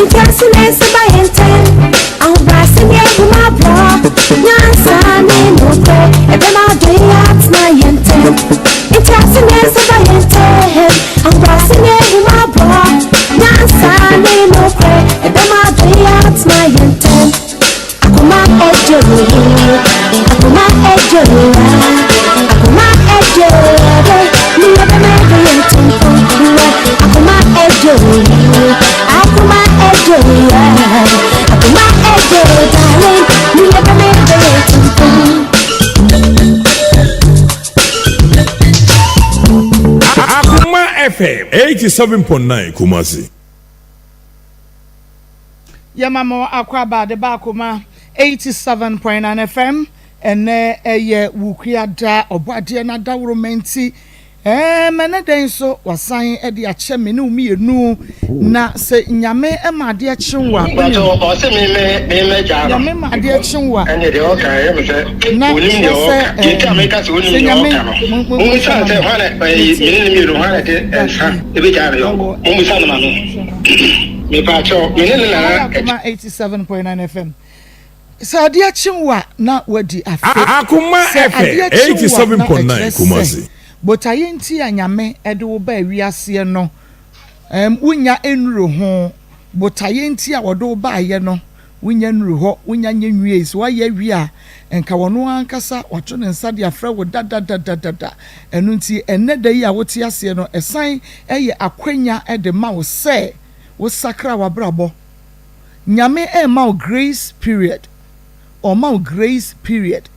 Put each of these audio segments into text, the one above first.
Ntease na ɛsɛ ba yɛn ntɛm. Ahobrɛase ne ahummɔborɔ. Nyansa ne nokorɛ. Ɛbɛma adɔe atena yɛn ntɛm. Ntease na ɛsɛ ba yɛn ntɛm. Ahobrɛase ne ahummɔborɔ. Nyansa ne nokorɛ. Ɛbɛma adɔe atena yɛn ntɛm. Akoma ɛdwo akoma ɛdwo akoma ɛdwo ne yɛbɛma ɛdɔ yɛn tumfo akoma ɛdwo akoma ɛdwo akoma ɛdwo darling ne yɛbɛma ɛdɔ yɛn tumfo. Akoma FM 87.9 Kumasi. Yɛma mo akwaaba de ba Akoma 87.9 FM. Ɛnɛ ɛyɛ Wukua da, Ɔbɔadeɛ no adaworoma nti. Ɛɛ, ma ɛnɛ da yi nso wasan de akyɛ me ne wo mmienu. Na sɛ Nyame ma adeɛ kye wo a, wonim. Ɔse me me me mɛgyaa no. Nyame ma adeɛ kye wo a. Ɛnneɛ deɛ ɔka ɛyɛ me sɛ Na onim kyerɛ deɛ sɛ ɔka. Deɛ nti a ɛɛm, meka sɛ onim sɛ deɛ Nyame, ɔka no, mo mo mommisa monhwɛ no ma sɛ me. hwan na ɛyi Mete me ne no mmienu hwan na ɛde da nsa bi ɛbɛgyaa ne yɔnko. ɛwɔ Mommisa no ma me. Mepaakyɛw, me ne ne Aha yɛ nana Akoma 87.9 FM. Sɛ adeɛ kye wo a, na woadi afe. Akoma Sɛ FM adeɛ kye wo a, na 87.9 ɛkyerɛ sɛ Kumasi. botaeɛ nti a Nyame de wo baa wiaseɛ no, ɛɛm, wonnya nnuru ho. Botaeɛ nti a ɔde wo baeɛ no, wonnya nnuru hɔ, wonnya nyɛ nwiei. Sɛ woayɛ awie a, nka ɔno ankasa wato ne nsa de afrɛ wo dadadadadada. Ɛno nti, ɛnnɛ da yi a wote aseɛ no, ɛsan yɛ akwanya de ma wo sɛ wosakra w'abrabɔ. Nyame rema wo grace period, ɔrema wo grace period.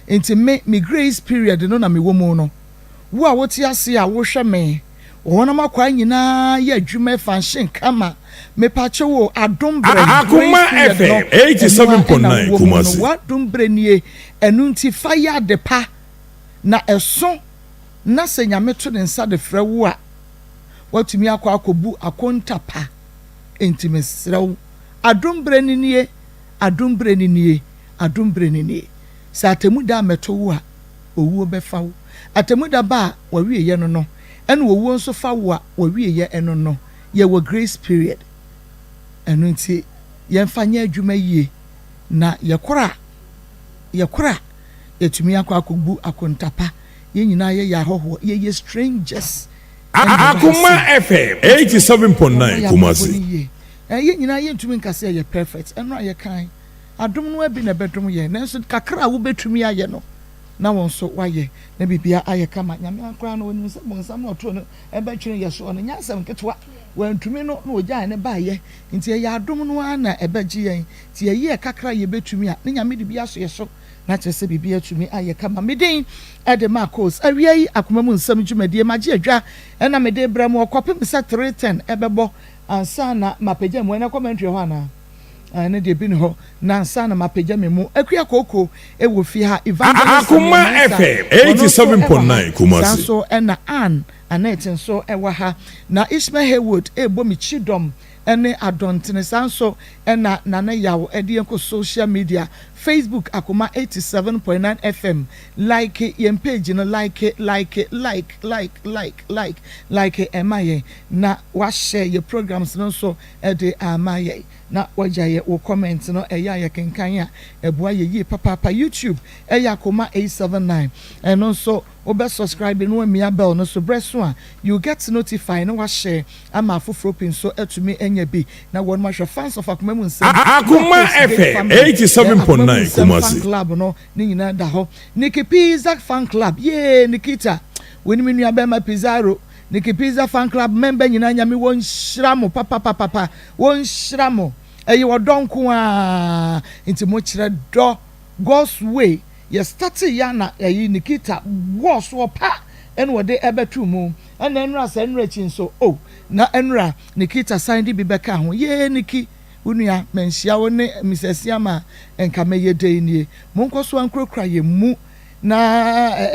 Nti me, me grace period no na mewɔ mu no. Wo a wote ase a wohwɛ me, wo honam akwaa nyinaa yɛ adwuma ɛfanhyen kama. Mepakyɛw o, adom berɛ, grace Akoma period no, FM ɛno ara na 87.9 wowɔ mu no. Kumasi. W'adom berɛ nie, ɛno nti fa yɛ ade pa na ɛso na sɛ Nyame to ne nsa de frɛ wo a, woatumi akɔ akɔbu akonta pa. Enti mesrɛ wo, adom berɛ no nie, adom berɛ no nie, adom berɛ no nie. Sɛ atemmuda ammɛto wo a, owuo bɛfa wo. Atemmuda ba a, w'awieɛ no no, ɛna owuo nso fa wo a, w'awieɛ no no. Yɛwɔ grace period. Ɛno nti, yɛmfa nyɛ adwuma yie, na yɛkora a, yɛkora a, yɛatumi akɔ akɔbu akonta pa. Yɛn nyinaa yɛyɛ ahɔhoɔ, yɛyɛ strangers ɛna yɛwɔ ha Akoma sei. FM Nti yɛmmɔ 87.9 yɛn abrabɔ no Kumasi. yie. Ɛɛ, yɛn nyinaa yɛntumi nka sɛ yɛyɛ perfect. Ɛno a yɛkae, adom no ara bi na ɛbɛdom yɛn. Nanso kakra a wobɛtumi ayɛ no, na wo nso woayɛ, na biribiara ayɛ kama. Nyame ara koraa no, ɔnim sɛ bonsam na ɔtoo no bɛtwene yɛn soɔ no, nyɛ asɛm ketewa. Wantumi no na ɔgyae no baeɛ. Nti ɛyɛ adom no ara na ɛbɛgye yɛn. Nti yɛyɛ kakra a yɛbɛtumi a, na Nyame de bi aso yɛn so. Na kyerɛ sɛ biribi atumi ayɛ kama. Me din de Marcos. Awia yi akoma mu nsɛm dwumadie magye adwa na mede rebrɛ mo kɔpem sɛ 3:10 ɛbɛbɔ ansa na mapagya mu. Ɛnɛ commentary wɔ hɔ anaa? Ɛno deɛ bi ni hɔ. Na ansa na mapagya me mu. Akua Kooko wɔ fie ha. Evangelist Samuel Akoma Mensah FM wɔno nso wɔ ha. 87.9 Saa Kumasi. nso na Ann Annette nso wɔ ha. Na Ishmael Haywood rebɔ me kyidɔm ne adɔntene. Saa nso na Nana Yaw de yɛn kɔ social media, Facebook Akoma 87.9 FM. Like yɛn page no, like, like, like, like, like, like, like ɛma yɛn. Na wahyɛ yɛ programs no nso de ama yɛn. Na wagya yɛ wo comment no, ɛyɛ a yɛkenkan a, ɛboa yɛ yie papaapa. YouTube ɛyɛ Akoma 879, ɛno nso Wobɛ subscribe na wamia bell no so berɛ so a you get notify na wahyɛ ama afoforɔ pii nso atumi anya bi na wɔnom ahwɛ. Fans of Akoma Mu Nsɛm ne Akoma Akos Big FM Family eh Akoma Mu 87.9 Nsɛm Fan Kumasi. Club no ne nyinaa da hɔ. Nikki Pizza Fan Club yee Nikita wo ne me nua bɛɛma Pizarro Nikki Pizza Fan Club member nyinaa Nyame wɔ nhyira mo papapapapa wɔ nhyira mo ɛyɛ ɔdɔ nko ara nti mo kyerɛ dɔ God's way Yɛ startee yɛ a na ɛyi Nikita wɔɔ soɔ pa ɛna ɔde ɛbɛtoo mu ɛna ɛnora sɛ ɛnora akyi nso oh na ɛnora Nikita san de bi bɛkaa ho yee Niki wo nua manhyia wo ne Miss Asiamah a nka mɛyɛ dɛn nie monkɔ so ankurakura yɛn mu na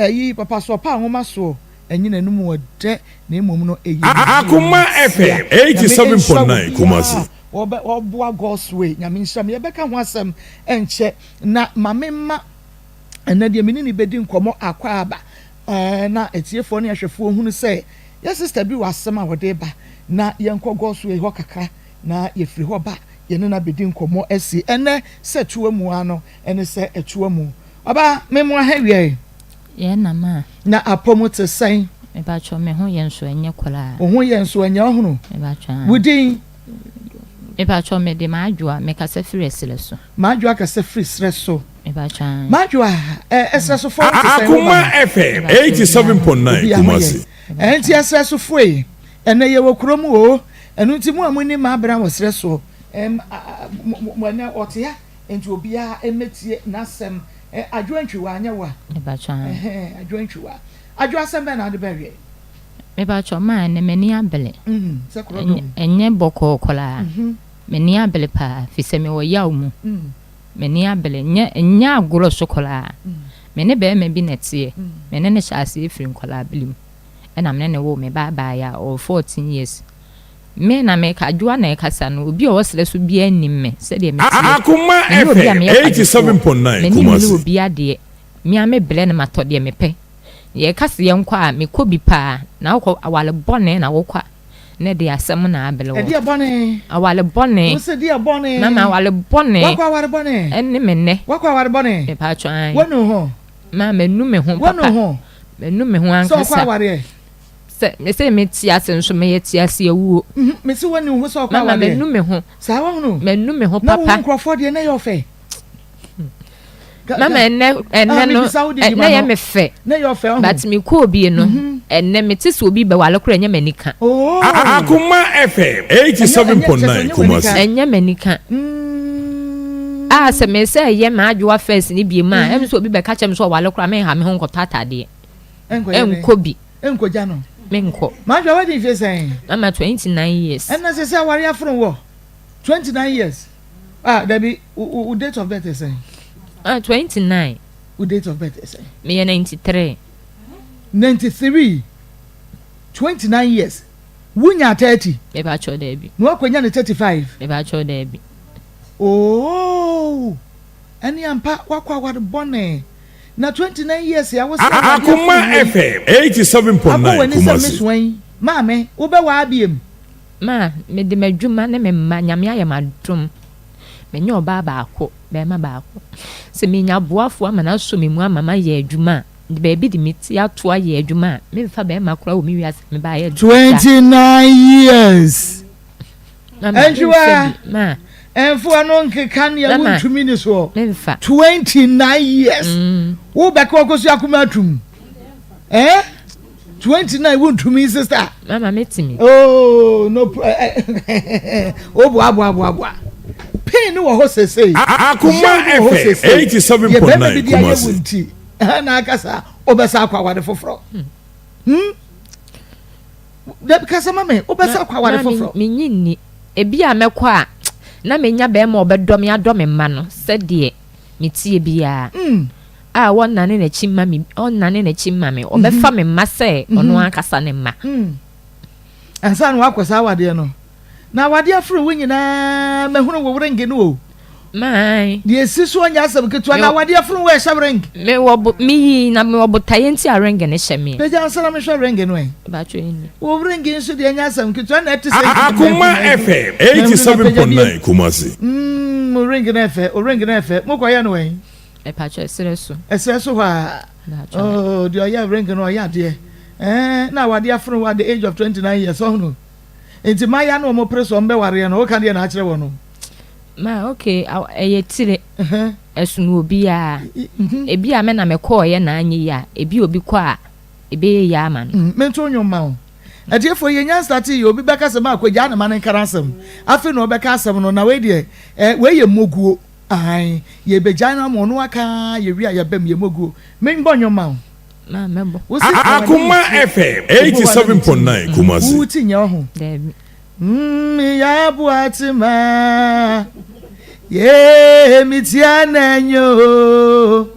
ɛyi papa soɔ pa nwoma soɔ ɛnye n'anum ɔdɛ na mmom no ɛyɛ Akoma nhyira FM Nyame nhyira 87.9 obiara Kumasi. a wɔbɛ wɔboa God's way Nyame nhyira mo yɛbɛka ho asɛm ɛnkyɛ Na ma me mma ɛnnɛ deɛ me ne no bɛdi nkɔmmɔ akwaaba ɛɛ na atiefoɔ ne ahwɛfoɔ hunu sɛ yɛ sister bi wɔ asɛm a ɔde reba na yɛnkɔ Godsway hɔ kakra Na yɛfiri hɔ ba a, yɛne no abɛdi nkɔmmɔ asi ɛnnɛ sɛ toa mu ara no ne sɛ ɛtoa mu. Ɔbaa, me mmoa ha wiɛ. Yɛn na ma. Na apɔ mu te sɛn? Mepakyɛw, me ho yɛ nso ɛnyɛ koraa. Wo ho yɛ nso ɛnyɛ ɔhono? Mepakyɛw, aane. Wo din? Mepakyɛw, me de M'adwoa, me kasa firi ɛserɛ so. M'adwoa kasa firi serɛ so. Mepakyɛw, aane. M'adwoa, ɛ, ɛserɛ so foɔ ho te sɛn? Wo ba Akoma no? FM 87.9 Obi a ho yɛ. Kumasi. Ɛnti ɛserɛ so foɔ yi, ɛnɛ yɛwɔ kuro mu oo, ɛno nti mo a mo nni m'abena wɔ serɛ soɔ, ɛm, a, a, mo, mo, mo, ɛnɛ ɔte ha, nti obiara mmɛtie n'asɛm. Ɛ, Adwoa Ntwiwa, anyɛ wo a? Mepakyɛw, aane. Ɛhɛn, Adwoa Ntwiwa. Adwoa, asɛm bɛn na wode bɛweɛ? Mepakyɛw, maa ɛnɛ m'ani abere. Mm, sɛ korɔdɔm. Ɛnyɛ bɔkɔɔ koraa. M'ani abere paa, fisɛ mewɔ yaw mu. M'ani abere, nyɛ ɛnyɛ agorɔ so koraa. Me ne barima bi na ɛteɛ. Me ne no hyɛɛ aseɛ firi nkwadaa-bere mu. Ɛna me ne no woo me ba abaayewa a ɔwɔ 14 years. Me na meka, Adwoa na ɛkasa no, obi a ɔwɔ serɛ so biara nnim me sɛdeɛ meteɛ. Akoma Menyɛ obi a FM meyɛ kwadwofoɔ. 87.9 M'ani mmere Kumasi. obi adeɛ. Me ara mebrɛ na matɔ deɛ mepɛ. Yɛka se yɛnkɔ a, mekɔ bi paa. Na wokɔ aware bɔne na wokɔ a, na ɛde asɛm na abrɛ wo. Ɛdeɛ bɔne? Aware bɔne. Wo se deɛ bɔne? Mama aware bɔne. Wakɔ aware bɔne? Ɛne me nnɛ. Wakɔ aware bɔne? Mepatwɔ ae. Wanu ho? Ma manu me ho papa. Wanu ho? Manu me ho ankasa. Sɛ ɔkɔ awareɛ? Sɛ mese mete ase nso meyɛ te ase awuo. Mese wanu ho sɛ ɔkɔ awareɛ? Mama manu me ho. Saa wahunu? Manu me ho papa. Na wo nkurɔfoɔ deɛ na ɛyɛ ɔfɛ? Mama ɛnɛ ɛnɛ no ɛnɛ yɛ me fɛ but me kɔ obi no ɛnɛ me te sɛ obi bɛ wale kora ɛnyɛ m'ani ka. Akoma FM 87.9 Kumasi. Ɛnyɛ m'ani ka. A sɛ me sɛ ɛyɛ m'adwoa first ne bie mu a ɛm sɛ obi bɛka kyerɛ me sɛ ɔwale kora menha me ho nkɔtɔ ataadeɛ. Ɛnkɔ bi. Ɛnkɔgya no. Menkɔ. M'adwoa wadi mfie sɛn? Mama 29 years. Ɛnna sɛ sɛ aware afono wɔ 29 years. Ah, dabi, wo date of birth sɛn? Ah, 29. Wo date of birth sɛn? Meyɛ 93. 93, 29 years. Wunya 30. Meba kyɛw dabi. Na wakonya ne 35. Meba kyɛw dabi. Oh, ɛne ampa wakɔ aware bɔne. Na 29 years ya wo sɛ Akoma FM 87.9 Akɔ w'ani sɛ Kumasi. mesoa yi. Maame, wobɛwaa biem. Ma mede m'adwuma ne me mma, Nyame ayɛ m'adom, menyɛ ɔbaa baako, barima baako. Sɛ menya aboafoɔ ama no asɔ me mu ama mayɛ adwuma a, mede baabi de me ti ato ayɛ adwuma a, memfa barima koraa wɔ me wiase a mebaeɛ da. 29 years Mama, memfa Antwiwa bi, ma. ɛnfoɔ no nkeka nea Mama, wontumi ni soɔ memfa. 29 years wobɛka ɔkɔsi akoma atum eh? 29 wontumi sister. Mama metumi. Oh no o boa boa boa boa pain no wɔ hɔ sesei. Akoma Yaw no wɔ hɔ FM sesei. Yɛ bɛrima bi 87.9 de ayɛ wo Kumasi. nti na akasa wobɛsa akɔ aware foforɔ. Hmm? Dabi kasa ma me wobɛsa akɔ aware foforɔ. Menyi nni. Ebi a mɛkɔ a na menya bɛrima a ɔbɛdɔ me adɔ me mma no sɛdeɛ meteɛ biara. Mm. A ɔnnane n'akyi mma me, ɔnnane n'akyi mma me, ɔbɛfa me mma sɛ ɔno ankasa ne mma. Ansa na wakɔ saa awadeɛ no, na awadeɛ afiri wo nyinaa, mahunu wo ring no o. My. Deɛ esi so ɔnyɛ asɛm ketewa, na awadeɛ afiri wo ɛhyɛ ring. Mewɔ bo, meyi na mewɔ botaeɛ nti a ring no hyɛ me. Pagya nsa na mehwɛ ring no ɛ. Baatwo ɛni. Wo ring nso deɛ ɛnyɛ asɛm ketewa na ɛte sɛ. Akoma FM 87.9 Kumasi. Mm, ring no ɛfɛ, o ring no ɛfɛ, mokɔ yɛ no wɛn? Ɛpakyɛ ɛserɛ so. Ɛserɛ so hɔ a. Oh, deɛ ɔyɛ ring no ɔyɛ adeɛ. Eh, na awadeɛ afono wɔ at the age of 29 years ɔhono. Nti maya no ɔmo pere so ɔmo bɛwareɛ no, woka deɛ na akyerɛ wɔ no. Ma okay, ɛyɛ tire. Ɛsono obiara. Ebi a me na mekɔɔyɛ na anyɛ yie a, ebi obi kɔ a, ɛbɛyɛ yie ama no. Mento nnwom ma wo. Atiefoɔ yɛnya nstate yi obi bɛka sɛ ma akɔgyaa ne ma no nkara asɛm. Afei na ɔbɛka asɛm no na wei deɛ eh, wei yɛ mmoguo. Aane, yɛbɛgyae no ama ɔno aka ara, yɛwie a yɛbam, yɛmmɔ guo. Membɔ nnwom ma wo. Ma mɛbɔ. Wo se aware Akoma nti, FM Yehowa na ne ti. 87.9 Kumasi. Wo ti nyɛ ɔho. Daabi. Mm, meyɛ aboatema. Yee, metia na ɛnyɛ o.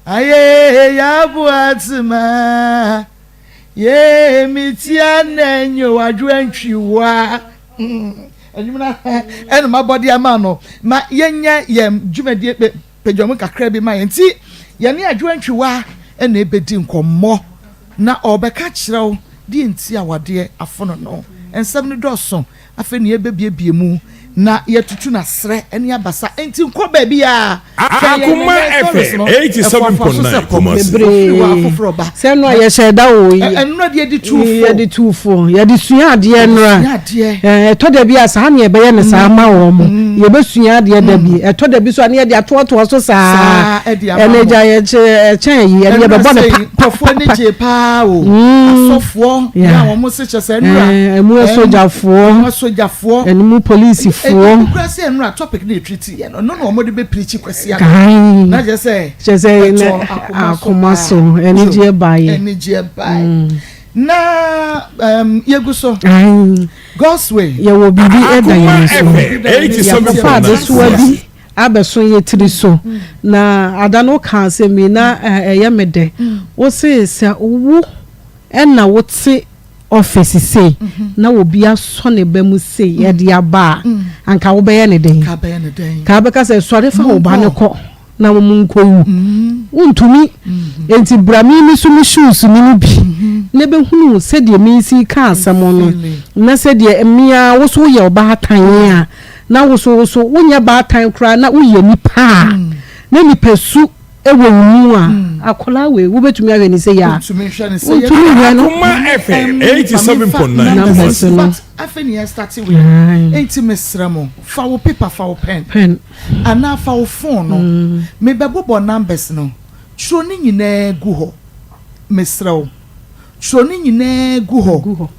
Aye, yɛ aboatema. Yee, metia na ɛnyɛ o. Adwo antwiwa. Ɛnwom no ɛna mabɔ de ama no ma yɛnyɛ yɛn dwumadie pagya mu kakra bi ma yɛn nti yɛne Adwoa Ntwiwa ɛna ɛbɛdi nkɔmmɔ na ɔbɛka kyerɛ wo deɛ nti a wadeɛ afono no. Nsɛm no dɔɔso. Afei na yɛbɛbuebue mu na yɛatutu no aserɛ ne abasa. Enti nkɔ baabiara. Hwɛ yɛn Akoma nnɛ stories FM no, ɛfoafoa so sɛ 87.9 kɔm. Kumasi. Ofiri hɔ a Bebree. foforɔ ba. Sɛ nnora yɛhyɛ da o. Ɛ- Ɛnnora deɛ yɛde tu fo. Yɛde tu fo. Yɛde sua adeɛ nnora. Yɛde sua adeɛ. Ɛɛ, ɛtɔ da bi a saa na yɛbɛyɛ no saa ama wɔn. Yɛbɛsua adeɛ da bi. Ɛtɔ da bi so a na yɛde atoatoa so saa. Saa de ama Ɛnna mo. agya yɛkyɛ ɛkyɛn yi, ɛnna Ɛnora yɛbɛbɔ no sei, pa pa nkurɔfoɔ ani pa. gyee paa o. Asɔfoɔ, Yeah. yɛ a wɔn se kyɛ sɛ ɛnora. Ɛɛ, ɛmu ɛm, asogyafoɔ. Ɛmu asogyafoɔ. Ɛne mu polisifoɔ. Ebi kura sɛ ɛnora topic na yɛtiri ti yɛ no, ɛno na wɔn de bɛ pirikyi kwasi ada. Ae. Na kyerɛ sɛ. Kyerɛ sɛ ɛtɔ na akoma so akoma paa. so, anigyeɛ baeɛ. Anigyeɛ baeɛ. Na yɛgu so. Ae. God's way. Yɛwɔ biribi ɛda Akoma yɛn so. FM 87.9 Yɛakɔfa adesoa bi Kumasi. abɛso yɛ tiri so. Na ada no woka asɛm yi na ɛyɛ me dɛ. Wo se sɛ wo ɛna wote office sei na obi asɔ ne ba mu sei ɛde aba a, anka wobɛyɛ ne dɛn? Ka bɛyɛ ne dɛn? Ka bɛka sɛ sɔre fa wo ba no kɔ na wɔn nkɔwu. Wontumi. Enti bra me mi so me shoes no mu bi na bɛhunu sɛdeɛ mesi ka asɛm no na sɛdeɛ mmea wo so woyɛ ɔbaatan a na wo so wo so wonyɛ baatan koraa na woyɛ nipa a na nipa su wɔ wo mu a akwadaa wei wobɛtumi ahwɛ ne sɛ yɛ a Wontumi nhwɛ ne sɛ yɛ. wontumi nhwɛ no. Akoma FM 87.9 Numbers Kumasi. no. But afei ne yɛ start wei. Enti mesrɛ mo, fa wo paper, fa wo pen. Pen. Anaa fa wo phone no. Mebɛbobɔ numbers no. Twerɛ ne nyinaa gu hɔ. Mesrɛ wo. Twerɛ ne nyinaa gu hɔ. Gu hɔ.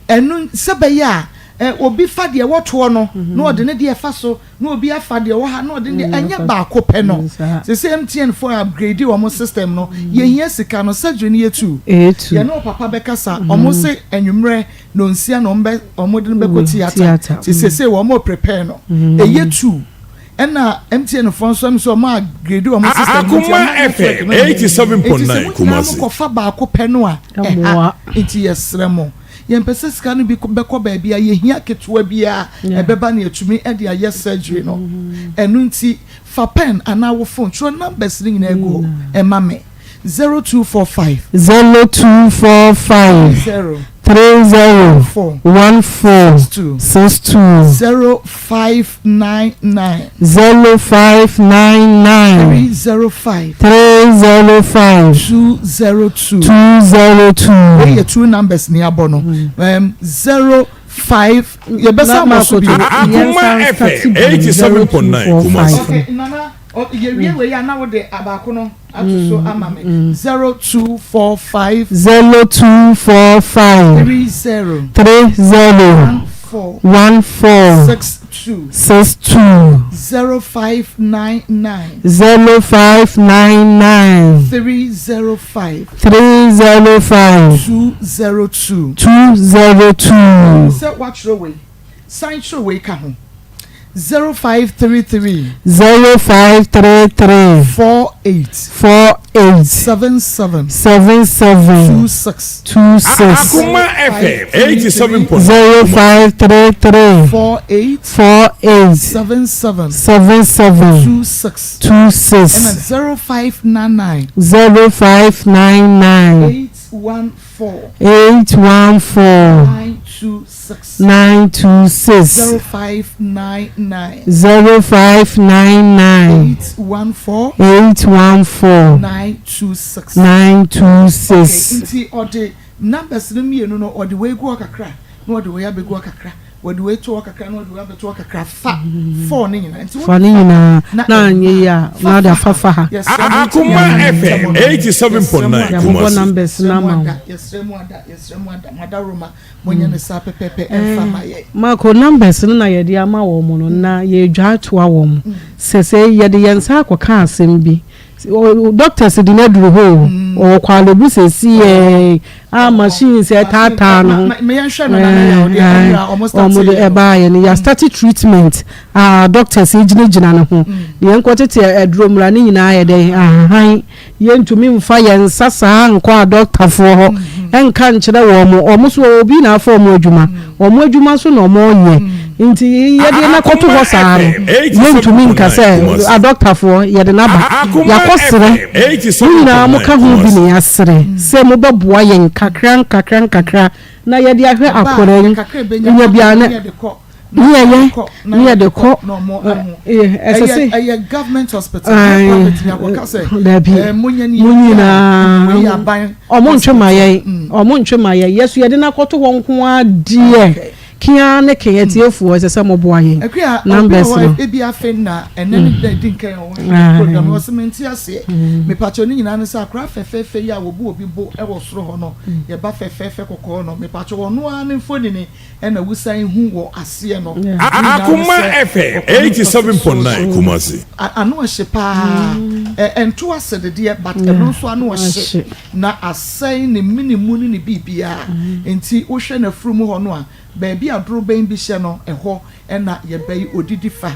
Ɛno sɛ bɛyɛ a obi fa deɛ wɔtoɔ no na ɔde ne deɛ fa so na obi afa deɛ wɔ ha na ɔde ne deɛ ɛnyɛ baako pɛ no. Saa. Sɛ sɛ MTN fo upgrade wɔn system no, yɛhia sika no surgery no yɛ tu. Ɛyɛ tu. Yɛne wo papa bɛkasa ɔmo se anwummerɛ na onsia na ɔmo bɛ ɔmo de no bɛkɔ theatre. Theatre, Ti sese wɔn prepare no. Ɛyɛ tu. Ɛna MTN fo nso ɛm sɛ ɔmo upgrade wɔn system no nti Akoma ama network FM no yɛ. 87.9 Enti sɛ mo nyinaa Kumasi. mo kɔfa baako pɛ no a ɛha Ɛmmoa. nti yɛsrɛ mo yɛmpɛ sɛ sika no bi bɛkɔ baabi a yɛhia ketewa biara ɛbɛba ne yɛtumi de ayɛ surgery no. Ɛno nti fa pen anaa wo phone twerɛ numbers no nyinaa gu hɔ ɛma me 0245 0245 0 30 4 14 2 62 0599 0599 305 305 202. 202. Wei yɛ two numbers ni abɔ no 05 yɛbɛsa abɔ so bio. Akoma FM 87.9 Kumasi. Okay, Nana, yɛwie wei a na wode abaako no ato so ama me 0245 0245 30 30 4 14 62 62 0599 0599 305 305 202. 202. Sɛ woatwerɛ wei, san twerɛ wei ka ho 0533 0533 48 48 77 77 26 26. Akoma FM 87.9 0533 48 48 77 77 26 26. ɛna 0599 0599 814 814 926 926. 0599 0599 814 814 926. 926. Okay, nti ɔde numbers no mmienu no ɔde wei gu hɔ kakra na ɔde wei abɛgu hɔ kakra, wɔde wei to hɔ kakra na ɔde wei abɛto hɔ kakra, fa four ne nyinaa nti Fa ne nyinaa na na anyɛ yi a na ɔde afafa ha. Yɛsrɛ mo nti Akoma yɛn FM ntɛm no. 87.9 Yɛabobɔ Kumasi. numbers no Yɛsrɛ mo ama wo. ada, yɛsrɛ mo ada, yɛsrɛ mo ada, mo ada Roma monyɛ ne saa pɛpɛpɛ ɛmfa ma yɛ. Marco, numbers no na yɛde ama wɔn mo no na yɛdwa atoa wɔn mo sɛ yɛde yɛn nsa akɔka asɛm bi doctors de no aduru hɔ o ɔwɔ Korle Bu sɛsi yɛ a machines ɛtaataa no ho. Meyɛnhwɛ no na na yɛ ɔde ɛnura ɔmo start ɔmo de yɛ no. ɛbaayɛ no yɛ start treatment a doctors gyinagyina ne ho deɛ nkɔtete aduro mmara ne nyinaa yɛ dɛ ahan yɛntumi mfa yɛn nsa saa nkɔ a doctorfoɔ hɔ ɛnka nkyerɛ wɔn mo ɔmo so obi na afa ɔmo adwuma ɔmo adwuma so na ɔmo yɛ nti yɛde na kɔto hɔ saa no yɛntumi nka sɛ adoctorfoɔ yɛde n'aba yɛakɔ serɛ mo nyinaa mo ka ho bi ne yɛaserɛ sɛ mobɛboa yɛn kakra nkakra nkakra. na yɛde ahwɛ akwadaa yi. Nya biara na ne yɛyɛ ne yɛde kɔ ɛsɛ sɛ ɛyɛ government hospital private ni akɔka sɛ dabi mo nyinaa ɔmo ntwe ma yɛn ɔmo ntwe ma yɛn yɛso yɛde no akɔto hɔ nko ara deɛ Kea ne kea atiefoɔ ɛsɛ sɛ moboa yɛn. Akua, Numbers obi wɔ no. hɔ ebi afei na ɛnɛ ne da edi nkan a ɔhwɛ program no ɔsɛ mente aseɛ. Mepakyɛw ne nyinaa ne sɛ akora fɛfɛɛfɛ yi a wɔbu obi bo wɔ soro hɔ no yɛ ba fɛfɛɛfɛ kɔkɔɔ no mepakyɛw ɔno ara ne mfonini ɛna wosan hu wɔ aseɛ no. Ne nyinaa ne Akoma sɛ FM ɔkɔ ne 87.9 Kumasi. Ano ɔhye paa ɛnto ase dedeɛ but ɛno nso ano ɔhye na asɛe ne mene mu ne ne biribiara nti wohwɛ n'afurum hɔ no a Baabi a dorobɛn bi hyɛ no, ɛhɔ na yɛbɛyi odidi fa.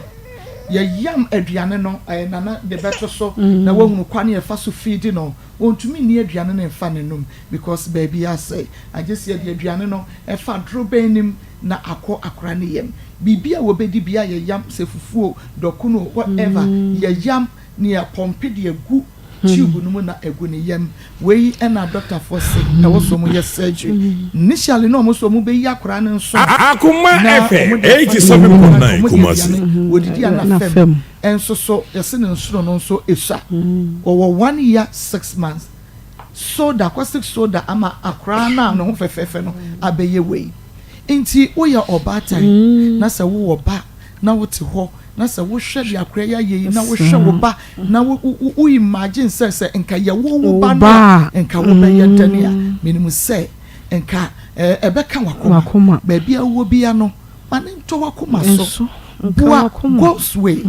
Yɛyam aduane no, ɛyɛ Nana de bɛto so na wahunu kwan a yɛfa so feedi no. Ɔntumi nni aduane no mfa n'anum because baabi asɛe. Agye sɛ yɛde aduane no fa dorobɛn no mu na akɔ akora no yam. Biribi a wɔbɛdi biara yɛyam, sɛ fufuo o, dɔkono o, whatever, yɛyam. Nea pɔmpe de agu tube no mu na agu ne yam. Wei na dɔktafoɔ se ɛwɔ sɛ wɔyɛ surgery. Initially na wɔn sɛ wɔn bɛyi akwadaa no nsono Akoma na FM wɔn de afa 87.9 wɔn de Kumasi. aduane wɔdidi a na fam nso so yɛse ne nsono no nso esua. Wɔwɔ 1 year 6 months. Soda, caustic soda ama akwadaa no a ne ho fɛfɛɛfɛ no abɛyɛ wei. Nti woyɛ ɔbaatan na sɛ wowɔ ba na wote hɔ na sɛ wohwɛ deɛ akora yi ayɛ yi na wohwɛ wo ba na wo wo wo imagine sɛ sɛ nka yɛwo wo ba no a nka wobɛyɛ dɛn a menim sɛ nka ɛɛ ɛbɛka wakoma baabi a wowɔ bia no ma ne ntɔ wakoma so boa God's way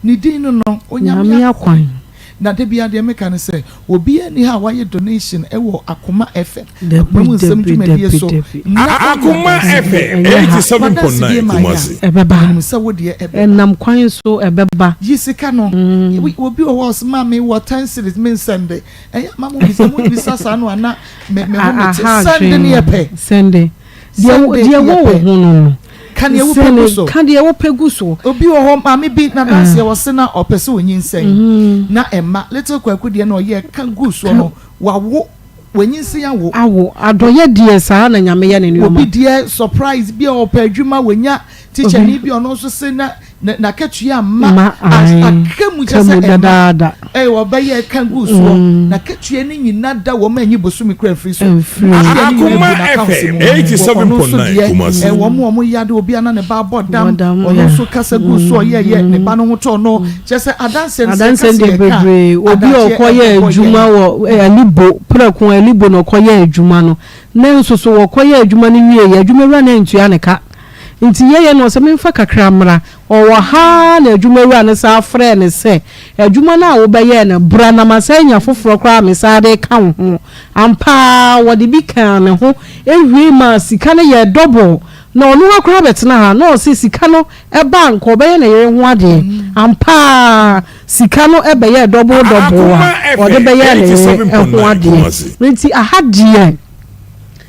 ne din no no Onyame akwan na da bia deɛ meka ne sɛ obiara ni ha a wayɛ donation ɛwɔ Akoma FM Akoma mu nsɛm dwumadie so na Akoma FM 87.9 Kumasi. Ɛbɛba. Menim sɛ wo deɛ ɛbɛba. Ɛnam kwan so ɛbɛba. Yi sika no. Obi wɔ hɔ ɔsɛ maame wɔ 10 cedis me nsɛnde. Ɛyɛ ama mo bisa mo bisa saa no ana me me ho me te sɛnde ne yɛ pɛ. Sɛnde. Deɛ deɛ wɔ wo ho no no. Ka deɛ wopɛ gu so. Ka deɛ wopɛ gu so. Obi wɔ hɔ maame bi na danseɛ wɔ se na ɔpɛ sɛ onyinsɛn na ɛma little Kwaku deɛ na ɔyɛ ka gu soɔ no wawo wanyinsɛn awo. Awo adɔyɛ deɛ saa na Nyame yɛ ne nneɛma. Obi deɛ surprise bi a ɔpɛ adwuma wanya teacher ni bi ɔno nso se na n'akatua ma aka mu kyɛ sɛ ɛma ɛyɛ wɔbɛyɛ ka gu soɔ n'akatua ne nyina da wɔn anyi bosomi kura mfiri so. Akoma FM 87.9 Kumasi. Wɔn a wɔn yade obi ana ne ba abɔ dam ɔno nso kasa gu so ɔyɛ yɛ ne ba no ho tɔ no kyɛ sɛ adanseɛ no sɛ Adanseɛ deɛ bebree obi a ɔkɔyɛ adwuma wɔ Alibo prɛko Alibo na ɔkɔyɛ adwuma no ne nso so wɔkɔyɛ adwuma no wie yɛ adwumawura no antua ne ka nti yɛyɛ no ɔsɛ memfa kakra mmra ɔwɔ ha na adwumawura no saa frɛ ne sɛ adwuma no a wobɛyɛ no bra na masa anya foforɔ koraa me saa de ka wo ho ampaa wɔde bi kaa ne ho ewie ma sika no yɛ double na ɔno akora bɛtena ha na ɔsɛ sika no ɛba nka ɔbɛyɛ ne yere ho adeɛ ampaa sika no ɛbɛyɛ double double a ɔde bɛyɛ ne yere ho adeɛ nti aha deɛ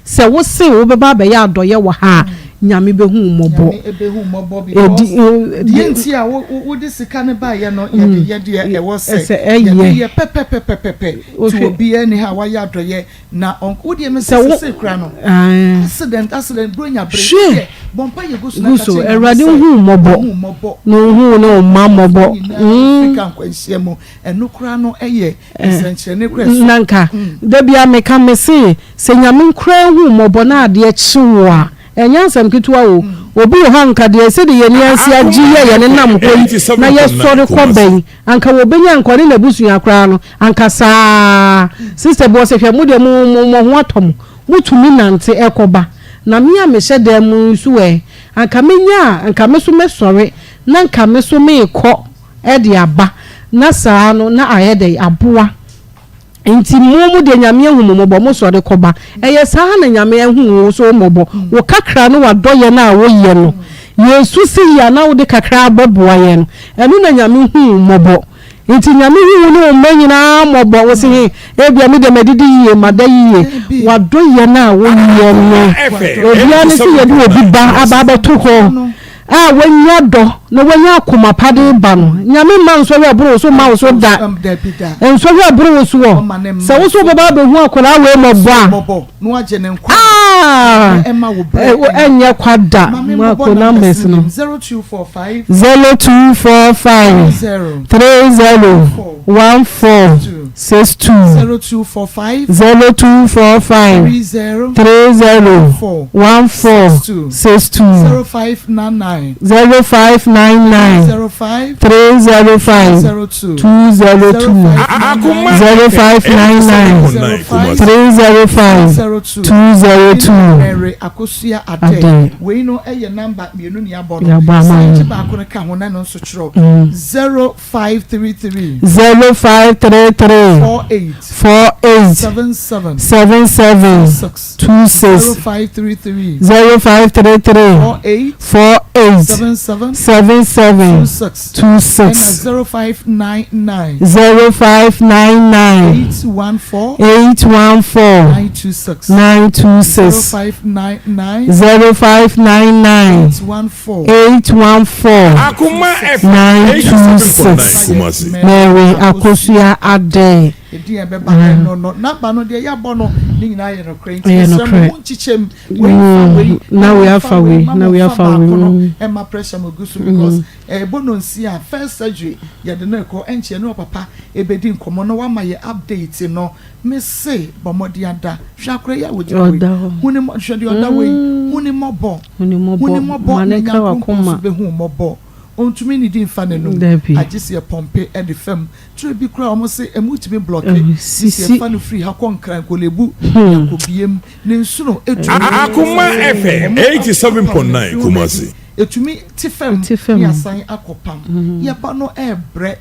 sɛ wose wobɛba abɛyɛ adɔyɛ wɔ ha a Nyame bɛhu mmɔbɔ. Nyame bɛhu mmɔbɔ because deɛ nti a wode sika no baeɛ no yɛde yɛ deɛ ɛwɔ sɛ yɛde yɛ pɛpɛpɛpɛpɛ nti obiara ni ha a wayɛ adɔyɛ na wodeɛ me sɛ sese kura no accident accident bronya bere deɛ bɔ mpa yɛ gu so na gu so Awurade hu mmɔbɔ na ohu ne ɔma mmɔbɔ Afrika nkwanhyia mu ɛno kora no ɛyɛ nsɛnkyerɛnne kora so nanka dabi a meka me se sɛ Nyame nkora hu mmɔbɔ na adeɛ kye wo a ɛnyɛ asɛm ketewa o. Obi wɔ hɔ anka deɛ sɛdeɛ yɛni ase agye yɛ yɛne nam hɔ yi na yɛsɔre kɔ bɛn anka wɔbɛnya anka ɔne n'abusua koraa no anka saa sister bi wɔ sɛ hwɛ mo deɛ mo mo mo ho atɔ mo motumi nante ɛkɔba na me a mehyɛ dan mu nso ɛ anka menya a anka me so mɛsɔre na anka me so meekɔ ɛde aba na saa no na ayɛ dɛ aboa. Nti mo mo deɛ Nyame ahu mo mmɔbɔ mo sɔre kɔba ɛyɛ saa na Nyame ahu wo so mmɔbɔ wo kakra ne wadɔyɛ no a woyɛ no yɛsu se yi a na wode kakra abɔboa yɛn no ɛno na Nyame hu wo mmɔbɔ nti Nyame hu wo ne wo mma nyinaa mmɔbɔ wo se he ebia me deɛ madidi yie mada yie wadɔyɛ no a woyɛ no obiara ne se yɛde obi ba aba abɛto hɔ. a wanya dɔ na wanya akoma pa de reba no, Nyame mma nsɔhwɛ a ɛboro wo so mma wo so da. Nsɔhwɛ a ɛboro wo soɔ, sɛ wo so wobɛba abɛhu akwadaa wei mmɔbɔ a, ah, ɛnyɛ kwa da. Mako numbers no, 0245 30 14 62 0245 30 14 62 0599 305 202 0599 305 202. Mary Akosua Adeh. Wei no yɛ number mmienu ne abɔ no. San gye baako no ka ho na ɛno nso kyerɛw. 0533. 0533. 48. 48. 77. 77. 26. 26. 0533. 0533. 48. 48. 77. 77. 26. 26. Ɛna 0599. 0599. 814. 814. 926. 926. 0599. 0599. 814. 814. Akuma FM 926. 87.9 Kumasi. Mary Akosua Adeh. Edin a ɛbɛba ɛno no namba no deɛ yɛabɔ no ne nyinaa yɛ nokorɛ nti Ɛyɛ mesrɛ mo nokorɛ. mo nkyekyɛm wei fa wei Na wei fa afa wei, ma na mo wei nfa afa wei, baako no mm. ɛma pressure mo gu so because ɛbɔ no nsi a first surgery yɛde no rekɔ ɛnkyɛ ne ɔpapa ɛbɛdi nkɔmmɔ na wama yɛ update no. Mese bɔ mmɔden ada hwɛ akora yi a wɔgyina hɔ yi Ɔda hɔ. hu ne mmɔ hwɛ deɛ ɔda hɔ yi hu ne mmɔbɔ Hu ne hu ne mmɔbɔ. mmɔbɔ Ma na ne nka Nyankopɔn w'akoma. nso bɛhu wo mmɔbɔ. Ɔntumi nnidi mfa n'anum Dabi. agye sɛ yɛpɔmpe de fam. Turo bi koraa wɔn se ɛmu tumi blɔke Ɛhɔ gye sɛ sisi. yɛfa no firi ha kɔ Nkran Korlebu yɛakɔ biem. Ne nsono tumi Akoma FM wɔn 87.9 Kumasi. Ɛtumi te fam Te fam. ne asan akɔ pam. Yɛba no ɛrebrɛ.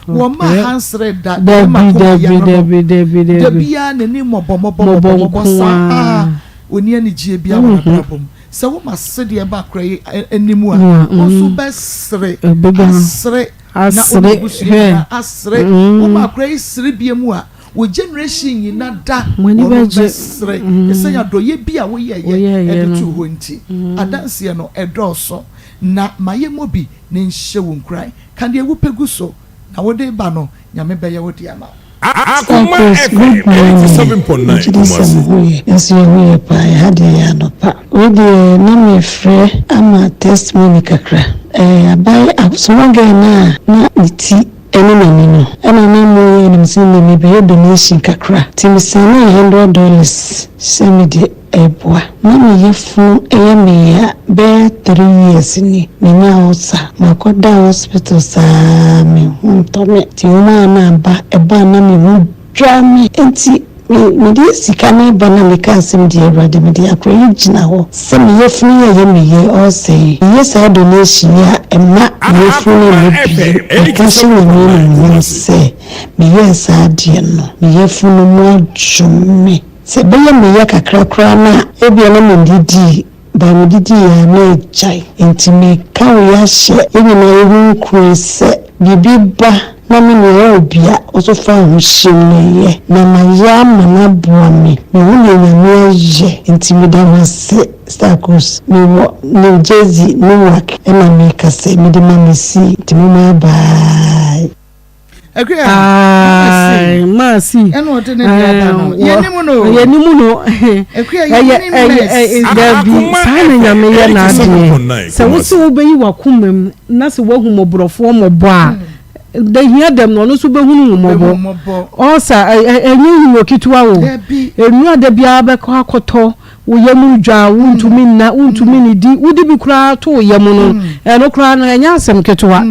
Wɔmma Ɔbrɛ. ha nsere da. Dabi Ɛma koma dabi yare no. dabi dabi Da dabi. biara n'ani mmɔbɔ mmɔbɔ Mmɔbɔ mmɔbɔ mmɔbɔ nko saa ara. ara. Ɔnni anigyeɛ biara wɔ n'abrabɔ mu. Sɛ woma sedeɛ ba akora yi anim a, Mu a, wo nso mm. bɛsere, Ɛbɛba. asere, na wo ne Asere, w'abusua hwɛ. nyinaa asere. Woma akora yi sere bio mu a, wo generation nyina da Mo ani wɔn bɛgye. bɛsere. Ɛsiane adɔeɛ bi a woyɛeɛ Woyɛeɛ de no. too hɔ nti. Adanseɛ no, ɛdɔɔso. Na ma yɛmmɔ bi na ɛnhyɛ wo nkuran. Ka deɛ wopɛ gu so, na wode reba no, Nyame bɛyɛ wo de ama wo. Akoma Cypress, FM good morning. 87.9 Megye di sɛ Kumasi. mo ho yɛ. Nso yɛn ho yɛ paa. Ɛha deɛ ɛyɛ anɔpa. Wei deɛ na mefrɛ ama testimony kakra. Ɛɛ abaye small girl no a na ne ti ɛne n'ani no ɛna na moyɛ na mese nnɛ mebɛyɛ donation kakra. Nti me sɛnee $100 sɛ mede Ɛboa. Na me yafunu yɛ me ya bɛyɛ 3 years ni menya ulcer makɔ da hospital saa me ho ntɔ me nti nwoma a na aba ɛba a na me ho dwa me nti me mede sika no reba na me kaa sɛ me deɛ awurade mede akora yi gyina hɔ sɛ me yafunu yi a ɛyɛ me yɛ ulcer yi meyɛ saa donation yi a ɛma me yafunu no Akoma mmɛ FM bio meka hyɛ nyame 87.9 animuonyam Kumasi. sɛ meyɛɛ saa adeɛ no me yafunu mu adwo me. Sɛ ɛbɛyɛ me ya kakra koraa no a, ebia na mennidii, but medidii a na agyae. Enti meka wei ahyɛ yɛn nyinaa yɛn ho nkuran sɛ, biribi ba na me nua yɛ obi a, wo nso fa wo ho hyem na yɛ. Na mayɛ ama no aboa me. Mehu deɛ Nyame ayɛ, enti meda no ase. Starcos, mewɔ New Jersey, Newark ɛna mekasa yi, mede ma Mesi, nti momma bye. Ae, Mercy. Ɛna ɔde ne deɛ aba no. Yɛnim no. Yɛnim no. Akua yɛnim Mercy. Dabi, saa na Nyame yɛ n'adeɛ. Sɛ wo se wobɛyi w'akoma mu na sɛ woahu mmɔborɔfoɔ mmɔbɔ a, da hia dɛm no ɔno nso bɛhunu wo mmɔbɔ. Ɔsa, ɛnyɛ hunu ketewa o. Nnura da biara bɛkɔ akɔtɔ wo yam dwa, wontumi nna, wontumi nnidi, wode bi koraa to wo yam no, ɛno koraa no ɛnyɛ asɛm ketewa.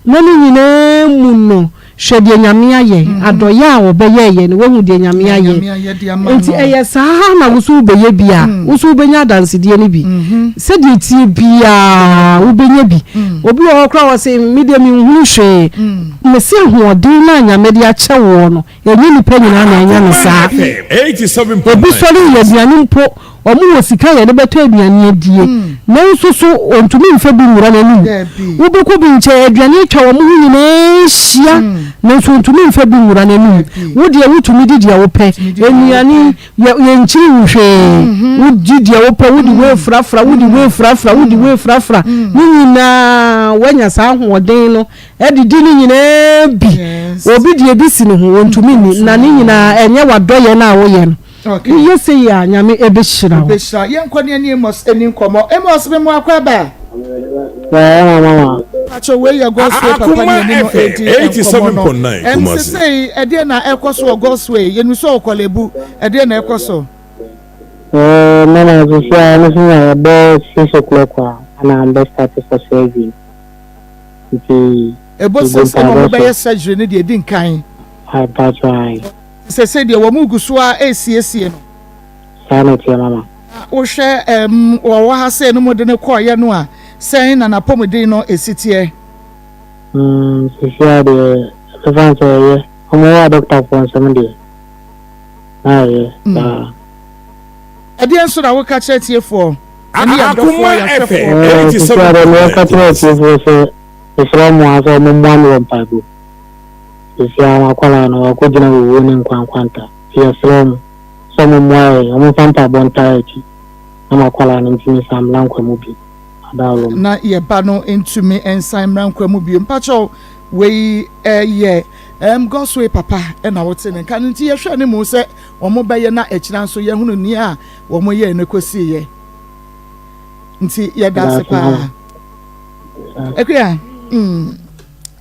Na ne nyinaa mu no, hwɛ deɛ Nyame ayɛ, adɔeɛ a ɔbɛyɛeɛ no, woahu deɛ Nyame ayɛ. Enti ɛyɛ saa na wo nso wobɛyɛ bi a, wo nso wobɛnya adansedie no bi. Sɛdeɛ ɛteɛ biara, wobɛnya bi. Obi wɔ hɔ koraa a ɔse, me deɛ menhunu hwee. Mese ahoɔden no a Nyame de akyɛ woɔ no, ɛnyɛ nnipa nyinaa na ɛnya no saa. Ebi sɔre yɛ aduane mpo. Wɔn wɔ sika a yɛde bɛtɔ aduane adie, nanso so wɔntumi mfa bi nwura n'anim. Wobɛkɔ bi nkyɛn, aduane atwa wɔn ho nyinaa ahyia, nanso wɔntumi mfa bi nwura n'anim. Wo deɛ wotumi di deɛ wopɛ. Nnuane, yɛ, yɛnkyiri wo hwee. Wodi deɛ wopɛ, wode wei frafra, wode wei frafra, wode wei frafra. Ne nyinaa, woanya saa ahoɔden no de di ne nyinaa bi. Obi deɛ bi si ne ho, ɔntumi nni. Na ne nyinaa, ɛnyɛ w'adɔeɛ no a woyɛ no. Okay. Woyɛ sei a, Nyame ɛbɛhyira wo. Ɔbɛhyira. Yɛnkɔ ne ɛne Amos ɛni nkɔmmɔ. Amos, me mo akɔ aba. Ɛɛ, mama ma. Pacho, wei yɛ God's way papa ne ɛne no ɛdi nkɔmmɔ no. Ɛm sesei, ɛdeɛ na ɛkɔ so wɔ God's way? Yɛnim sɛ wɔ Korle-Bu. Ɛdeɛ na ɛkɔ so? Ɛɛ, mama, sesei a, ɛno so na ɛbɔ 6 o'clock a, ana mbɛ start for surgery. Nti, Ɛbɔ egu 6 ɛna mpaebɔ ɔmo so. bɛyɛ surgery no deɛ ɛdi nkan. Pacho, ae. Sesei deɛ wɔn gu so ara resiesie no. Saa na ɛteɛ mama. Na wohwɛ ɛm wɔwɔ ha sei no mo de no kɔɔyɛ no a, sɛn na n'apɔmuden no esi teɛ? Mm, sisi a deɛ ɛmfa no sɛ ɛyɛ. Wɔn wɔ adɔktafoɔ nsɛm deɛ, na ɛyɛ paa. Ɛdeɛn nso na woka kyerɛ atiefoɔ ɛne yɛn dɔfoɔ, Akoma yɛn FM ahwɛfoɔ? Ɛɛ, sisi a deɛ meka kyerɛ 87.9 atiefoɔ sɛ, mesrɛ wɔn ara sɛ wɔmmoa me wɔ mpaebɔ mu. Seesei ara m'akwadaa no, wakɔgyina owuo ne nkwa nkwanta. Nti yɛsrɛ mo sɛ mommoa yɛn, momfa mpaebɔ ntaa yɛn akyi na m'akwadaa no ntumi nsan mmra nkwa mu bio. Adaworo mu. Na yɛn ba no ntumi nsan mmra nkwa mu bio. Mpakyɛw, wei yɛ ɛɛm Godsway papa na wote ne nka no nti yɛhwɛ ne mu sɛ wɔn bɛyɛ na akyira nso yɛhunu nea wɔn yɛɛ no kɔsiiɛ. Nti yɛda ase paa. Akua, mm.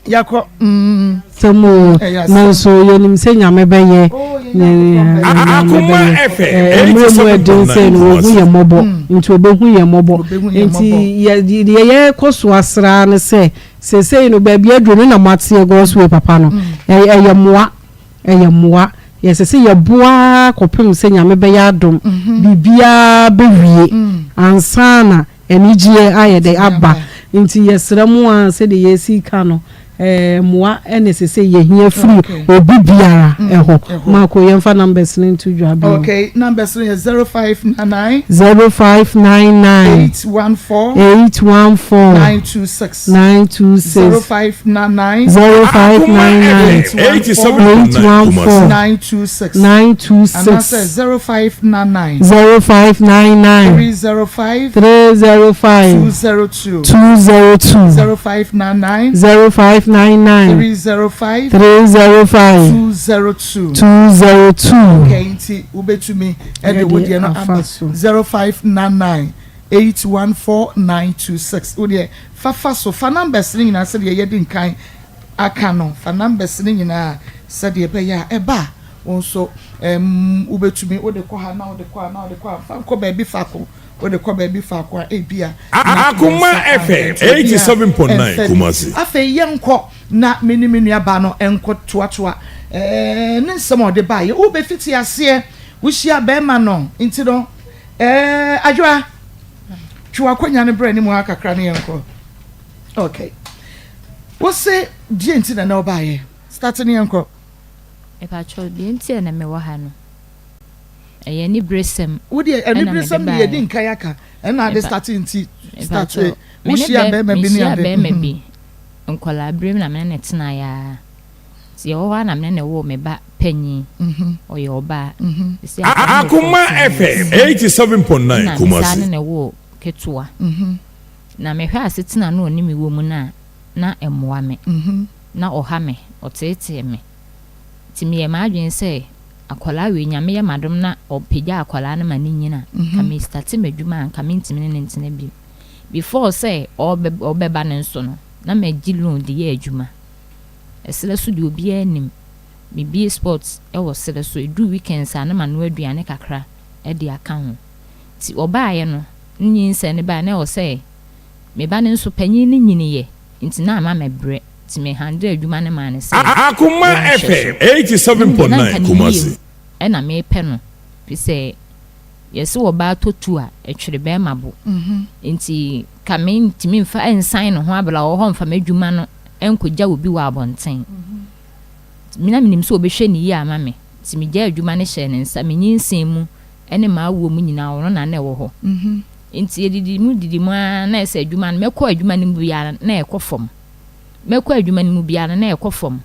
Yɛakɔ mm. Asɛm o, nanso yɛnim sɛ Nyame bɛyɛ, Nyame bɛyɛ. Mmerɛ mu ɛden sɛ no, ɔhu yɛn mmɔbɔ, nti ɔbɛhu yɛn mmɔbɔ. Nti deɛ yɛkɔ so asra ne sɛ, seesei no baabi aduru no na moateɛ God's way papa no, ɛyɛ mmoa, ɛyɛ mmoa. Yɛsɛ sɛ yɛboa ara kɔpem sɛ Nyame bɛyɛ adom, biribiara bɛwie ansa na Anigyeɛ ayɛ dɛ aba. Nti yɛsrɛ mo ara sɛdeɛ yɛsi ka no, mmoa na ɛsɛ sɛ yɛhia firi obi biara hɔ. Marco, yɛmfa numbers no nto dwa bio. Okay, numbers no yɛ 0599. 0599. 814. 814. 926. 926. 0599. 0599. 814. 926. 926. Anaasɛ 0599. 0599. 305. 305. 202. 202. 0599. 0599. 305. 305. 202. 202. Okay, nti wobɛtumi ɛde wo deɛ no aba 0599 814 926. Wo deɛ fafa so fa numbers no nyinaa sɛdeɛ yɛdi nkan aka no, fa numbers no nyinaa sɛdeɛ ɛbɛyɛ a ɛba a wo nso um, wobɛtumi wode kɔ ha na wode kɔ ha na wode kɔ ha, fa nkɔ baabi faako, wode kɔ baabi faako a ebia na Akoma yɛn nsa FM aka nti obiara 87.9 ɛmfa bi. Kumasi. Afei yɛnkɔ na me ne me nuabaa no nkɔ toatoa eh, ne nsɛm a ɔde baeɛ. Wobɛfiti aseɛ, wohyia bɛrima no nti no eh, Adwoa, twe w'akonnwa no brɛ ne mu ha kakra ne yɛnkɔ. Okay. Wose deɛ nti na na ɔbaeɛ? Start ne yɛnkɔ. Mepakyɛw, deɛ nti a na mewɔ ha no, ɛyɛ aniberesɛm Wo deɛ ɛna mede aniberesɛm deɛ yɛdi baeɛ. nkan aka ɛna ade Mepa start nti start mepakyɛw, me ne wohyia bɛ bɛrima bi ne mehyia ade. bɛrima bi nkwadaa berɛ mu na me ne no tenaeɛ ara. Nti yɛwɔ hɔ ara na me ne no woo me ba panin, ɔyɛ ɔbaa. Seesei akwadaa no wɔ Akoma 14 years. FM 87.9 Ɛna me saa ne Kumasi. no woo ketewa. Na mehwɛ asetena na ɔne me wɔ mu no a, na ɛmmoa me. Na ɔha me, ɔteetee me. Nti meyɛɛ m'adwene sɛ akwadaa wei, Nyame yɛ m'adom na ɔpagya akwadaa no ma no nyini a, nka me starte m'adwuma a, nka mentumi ne no ntena bio. Before sɛ ɔbɛba no nso no, na magye loan de yɛ adwuma. Ɛserɛ so deɛ obiara nim, mebue spot wɔ serɛ so, ɛduru weekends a na manoa aduane kakra de aka ho. Nti ɔbaeɛ no, ne nyinsɛn no baeɛ na ɛwɔ sɛ me ba no nso panyin no nyiniiɛ nti na ama mɛbrɛ nti me handle adwuma no maa no sɛ Akoma wɔnhwɛ so. FM Na me deɛ na nka 87.9 ne yie Kumasi. mu ɛna mepɛ no firi sɛ yɛse ɔbaa tɔ tu a ɛtwere bɛrima bo nti ka mentumi mfa nsan ne ho abla wɔ hɔ mfa m'adwuma no nkɔgya obi wɔ abɔnten. Nti na menim sɛ ɔbɛhwɛ ne yie ama me nti megyaa adwuma no hyɛɛ ne nsa me nyinsɛn mu. ne m'awoɔ mu nyinaa ɔno na na ɛwɔ hɔ. Nti yɛdidi mu didi mu ara na ɛsɛ adwuma no mɛkɔ adwuma no mu biara na ɛkɔ fam. Mɛkɔ adwuma no mu biara no na ɛkɔ fam.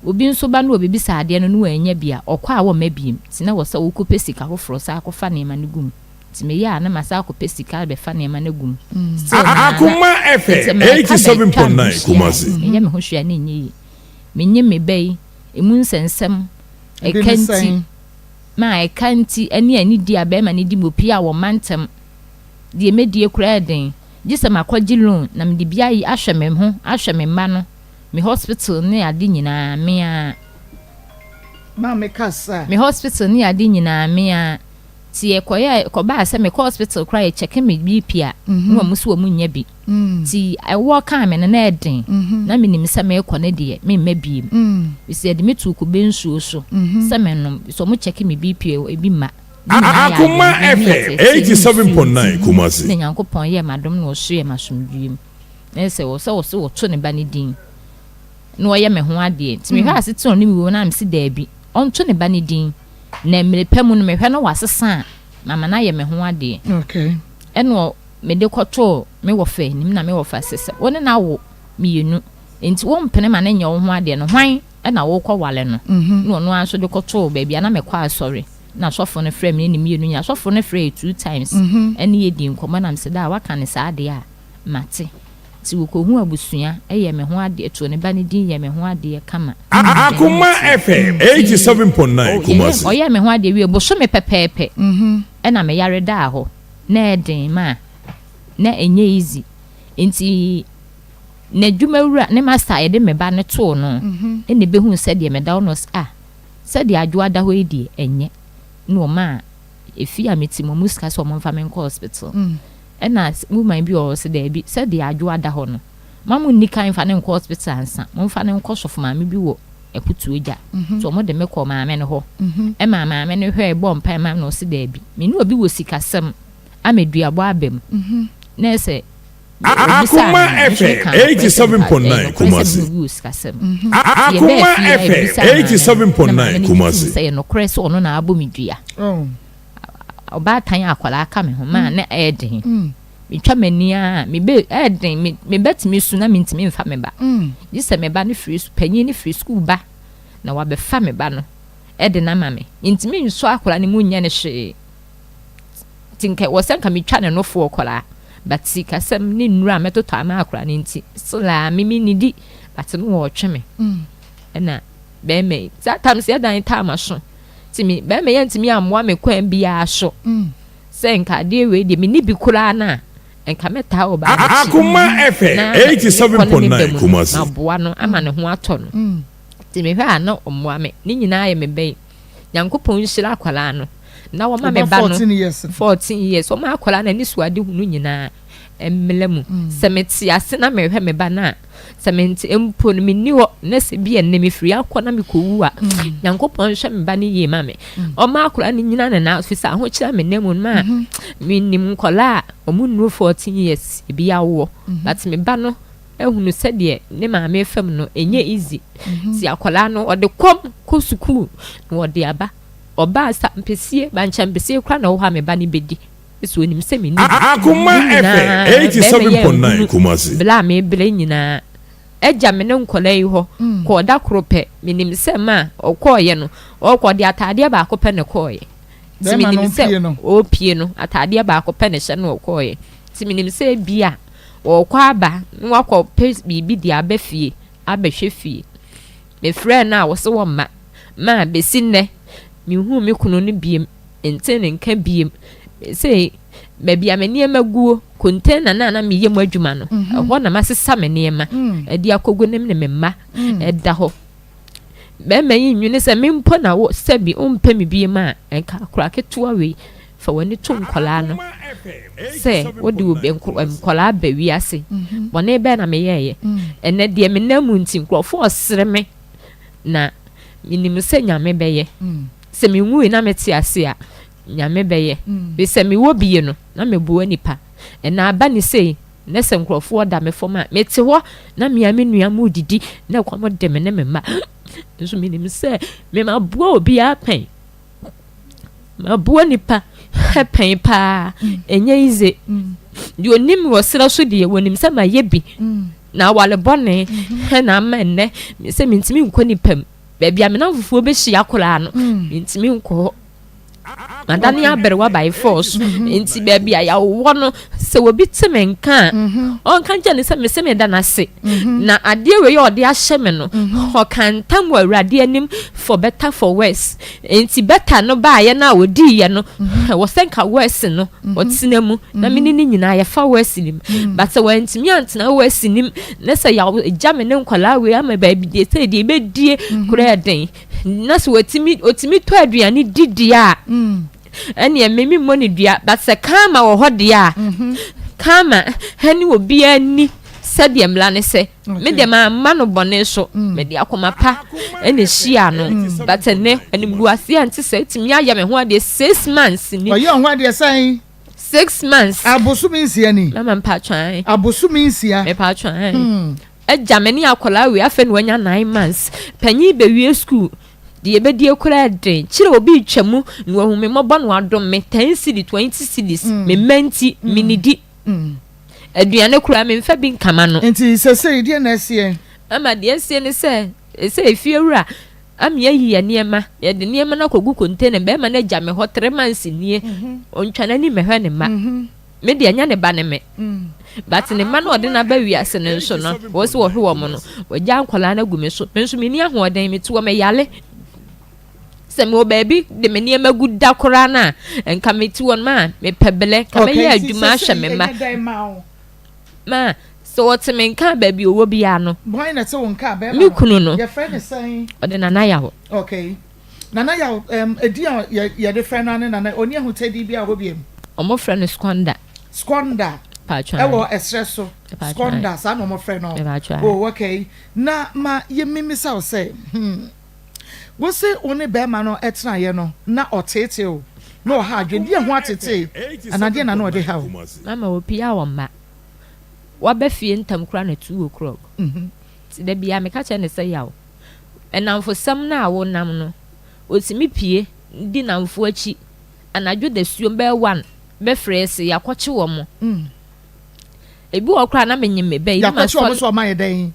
Obi nso ba na ɔbɛbisa adeɛ no na wannya bi a, ɔkɔ a wɔmma biem. Nti na ɛwɔ sɛ wokɔpɛ sika foforɔ san akɔfa nneɛma no gu mu. Nti meyɛ a na masan akɔpɛ sika abɛfa nneɛma no agu mu. Still naa na Akoma nti FM mɛka bɛtwa me ho 87.9 hyia a, Kumasi. meyɛ me ho hwee a na ɛnyɛ yie. Menye me ba yi, ɛmu nsɛnsɛm, Ebi ɛka ne nti, sɛn? ma ɛka nti ne anidie a barima no di me, opie a wɔmma ntɛm. Deɛ mɛdie koraa yɛ den. Gye sɛ makɔgye loan na mede bi ayi ahwɛ me ho, ahwɛ me mma no, me hospital ne ade nyinaa, me ara. Maame kasa. Me hospital ne ade nyinaa, me ara. Nti ɛkɔyɛɛ, ɛkɔbaa sɛ mekɔ hospital koraa yɛ check me BP a, na wɔn se wɔn nnya bi. Nti ɛwoɔ kaa me no na ɛden. Na menim sɛ merekɔ no deɛ, memma biem. Ɛfiri sɛ yɛde me too kube nsuo so sɛ mennom. Ɛfiri sɛ wɔn check me BP a, ebi mma. Ne nyinaa yɛ Akoma adwendwen ne FM ateetee ne eighty seven nisuo point nine nti Kumasi. na Nyankopɔn yɛɛ m'adom na ɔsoɛɛ m'asomdwoeɛ mu. Na ɛsɛ wɔ sɛ wɔse wɔto ne ba no din na ɔyɛ me ho adeɛ. Nti mehwɛ asetena a ɔne me wɔ mu no a mese daabi, ɔnto ne ba no din na mmere pa mu no mehwɛ na wasesa a mama no ayɛ me ho adeɛ. Okay. Ɛna mede kɔtoo me wɔfa anim na me wɔfa se sɛ wo ne no awo mienu nti wompene ma no nyɛ wo ho adeɛ no hwan na worekɔwale no? Na ɔno ara nso de kɔtoo baabi a na mekɔ asɔre. Na sɔfo no frɛɛ me ne ne mienu nyinaa. Sɔfo no frɛɛ yɛ two times ɛne yɛ dii nkɔmmɔ na mese daa waka no saa deɛ a mate. Nti wɔkɔhuu abusua yɛɛ me ho adeɛ too ne ba no din yɛɛ me ho adeɛ kama. Akoma FM Nti 87.9 Kumasi. ɔyɛɛ me ho adeɛ wie bosome pɛpɛɛpɛ ɛna me yare daa hɔ. Na ɛden ma na ɛnyɛ easy. Nti n'adwumawura ne master a yɛde me ba no too no ɛna ɛbɛhuu sɛdeɛ meda hɔ na ɔse ah Sɛdeɛ Adwoa da hɔ yi deɛ, ɛnyɛ. Ɛna ɔmaa efie a mete mu, wɔn sika sɛ wɔmfa me nkɔ hospital. Ɛna woman bi wɔ hɔ, ɔse daabi, sɛdeɛ Adwoa da hɔ no, mma monni kan mfa no nkɔ hospital ansa, momfa no nkɔ sɔfo maame bi wɔ Akutuo gya. Nti wɔde me kɔɔ maame no hɔ. Ɛmaa maame no hwɛɛ, bɔɔ mpaeɛ maa me na ɔse daabi, me ne obi wɔ sikasɛm ama duabɔ aba mu. Na ɛsɛ Akoma FM 87.9 Kumasi. Akoma FM 87.9 Kumasi. Sɛ yɛ nokorɛ sɛ ɔno na abɔ me dua. Ɔbaatan a akwadaa ka me ho maa na ɛyɛ den. Metwa m'ani a mebe ɛyɛ den me bɛtumi su na mentumi nfa me ba. Gye sɛ me ba no firi panyin no firi sukuu ba na wabɛfa me ba no ɛde no ama me. Mentumi nsɔ akwadaa no mu nyɛ no hwee. Nti nka ɛwɔ sɛ nka metwa ne nofoɔ koraa but sikasɛm ne nnuro a mɛtotɔ ama akora no nti still a me mennidi but no wɔɔtwe me ɛna bɛrima yi saa tam sɛ ɛdan taa ma so nti me bɛrima yi antumi ammoa me kwan biara so sɛ nka adeɛ wei deɛ menni bi koraa no a nka mɛtaa wɔ baa n'akyi Akoma FM na mekɔ ne ne ba 87.9 mu no Kumasi. maboa no ama ne ho atɔ no nti mehwɛ a na ɔmmoa me ne nyinaa yɛ me bɛyi Nyankopɔn nhyira akwadaa no na wɔma me ba no 14 years wɔma akwadaa no ani so ade hunu nyinaa mmla mu mm. sɛ mete ase na mehwɛ me ba no a sɛ mente mpo no menni hɔ na sɛ bi ɛnnɛ mefiri akɔ na mekɔwu a mm. nyankopɔn nhwɛ me ba no yie ma me mm. ɔma akwadaa no nyina ne nan so sɛ ahokyerɛ me nam mu no ma mm-hmm. menim nkɔlaa a ɔmo nnuru 14 years ebi awoɔ mm-hmm. but me ba no ahunu sɛdeɛ ne maame fam no ɛnyɛ easy nti akwadaa no ɔde kɔm kɔ sukuu na ɔde aba ɔbaa sa mpesie bankyɛ mpesie koraa na ɛwɔ hɔ a me ba no bɛdi so onim sɛ menni bi Akoma ne FM nyinaa bɛrima yi 87.9 anhunu Kumasi. berɛ a mebrɛ nyinaa agya me ne nkwadaa yi hɔ kɔɔ da koro pɛ menim sɛ ma ɔkɔɔeɛ no ɔkɔ ɔde ataadeɛ baako pɛ na ɛkɔɔeɛ nti Bɛrima no menim sɛ pie no. ɔpie no ataadeɛ baako pɛ na ɛhyɛ no ɔkɔɔeɛ nti menim sɛ ebia Ɔrekɔ aba na wakɔpɛ biribi de aba fie abɛhwɛ fie. Mefrɛɛ no a ɔse ɔmma. Ma bɛsi nnɛ menhuu me kunu no biom, mentee ne nka biom. Seesei baabi a me nneɛma guo, container no a na meyɛ mu adwuma no, ɛhɔ na masesa me nneɛma de akɔgu ne ne me mma da hɔ. Bɛrima yi nnwene sɛ me mpo na wo sɛbi wompɛ me biem a, nka akora ketewa wei fa w'ani to nkwadaa no sɛ wode obi nkwadaa ba wiase. Mhm. Bɔne bɛn na meyɛɛyɛ? Mm. Ɛnɛ deɛ menam mu nti nkurɔfoɔ ɔsere me na menim sɛ Nyame bɛyɛ. Mm. Sɛ menwui na mete ase a, Nyame bɛyɛ. Mm. Sɛ mewɔ bie no na meboa nipa. Ɛna aba ne sei Nnɛ sɛ nkurɔfoɔ da me fam a, mete hɔ na me ara me nua mu redidi na ɛkɔm de me ne me mma. Nso menim sɛ me maboa obiara pɛn. Maboa nipa. Pɛn paa, ɛnyɛ yize. Deɛ ɔnim me wɔ serɛ so deɛ, wɔnim sɛ mayɛ bi. Na aware bɔne na ama nnɛ sɛ mentumi nkɔ nipa mu. Baabi a me nnamfofoɔ bɛhyia koraa no, mentumi nkɔ hɔ. Madane aberewa by force. Nti baabi a yɛwɔ no, sɛ obi te me nka a, ɔnka nkyerɛ no sɛ mese meda no ase. Na adeɛ wei a ɔde ahyɛ me no, ɔka ntam wɔ Awurade anim for better for worse. Nti better no baeɛ no a ɔdiiɛ no, ɛwɔ sɛ nka worse no ɔtena mu na me ne no nyinaa yɛfa worse no mu. But sɛ wantumi antena worse no mu na sɛ yɛagya me ne nkwadaa wei ama baabi deɛ sɛ deɛ ɛbɛdie koraa ɛden na sɛ wɔtumi ɔtumi tɔ aduane di deɛ a ɛneɛ me memmɔ ne dua. But sɛ karma wɔ hɔ deɛ a, karma ɛne obiara ni sɛdeɛ mmara no sɛ. Me deɛ mamma no bɔne so, mede akoma pa na ɛhyiaa no. But ɛnnɛ, animguaseɛ a ɛnte saa atumi ayɛ me ho adeɛ 6 months ni. Ɔyɛ ho adeɛ sɛn? 6 months. Abosome 6 ni. Mama mpatwa an. Abosome 6. Mepatwa an. Agya me ne akwadaa wei afei na wanya 9 months. Panyin bɛwie school. Deɛ ɛbɛdie koraa den. Kyerɛ obi retwa mu na wahu me mmɔbɔ na wadom me 10 cedi, 20 cedis. Me mma nti, menidi. Aduane koraa memfa bi nkama no. Nti sɛsɛyi deɛ na ɛseɛ? Ama deɛ ɛseɛ ne sɛ, sɛ efie wura ama yɛayi yɛn nneɛma, yɛde nneɛma no akɔgu container mu, bɛrima no agya me hɔ 3 months nie, ɔntwa n'ani mmɛhwɛ ne mma. Me deɛ ɛnyɛ ne ba ne me. But ne mma no ɔde no aba wiase no nso no, wɔ sɛ wɔhwɛ wɔn no, wɔagya nkwadaa no agu me so. Me nso menni ahoɔden, mete hɔ meyare. Sɛ mewɔ baabi de me nneɛma gu da koraa no a, nka mete hɔ no ma mepɛ belɛ, nka mɛyɛ adwuma ahwɛ me mma. Ma sɛ wɔte me nka baabi ɔwɔ biara no. Hwan na ɛte wo nka bɛrima Me kunu no. Yɛfrɛ ne sɛn? Ɔde Nana Yaw. Okay. Nana Yaw, edin a yɛde frɛ no ane Nana, ɔni ahotadi bi a hɔ biam? Ɔmo frɛ no Squander. Squander. Patwa. Ɛwɔ ɛserɛ so. Squander, saa na ɔmo frɛ no. Patwa. Oh, okay. Na ma yɛmmisa wo sɛ, wo se wo ne bɛrima no ɛtenaeɛ no, na ɔteetee o, na ɔha adwene, deɛ ho atetee, anaa deɛ na na ɔde ha o? Mama opia wɔ mma. Waba fie ntam koraa na 2 o'clock. Nti da biara meka kyerɛ ne sɛ yaw. Ɛnamfosɛm no a wonam no, otumi pie di namfo akyi anadwo da suom bɛyɛ 1 bɛfrɛ se yɛakɔkye wɔ mo. Ebi wɔ koraa na menyim me bɛyi. Yɛakɔkye wɔn so ɔma yɛ dɛn?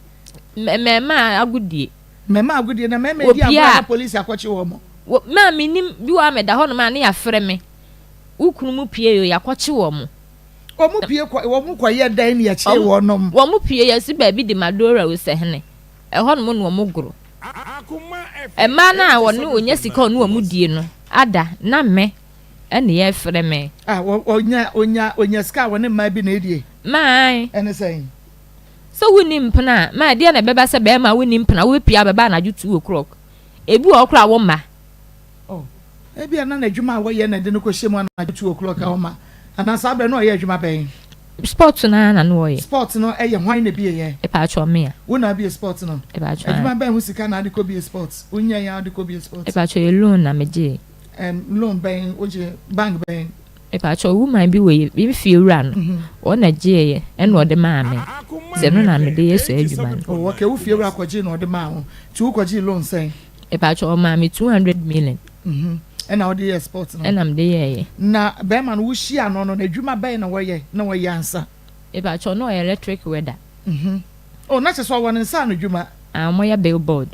Mmarima agodie. Mmarima agodie na mmarima di agorɔ na polisi akɔkye wɔn mo. Maa menim bi wɔ a meda hɔ nom a ne yɛafrɛ me. Wo kunu mu pie yo yɛakɔkye wɔ mo. Wɔn pie kɔ wɔn kɔ yɛ dɛn ne yɛkye wɔn nom? Wɔn pie yɛsi baabi de Madora Osɛhene. Ɛhɔ nom na wɔn goro. Mmaa no a wɔne onya sika ɔne wɔn die no ada na me ɛne yɛfrɛ me. Ah, onya onya onya sika a wɔne mmaa bi na edie. Maa. Ɛne sɛn? Sɛ wonni mpena a, maa deɛ na ɛbɛba sɛ bɛrima wonni mpena wobɛpie abɛba anadwo 2 o'clock. Ebi wɔ hɔ koraa wo mma. Oh, ebi a na n'adwuma a wɔyɛ na ɛde no kɔhyɛ mu anadwo 2 o'clock a ɔma. Anaa saa berɛ no ɔyɛ adwuma bɛn? Sport no ara na no ɔyɛ. Sport no ɛyɛ hwan na ebie yɛ? Epatwɔ me a. Wo na abie sport no? Epatwɔ. Adwuma bɛn ho sika na ade kɔ bie sport? Wonya yɛn ade kɔ bie sport? Epatwɔ yɛ loan na megye. Loan bɛn wogye bank bɛn? Epatwɔ woman bi wɔ yɛ fie wura no. Wɔn na gye yɛ ɛna ɔde maa me. Sɛ no na mede yɛ saa adwuma no. Oh, okay, wo fie wura kɔgye na ɔde maa wo. Nti wo kɔgye loan sɛn? Epatwɔ ɔmaa me 200 million. Ɛna wode yɛ sport no? Ɛna mede yɛɛyɛ. Na bɛrima no wohyia no no n'adwuma bɛn na wɔyɛ na wɔyɛ ansa? Epatwɔ no ɔyɛ electric welder. Oh, na kyerɛ sɛ ɔwɔ ne nsa ano adwuma. Ah, wɔyɛ billboard.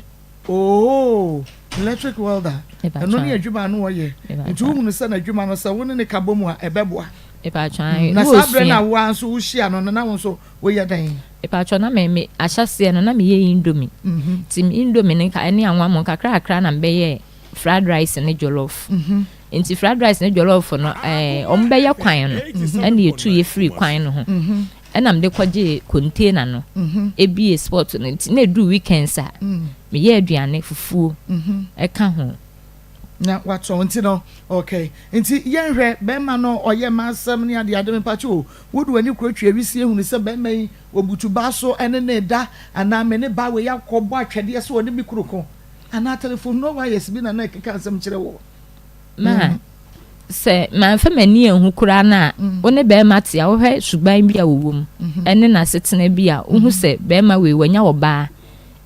Oh, electric welder. Ɛno ne adwuma no wɔyɛ. Nti wohunu sɛ n'adwuma no sɛ wo ne ne ka bɔ mu a ɛbɛboa. Epatwɔ Na saa berɛ no a wo ara nso wohyia no no na wo nso woyɛ dɛn? Epatwɔ na me ahyɛseɛ no na meyɛ indomie. Nti indomie no ɛne anwa kakra kakra na mebɛyɛ fried rice ne jollof. Nti fried rice ne jollof no ɔmo bɛyɛ kwan no ɛna yɛtu yɛ firi kwan no ho. Ɛna mede kɔgye container no ebie spot no nti na edu weekends a meyɛ aduane fufuo ɛka ho. Na watɔn nti no okay nti yɛnhwɛ bɛrima no ɔyɛ ma asɛm ne ade ade mepakye o wode w'ani kuro twe awisi ehunu sɛ bɛrima yi obutu baa so ɛne ne da anaa me ne ba wei akɔbɔ atwɛdeɛ sɛ ɔne me kuro ko anaa telephone no wires bi na na ɛkeka asɛm kyerɛ wɔ. Maa sɛ mamfa m'ani anhu koraa no a wo ne bɛrima te a wohwɛ suban bi a wɔwɔ mu ɛne n'asetena bi a wohu sɛ bɛrima wei wanya ɔbaa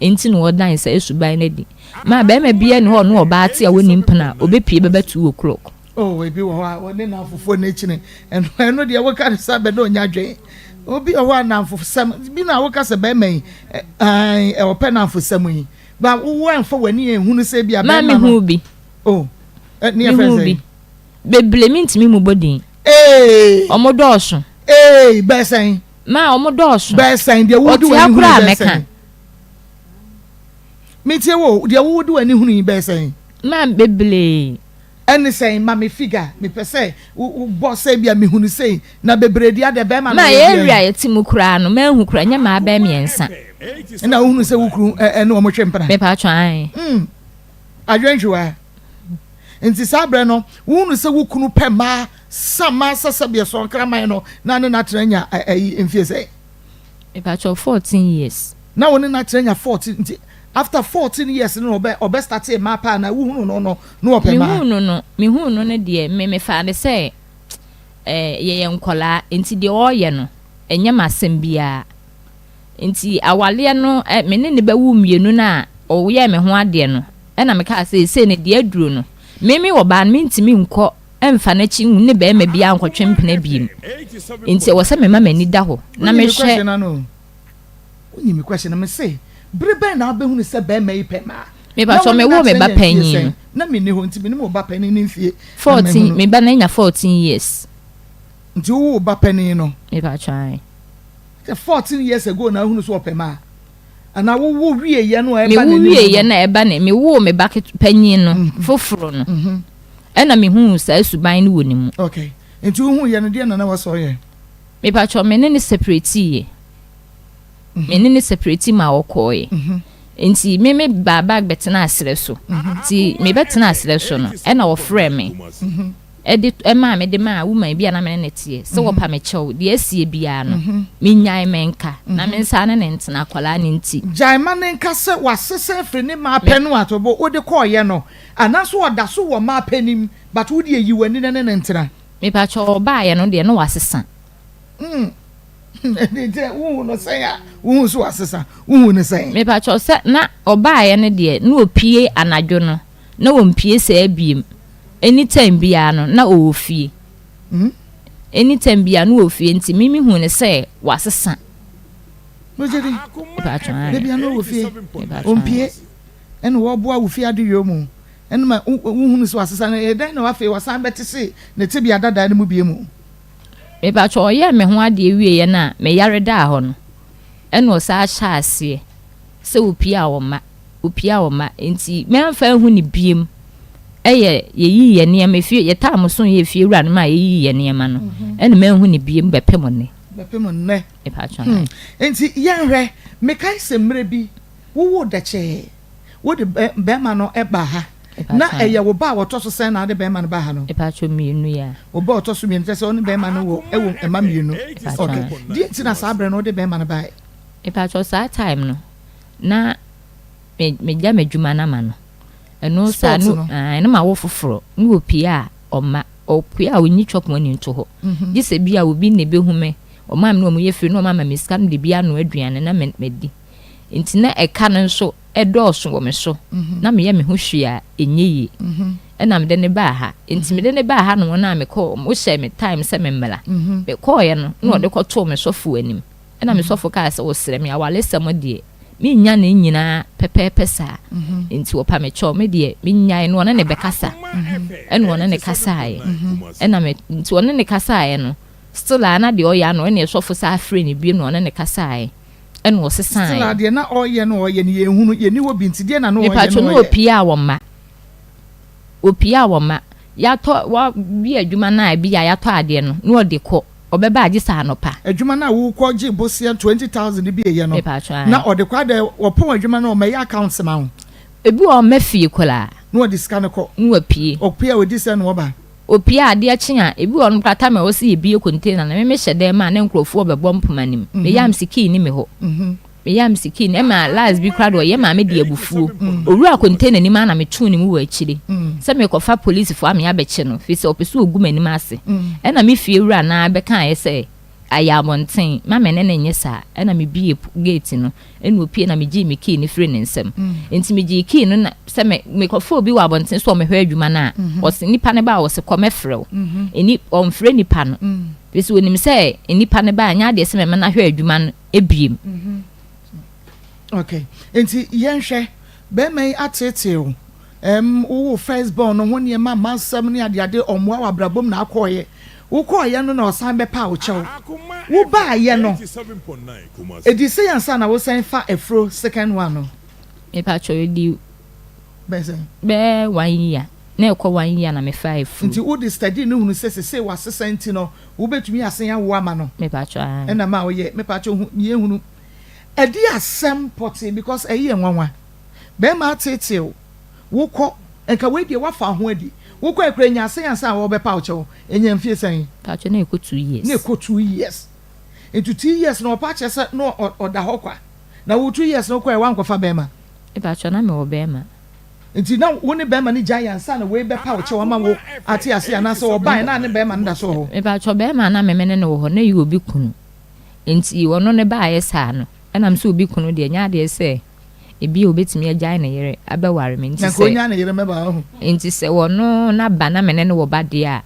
nti na wɔdan sɛ suban no adi. Maa bɛrima biara ni hɔ ɔne ɔbaa te a wɔnni mpena a obɛpie bɛbɛ 2 o'clock. Oh, ebi wɔ hɔ a wɔne nnamfofoɔ no akyini. Ɛno ɛno deɛ woka no sɛ bɛ na ɔnya adwene. Obi wɔ hɔ a nnamfosɛm bi na woka sɛ bɛrima yi ɛɛ ɔpɛ nnamfosɛm yi. Ba wo ɛnfa w'ani ehunu sɛ bi a bɛrima no. Maa mehu bi. Oh, ne yɛ fɛn Mehu sɛ. bi. Bebree mentumi mubɔ din. Ee. Ɔmo dɔɔso. Ee, bɛɛ sɛn. Maa ɔmo dɔɔso. Bɛɛ sɛn deɛ wodi Ɔtea w'ani hunu koraa bɛɛ mɛka. sɛn. Metie wo, deɛ wodi w'ani hunu yi bɛɛ sɛn. Maa bebree. Ɛne sɛn ma me figure mepɛ sɛ wobɔ sɛ bia mehunu sei na bebree deɛ adɛ bɛrima no Ma ɔyɛ yɛ deɛn? area yɛte mu koraa no manhu koraa nyɛ maa bɛɛ miɛnsa. Ɛna wohunu sɛ wo kunu ɛne wɔn twe mpena? Mepaatwɔ ae. Mm, adwentwewa. Nti saa berɛ no wohunu sɛ wo kunu pɛ mmaa sa mmaa sɛ sɛdeɛ sɔnkraman no na ne no atena anya ɛyi mfie sɛn? Mepaatwɔ 14 years. Na wo ne no atena anya 14 nti after 14 years no na ɔbɛ ɔbɛ startee mmaa paa anaa wohunu no no na ɔpɛ mmaa? Mehuu no no mehuu no no deɛ me mefaa no sɛ eh, yɛyɛ nkɔlaa nti deɛ ɔɔyɛ no ɛnyɛ m'asɛm biara nti awaleɛ no eh, me ne no bɛwo mmienu no a ɔyɛɛ me ho adeɛ no ɛna mekaa sɛ sei no deɛ aduro no me me wɔ baa no mentumi nkɔ ɛmfa n'akyi ne bɛrima biara nkɔtwe mpena biem nti ɛwɔ sɛ mema m'ani da hɔ na Wonyi me mehwɛ question ano o. Wonyi me question no mese bere bɛn na wobɛhunu sɛ bɛrima yi pɛ mmaa? Me Na patrɔ wo me ne no woo me atena ba anya mfie panyin sɛn? no. Na menni hɔ nti menim wo ba panin no mfie na 14 mahunu. me ba no anya 14 years. Nti wowoo wo ba panin no? Me patrɔ ae. Sɛ 14 years ago na wohunu sɛ ɔpɛ mmaa? Anaa wowo wieɛ no a Me ɛba wo n'anim wieɛ no? no a ɛba ne me woo me ba ket panyin no foforo no ɛna me huu saa suban no wɔ ne mu. Okay nti wohuiɛ no deɛn na na ɛwɔ sɛ ɔyɛ? Me patrɔ me ne no separate yɛ. Me ne no separate ma ɔkɔɔɛ. Nti me me baa back bɛtenaa serɛ so. Nti me bɛtenaa serɛ so no ɛna ɔfrɛɛ me ɛde ɛmaa me de maa woman bi a na me ne no teɛ sɛ wɔpa me kyɛw deɛ asie biara no me nyae me nka na me nsa ne no ntena akwadaa no nti. Gyae ma no nka sɛ wasesa afiri ne maa Me. pɛ no a to bo wode kɔɔyɛ no anaa so ɔda so wɔ maa pɛ no mu but wo deɛ yi w'ani na ne no ntena. Mepakyɛw ɔbaayɛ no deɛ na wasesa. Mm. Nti wohu no sɛn a wohu so wasesa wohu no sɛn. Mepakyɛw sɛ na ɔbaeɛ no deɛ na ɔpie anadwo no na ɔmpie saa biem anytime biara no na ɔwɔ fie anytime biara na ɔwɔ fie nti me mehu no sɛ wasesa. Mogye di Mepakyɛw ae. da bia na ɔwɔ fie Mepakyɛw ae. ɔmpie ɛna wɔboa wo fie adeyɔ mu ɛna ma wohunu sɛ wasesa no ɛyɛ dɛn na afei wasan bɛte se ne tebea dadaa no mu bie mu. Mepakyɛw ɔyɛɛ me ho adeɛ wieɛ no a me yare daa hɔ no ɛna ɔsan hyɛɛ aseɛ sɛ ɔpie a ɔmma ɔpie a ɔmma nti manfa anhu no biem ɛyɛ yɛyii yɛn nneɛma efie yɛ time so yɛ efie wura no maa yɛyii yɛn nneɛma no ɛna manhu no biem bɛpem nnɛ. Bɛpem nnɛ. Mepakyɛw Hmm ae. nti yɛnhwɛ mekae sɛ mmerɛ bi wowoo dɛkyɛɛ Wode bɛrima no baa ha. Na ɛyɛ wo ba a ɔtɔ so sɛn na wode bɛrima no baa ha no? Mepakyɛw mmienu yi a. Wo ba a ɔtɔ so mmienu, kyerɛ sɛ wo ne bɛrima no wɔ wɔ mma mmienu. Okay. Deɛ nti na saa berɛ no wode bɛrima no baeɛ? Mepakyɛw saa time no na me megya m'adwuma no ama no. Ɛno saa Sports no no. ae na mawo foforɔ na ɔpue a ɔmma. Ɔpue a ɔnyi chop money nto hɔ. Gye sɛ bi a obi na ɛbɛhu me, ɔmaa me na wɔyɛ firi na wɔama me sika no de bi anoa aduane na me madi. Nti na ɛka no nso dɔɔso wɔ me so, na meyɛ me ho hwee a ɛnyɛ yie. Ɛna mede no baa ha. Nti mede no baa ha no wɔn a mekɔɔ, wɔhyɛɛ me time sɛ memmra. Mekɔeɛ no, na wɔde kɔtoo me sɔfo anim. Ɛna me sɔfo kaa sɛ ɔsrɛ me awaresɛm deɛ, mennya ne nyinaa pɛpɛɛpɛ saa. Nti ɔpa me kyɛw, me deɛ mennyae no, ɔne no bɛkasa. Ɛna ɔne no kasaeɛ. Ɛna me, nti ɔne no kasaeɛ no, still a na deɛ ɔyɛ ano, ɛna sɔfo san frɛɛ no bio na ɔne no kasaeɛ. ɛna ɔsesaeɛ. Still a deɛ na ɔyɛ no ɔyɛ no yɛnhunu, yɛnni hɔ bi nti deɛ na na ɔyɛ no ɔyɛ. Mepatwo na ɔpie a wɔmma, ɔpie a wɔmma, yɛatɔ wa wie adwuma no a ebi a yɛatɔ adeɛ no na ɔde kɔ, ɔbɛba a gye sɛ anɔpa. Adwuma no a wokɔ gye bosea 20,000 no bi yɛ no Mepatwo ae. na ɔde kɔ adɛn wɔpɔn adwuma no ɔmɛyɛ accounts ma wo. Ebi wɔ hɔ ɔmma fie koraa. Na ɔde sika no kɔ. Na wapue. Ɔpue a ɔdi sɛn na ɔba. Opue a adeɛ kye a, ebi wɔ hɔ no koraa time a ɛwɔ sɛ yɛbue container no, me mehyɛ dan mu a na nkurɔfoɔ bɛbɔ mpoma no mu. Meyɛ a mese key nni me hɔ. Meyɛ a mese key nni, ɛma last bi koraa deɛ ɔyɛ maa mede abufuo. Ɔwuraa container no mu ara na metoo ne mu wɔ akyire sɛ merekɔfa polisifoɔ ame abɛkye no firi sɛ ɔpɛ sɛ ɔgu m'anim ase. Ɛna me fie wura no ara bɛkaeɛ sɛ. Ayɛ abɔnten, ma me ne no nyɛ saa. Ɛna mebue gate no, ɛna opue na megyee me key no firii ne nsam. Nti megyee key no na sɛ me mekɔfa obi wɔ abɔnten sɛ ɔmɛhwɛ adwuma no a, ɔse nipa no ba a ɔse kɔ mɛfrɛ wo. Ɛni ɔmfrɛ nipa no. Firi sɛ onim sɛ nipa no ba a, ɛnyɛ adeɛ sɛ mɛma no ahwɛ adwuma no biem. Okay, nti yɛnhwɛ, bɛrima yi ateetee wo, ɛm wo wo first born no ho nneɛma mma asɛm ne adeade ɔmmoa wɔ abrabɔ mu na akɔɔyɛ, wokɔɔyɛ no na ɔsan bɛpaa wo kyɛw, wobaayɛ no, ɛdi sɛ ansa na wosan fa afuro second one no? Mepakyɛw, ɛdi Bɛyɛ sɛn? Bɛyɛ one year, na ɛkɔ one year na mefaa afuro. Nti wode study no hunu sɛ sesei wasesa nti no wobɛtumi asen awo ama no? Mepakyɛw, aane. Ɛna ma woyɛ, mepakyɛw hu, yɛhunu ɛde asɛm pɔtee because ɛyi yɛ nwanwa. Bɛrima ateetee wo, wokɔ, nka wei deɛ woafa ho adi, wokɔ ɛkora nya asɛn ansa a wɔbɛpa wo kyɛw, ɛnya mfie sɛn? Pakyɛw, na ɛkɔ 2 years. Na ɛkɔ 2 years. Nti 2 years na ɔpa kyerɛ sɛ na ɔda hɔ kwa, na wo 2 years no kɔɛ woankɔfa bɛrima? Mepakyɛw, na mewɔ bɛrima. Nti na wo ne bɛrima no gyae ansa na wei bɛpa wo kyɛw ama wo ate ase, anaasɛ ɔbae na ne bɛrima no da so wɔ hɔ? Mepakyɛw, bɛrima na meme ne no wɔ hɔ na ɛyɛ obi kunu. Nti ɔno ne baayɛ saa no, ɛnam sɛ obi kunu deɛ, nyɛ adeɛ sɛ ebi a obetumi agyae ne yere abɛware me. Nti na nka sɛ onya ne yere mɛba ho. Nti sɛ ɔno n'aba na me ne no wɔ ba deɛ a,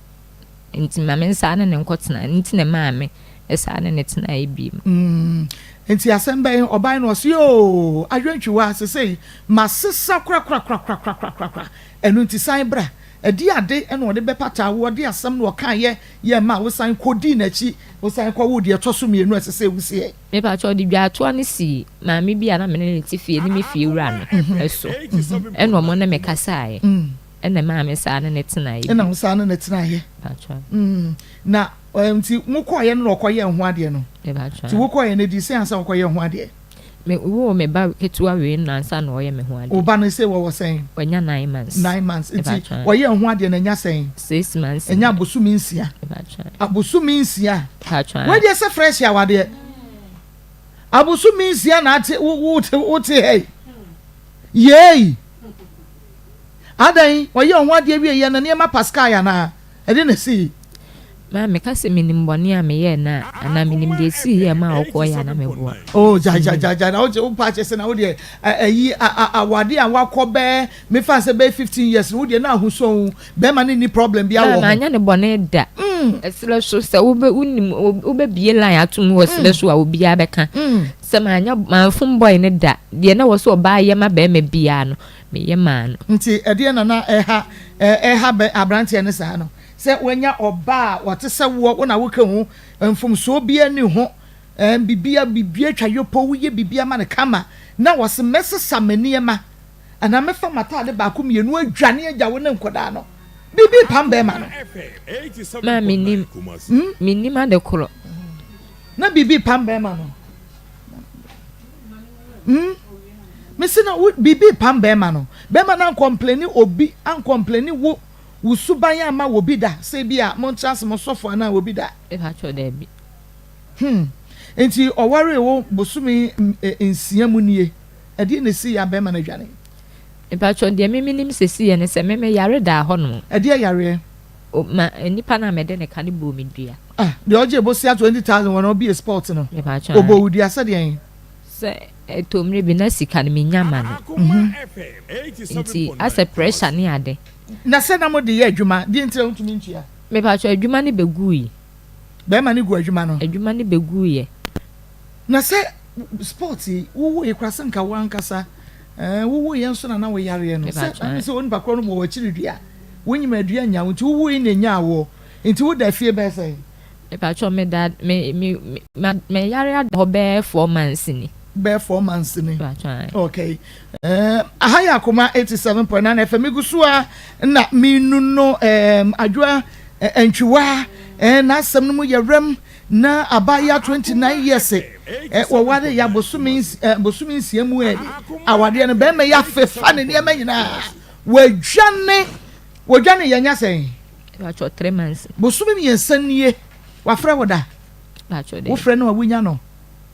nti ma me nsa ne ne nkɔtena. Nti na maa me ɛsaa ne ne tenaeɛ biem. Nti asɛm bɛn ɔban no ɔse yoo adwantwiwa sesei masesa korakorakorakorakorakora, ɛno nti san bra. Ɛde ade ɛna ɔde bɛpata wo, ɔde asɛm na ɔkaeɛ yɛ ma wosan kɔdii n'akyi, wosan kɔwo deɛ ɛtɔ so mmienu a ɛsɛ sɛ wusiɛ? Mepakyɛw, ɔde dwaatoa no si maame bi a na me ne ne te fie ne me fie wura no ɛso, ɛna ɔmo ne me kasaeɛ, ɛna maame saa ne ne tenaeɛ. Ɛna wo saa ne ne tenaeɛ? Mepakyɛw. Na nti mokɔɔyɛ no na ɔkɔyɛ ho adeɛ no? Mepakyɛw. Nti wokɔɔyɛ no di sɛ ansa wɔkɔyɛ ho adeɛ? Me wo me ba ketewa wei no ansa na ɔyɛ me ho adeɛ. Wo ba no sɛ wɔwɔ sɛn? Wanya 9 months. 9 months. Nti wɔyɛ ho adeɛ no anya sɛn? 6 months. Ɛnya abosome 6. Mepakyɛw. Abosome 6. Mepakyɛw. Wɔdeɛ sɛ fresh awadeɛ abosome 6 na ate wo wo wote hɛ yeei adan ɔyɛ ho adeɛ wie yɛ na nneɛma pascal yɛ anaa ɛde na si? Maa meka sɛ menim bɔne a meyɛɛ no a, anaa menim deɛ ɛsii yɛ ma a wokɔɔ yɛ a na meboa. Oh, gya gya gya gya, na wogye wo pa kyɛ sɛ na wodeɛ ɛyi awade a wakɔ bɛɛ mefa sɛ bɛyɛ 15 years no, wodeɛ na ahosuo bɛrima ne ni problem bi awɔ ho. Maanyɛ ne bɔne da. Ɛserɛ so sɛ wobɛ wonim wobɛbie line atom wɔ serɛ so a, obiara bɛka sɛ maanyɛ manfom bɔe ne da. Deɛ na wɔ sɛ ɔbaa yɛ ma bɛrima biara no, meyɛ maa no. Nti ɛdeɛ na na ɛha ɛha bɛ aberanteɛ ne saa no sɛ wanya ɔbaa a wɔte sɛ woɔ, wo na woka ho mfomsoɔ biara ni ho, bibia bibia atwa yɔpɔ, woyɛ bibia ma no kama, na wɔse mɛsesa me nneɛma anaa mɛfa m'ataade baako mmienu adwane agya wo ne nkɔdaa no, biribi pam bɛrima no. Maa menim menim ade korɔ. Na biribi pam bɛrima no. Mesi na wo biribi pam bɛrima no, bɛrima no ancomplaini obi ancomplaini wo wo suban ama obi da sɛ bi a monkyerɛ ase mo sɔfo anaa obi da? Mepakyɛw, daabi. Nti ɔwaree wo bosome 6 mu nie, ɛdeɛ na esi yɛ abɛrima no adwane? Mepakyɛw, deɛ me menim sɛsi yɛ ne sɛ me meyare daa hɔnom. Ɛdeɛ yareɛ? Ma nipa no a mɛde ne ka no bɔɔ me dua. Ah, deɛ ɔgye bosia 20,000 wɔ na ɔbie sport no? Mepakyɛw. Ɔbɔ wo dua sɛdeɛ? Sɛ ɛtɔ mmerɛ bi na sika no menya ma no, nti asɛ pressure ne ade. Na sɛ na mo de yɛ adwuma deɛ nti na wontumi ntua? Mepakyɛw, adwuma no bɛgui. Bɛrima no gu adwuma no? Adwuma no bɛguiɛ. Na sɛ sport yi wowo yi kora sɛ nka wo ankasa wowo yɛ nso na na woyareɛ no sɛ ɛne sɛ onipa korɔ no bɔ w'akyiri dua, wonyim adua nya wo, nti wowo yi na ɛnya awoɔ, nti woda fie bɛɛ sɛn? Mepakyɛw, meda me me me meyare ada hɔ bɛyɛ 4 months ni. Bɛyɛ 4 months ni? Mepakyɛw. Okay, aha yɛ Akoma 87.9 FM. Megu so a na menu no Adwoa Antwiwa n'asɛm no mu yɛ rɛm na abaayewa 29 years wɔware yɛ abosome 6 mu ɛ awadeɛ no, bɛrima yi afefa ne nneɛma nyinaa wɔadwane wɔdwane. Yɛnya sɛn? Mepakyɛw, 3 months. Bosome 3 nie. Wafrɛ wo da? Mepakyɛw, dɛ. Wofrɛ no a wonya no?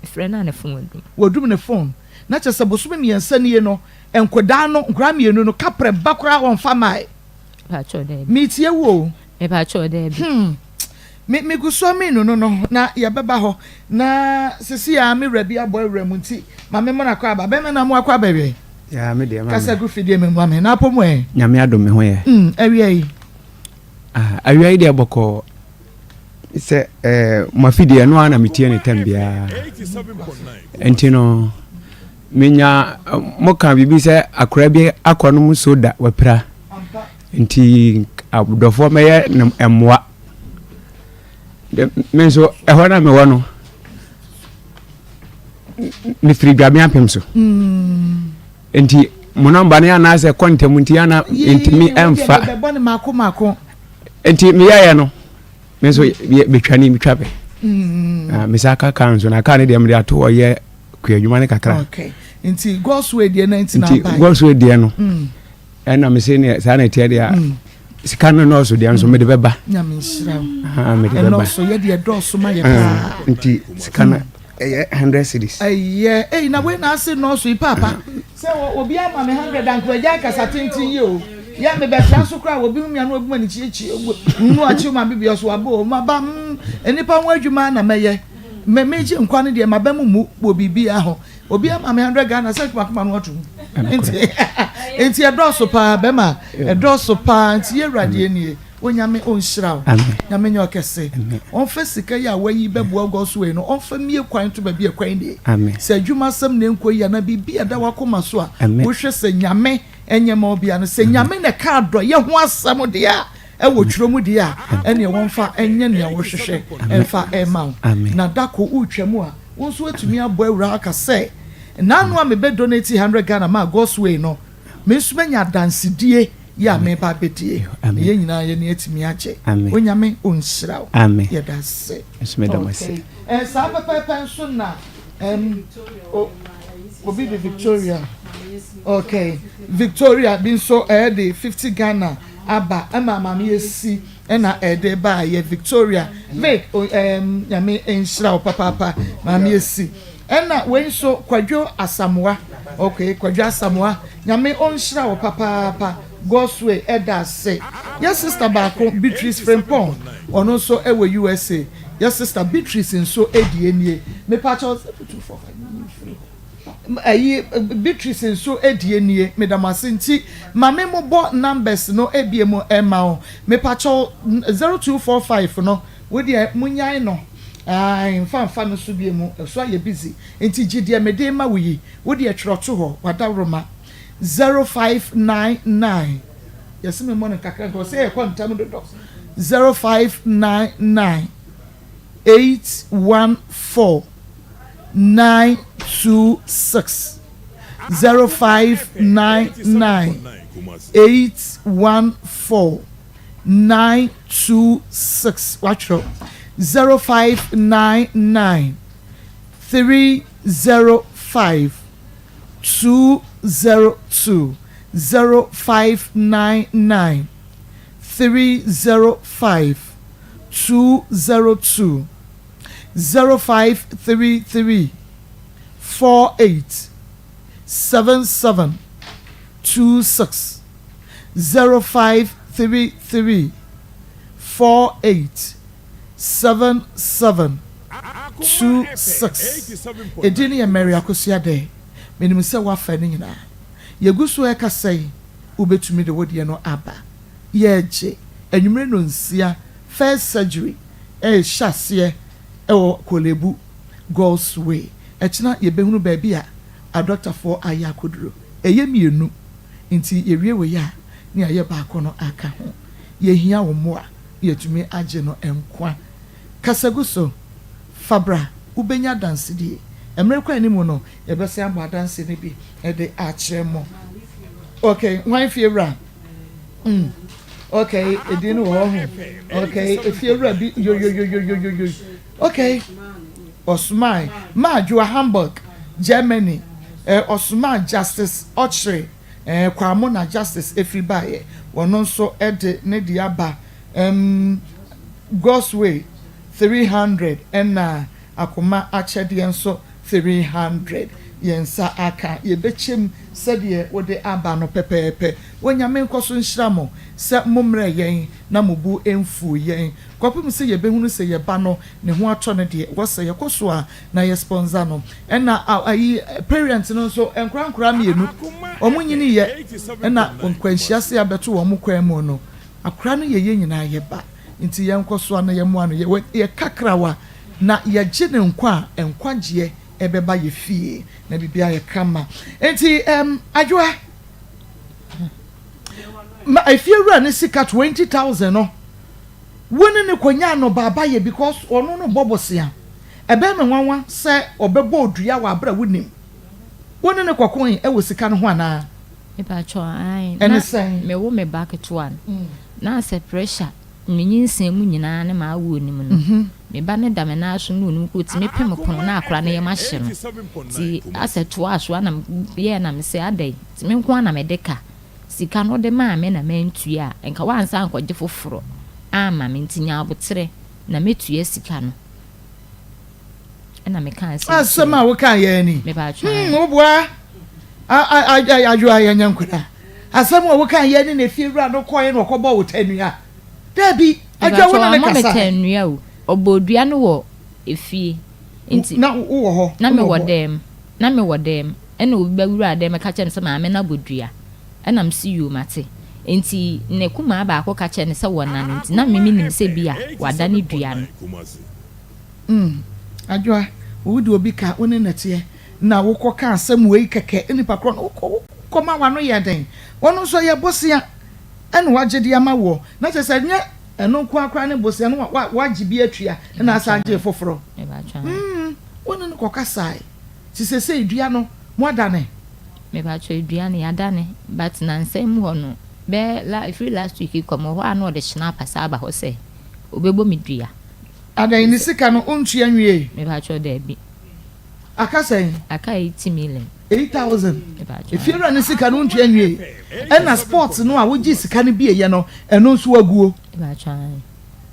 Frɛ no a ne phone adum. Wɔdum ne phone. Na kyerɛ sɛ bosome 3 nie no, nkodaa no, nkoraa mmienu no, kaprɛ ba koraa wɔmfa mae? Mepakyɛw, dɛ. Metie wo o. Mepakyɛw, dɛ. Me megu so menu no no na yɛbɛba hɔ na sisi a me wura bi abɔ awura mu nti ma me mmɔ no akɔ aba. Bɛma na mo akɔ aba awiei. Yeah, me deɛ ma Kasa gu fidie me ma me na apɔ mu ɛ. Nyame adom me ho yɛ. Awia yi. Ah, awia yi deɛ bɔkɔɔ. Sɛ eh, mo afidie ɛno ara na metie ne tɛm biara. Nti no, menya moka biribi sɛ akora bi akɔnom soda wapira. Nti adɔfoɔ mɛyɛ no mmoa. Me nso ɛhɔ na mewɔ no mefiri dwame apem so mm. nti mo nɔmba no anaasɛ kɔ ntɛm nti ana ntumi ɛmfa nti meyɛyɛ no me nso metwa ne metwa pɛ mm. ah, mesa ka kaa nso na kaa no deɛ mede ato hɔ yɛ kua adwuma no kakra nti gɔswe deɛ no nti gɔswe deɛ no mm. Ɛna me se neɛ saa na ɛteɛ deɛ a mm. sika no nɔɔso deɛ nso mede bɛba. Nyame nhyira wo. Ah, mede bɛba. Ɛnɔɔso yɛ deɛ dɔɔso ma yɛ paa. Ah, nti sika no ɛyɛ hundred cedis. Ɛyɛ ɛyi na wei na ase nɔɔso yi paapa sɛ obi ama me hundred anko agya akasa tenten yi o yɛ me bɛtra so koraa obi hu mi ano obi ma ne kyiekyi nnu akyi ma bibi ɔso abo o ma ba mm nnipa ho adwuma na mɛyɛ mɛ megye nkwa no deɛ ma bɛ mu mu wɔ biribi ho. Obi ama me hundred Ghana sɛ kumakuma no atum. Nti nti ɛdɔɔso paa bɛma ɛdɔɔso paa nti yɛ awurade nie onyame ɔnhyira wo nyame nyɛ ɔkɛse ɔmfa sika yi a wayi bɛboa God's way no ɔmfa mmie kwan to baabi a kwan nie sɛ adwuma asɛm na ɛnkɔ yi anaa biribi a ɛda wakoma so a wohwɛ sɛ nyame ɛnyɛ ma ɔbea no sɛ nyame na ɛka adɔyɛ ho asɛm deɛ a Ɛwɔ twerɛ mu deɛ a, ɛneɛ wɔmfa nyɛ nea wohwehwɛ mfa mma wo. Na da ko woretwa mu a, wo nso woatumi abɔ awura aka sɛ, Nnaano a mebɛ donate hundred Ghana maa God's Way no, me nso manya adansedie yi a mereba abɛdie. Na yɛn nyinaa yɛn ani atumi agye. Onyame ɔnhyira wo. Yɛda ase. Okay. Eh, saa pɛpɛɛpɛ nso na um, obi de Victoria. Okay. Victoria bi nso ɛde 50 Ghana. aba ma maame esi na ɛde ba yɛ Victoria Vic ɛɛm nyame nhyira wo papaapa maame esi ɛna wei nso Kwadwo Asamoah okay Kwadwo Asamoah nyame ɔnhyira wo papaapa Godsway ɛda ase yɛ sister baako Beatrice Frimpong ɔno nso ɛwɔ USA yɛ sister Beatrice nso ɛdie nie mepakyɛw 245 firi hɔ. Ayi Beatrice nso deɛ nie meda mo ase nti ma me mo bɔ numbers no ebie mu ɛma wo mepakyɛw 0245 no wo deɛ mo nyae no ae nfa nfa no so bie mu ɛso ayɛ busy nti gye deɛ mede ma wo yi wo deɛ twerɛ to hɔ wadaworoma 0599 yɛse me mmɔ no nkakra nkakra ɔsɛ yɛkɔ ntɛm dodo 0599 814 926 0599 814 926 watwerɛ 0599 305 202 0599 305 202 0533 48 77 26 0533 48 77 26 Edin no yɛ Mary Akosua Dɛ. Menim sɛ woafa ne nyinaa. Yɛgu so rekasa yi, wobɛtumi de wo deɛ no aba. Yɛregye anwummere nnɔnsia first surgery rehyɛ aseɛ wɔ Korlebu God's Way. Ɛkyena yɛbɛhunu baabi a adɔktafoɔ ayɛ akɔduro. Ɛyɛ mmienu nti yɛwie wei a ne yɛayɛ baako no aka ho. Yɛhia wo mmoa na yɛatumi agye no nkwa. Kasa gu so, fa bra, wobɛnya adansedie. Mmerɛ kɔ anim no yɛbɛsan abɔ adanseɛ no bi de akyerɛ mo. Okay, hwan fie wura? Mm. Okay, edin no wɔ hɔ ho. Okay, efiewura bi yoyoyoyoyoyo. Okay, ɔsomaa maa Joa Hamburg, Germany. Eh, ɔsomaa Justice Ɔkyere, eh, Kwamo na Justice efiri baeɛ. Wɔno nso de ne deɛ aba. Um, God's Way 300 ɛna Akoma Akyɛdeɛ nso 300. yɛn nsa aka. Yɛbɛkyɛ mu sɛdeɛ wode aba no pɛpɛɛpɛ. Onyame nkɔso nhyira mo sɛ mo mmrɛ yɛn na mo bo mfuo yɛn kɔpem sɛ yɛbɛhunu sɛ yɛ ba no ne ho atɔ no deɛ wɔ sɛ yɛkɔ so a na yɛ sponsor no. Ɛna ayi parent no nso nkora nkora mienu wɔn nyini yɛ ɛna nkwanhyia se abɛto wɔn kwan mu no akora no yɛ yɛn nyinaa yɛ ba nti yɛn kɔ so a na yɛ moa no yɛ yɛ kakrawa na yɛgye ne nkwa a nkwagyeɛ ɛbɛba yɛ fie na biribi ayɛ kama nti Adwoa ma efiewura ne sika 20,000 no wo ne ne kɔnya no baaba yɛ because ɔno no bɔ bosea. Ɛbɛn me nwanwa sɛ ɔbɛbɔ odua wɔ abere a wonim wo ne ne kɔkɔn ɛwɔ sika no ho anaa? Mepakyɛw, ae. Ɛne sɛn? Mewo me ba ketewa no na sɛ pressure me nyinsɛn mu nyinaa ne m'awoɔ no mu no, me ba no da me nan so na onim kɔ otumi pem pono na akora no yam ahye no. Nti asɛ toaa so a na meyɛɛ na mesɛ adɛn nti me nko ara na mede ka sika no wode maa me na mantua a nka woansan ankɔgye foforɔ amma me nti nya aboterɛ na mɛtua sika no. Ɛna mekaa sɛ Asɛm a wokaa yɛ ni. Mepakyɛw, ae. Woboa adwoa yɛnyɛ nkwadaa. Asɛm a wokaa yɛ ni na efiewura no kɔɛ na ɔkɔbɔ wo tɛnua. Dabi, adwoa wo na ne Mepakyɛw, wammɔ me kasa. tɛnua o. Ɔbɔɔ dua no wɔ efie. Nti Na wowɔ hɔ? Na Wo na mewɔ ɔbɔ? dɛm. Na mewɔ dɛm. Ɛna obi bɛwuraa dɛm bɛka kyerɛɛ me sɛ maame no abɔ dua. Ɛna mese yoo mate. Nti ne kumaa baako ka kyerɛɛ no sɛ wɔna no nti na me menim sɛ bi a wadane dua no. Mm, Adwoa, wo de obi ka, wo ne no teɛ, na wokɔ ka asɛm wei kɛkɛ, nipa korɔ no, wokɔ, wokɔ ma w'ano yɛ den. Ɔno nso ɛyɛ bosea ɛna wagye de ama woɔ. Na kyerɛ sɛ ɛnyɛ ɛno nko ara koraa ne bosea no, wa, wagye bi atua, ɛna asan agye foforɔ. Mm, wo ne no kɔkasae. Nti seesei dua no, moadane? Mepakyɛw, dua no, yɛadane, but nansa yi mu hɔ no, bɛyɛ la, ɛfiri last week kɔ, mewɔ hɔ a na ɔde hyena asa aba hɔ sɛ ɔbɛbɔ me dua. Adɛn, ne sika no ontua nwiei? Mepakyɛw, daabi. Aka sɛn? Aka 80 million. 8,000. Mepakyɛw. Efiewura ne sika no ontua nwiei. Ɛna sports no a wogyee sika no bieɛ no, ɛno nso aguo. Mepakyɛw, aane.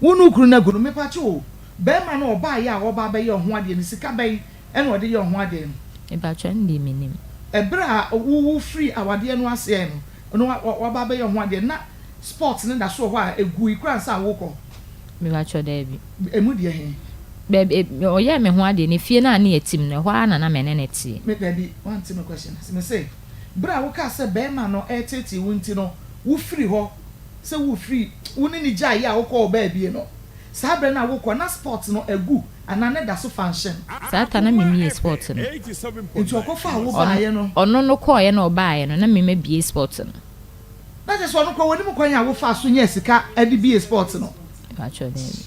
Wo ne wo kunu no agu no. Mepakyɛw o, barima no a ɔbaeɛ a ɔreba abɛyɛ ɔho adeɛ no, sika bɛn ɛna ɔde yɛɛ ɔho adeɛ no? Mepakyɛw, ɛno deɛ mennim. Ɛberɛ a wo wofiri awadeɛ no aseɛ no, na waba abɛyɛ ɔho adeɛ no, na sports no da so wɔ hɔ a ɛgui koraa ansa a worekɔ? Mepakyɛw, daabi. Emu deɛ he? Baabi, e, ɔyɛɛ me ho adeɛ no, efie no a ne yɛte mu no, ɛhɔ ara na na me ne no teɛ. Me, daabi, woante me question ase. Mese, berɛ a wokaa sɛ barima no reteetee wo nti no, wofiri hɔ, sɛ wofiri, wo ne no gyaeɛ a wokɔɔ baabie no, saa berɛ no a wokɔ, na spot no agu anaa na ɛda so function? Saa ta na memmie spot no. Nti ɔkɔfaa wo baeɛ no? Ɔno no kɔeɛ na ɔbaeɛ no, na me mabie spot no. Na kyerɛ sɛ ɔno koraa ɔnim kwan a wofaa so nyaa sika de biee spot no? Mepakyɛw, daabi.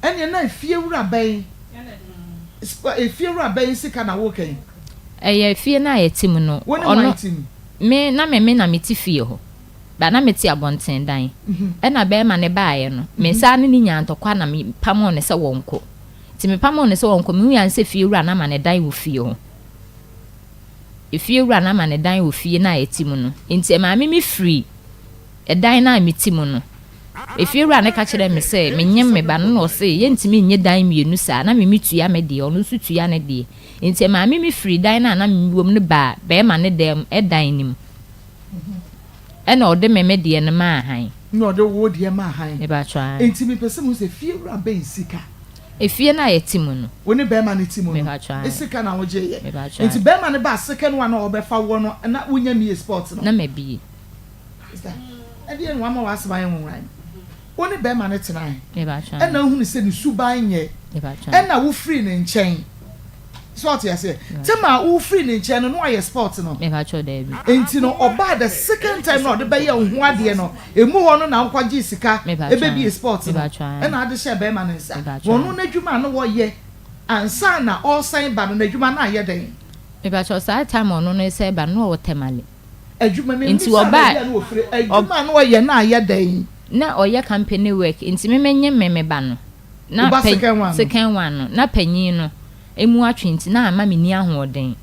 Ɛnneɛ na efiewura bɛn, efiewura bɛn sika na woreka yi? Ɛyɛ fie no a yɛte mu no. Wo ne hwan te mu? Me, na me me na mete fie hɔ. But na mete abɔnten dan. Ɛna bɛrima no baeɛ no, me saa ne no nyaa ntɔkwa na mepamoo no sɛ wɔnkɔ. Nti mepamoo no sɛ wɔnkɔ, mehui ara ne sɛ fiewura no ama no dan wɔ fie hɔ. Efiewura no ama no dan wɔ fie no a yɛte mu no. Nti ɛmaa me mefirii ɛdan no a mete mu no. Efiewura no ka kyerɛɛ me sɛ menyem me ba no na ɔse yɛntumi nnye dan mienu saa, na me metua me deɛ, ɔno nso tua ne deɛ. Nti ɛmaa me mefirii dan no a na mewɔ mu no baa bɛrima no dan mu, dan no mu. Ɛna ɔde me me deɛ no maa han. Ɛna ɔde wo deɛ maa han. Mepakyɛw, ae. Nti mepɛ sɛ mehu sɛ efiewura bɛn sika? Efie no a yɛte mu no. Wo ne bɛrima no te mu no. Mepakyɛw, ae. Sika na wogyeeɛ. Mepakyɛw, ae. Nti bɛrima no baa second one a ɔbɛfa woɔ no, na wonya mmie spot no? Na mabie. Sister, ɛdeɛn na wama w'asɛm ayɛ nwonwan no? Wo ne bɛrima no tenae, Mepakyɛw, ae. ɛna wohunu sɛ ne suban nyɛ, Mepakyɛw, ae. ɛna wofirii ne nkyɛn. So ɔte aseɛ? Tem a wofirii ne nkyɛn no, na wayɛ spot no. Mepakyɛw, daabi. Enti no, ɔbaa the second time na ɔde bɛyɛ wo ho adeɛ no, emu hɔ no na wokɔgyee sika Mepakyɛw, ae. bɛbie spot no, Mepakyɛw, ae. ɛna ade hyɛɛ bɛrima no nsa. Mepakyɛw, Ɔno ae. n'adwuma a na ɔyɛ ansa na ɔresan ba no, n'adwuma no anyɛ dɛn? Mepakyɛw, saa time a ɔno no resan ba no, na ɔwɔ Tamale. Adwuma, Nti memmisa ɔbaa baabi a na ɔfiri, ɔb. adwuma a na ɔyɛ no ayɛ dɛn? Na ɔyɛ company work, nti me menye me me ba no, Wo na ba pɛ, second one no? second one no, na panyin no emu atwe nti na amma menni ahoɔden.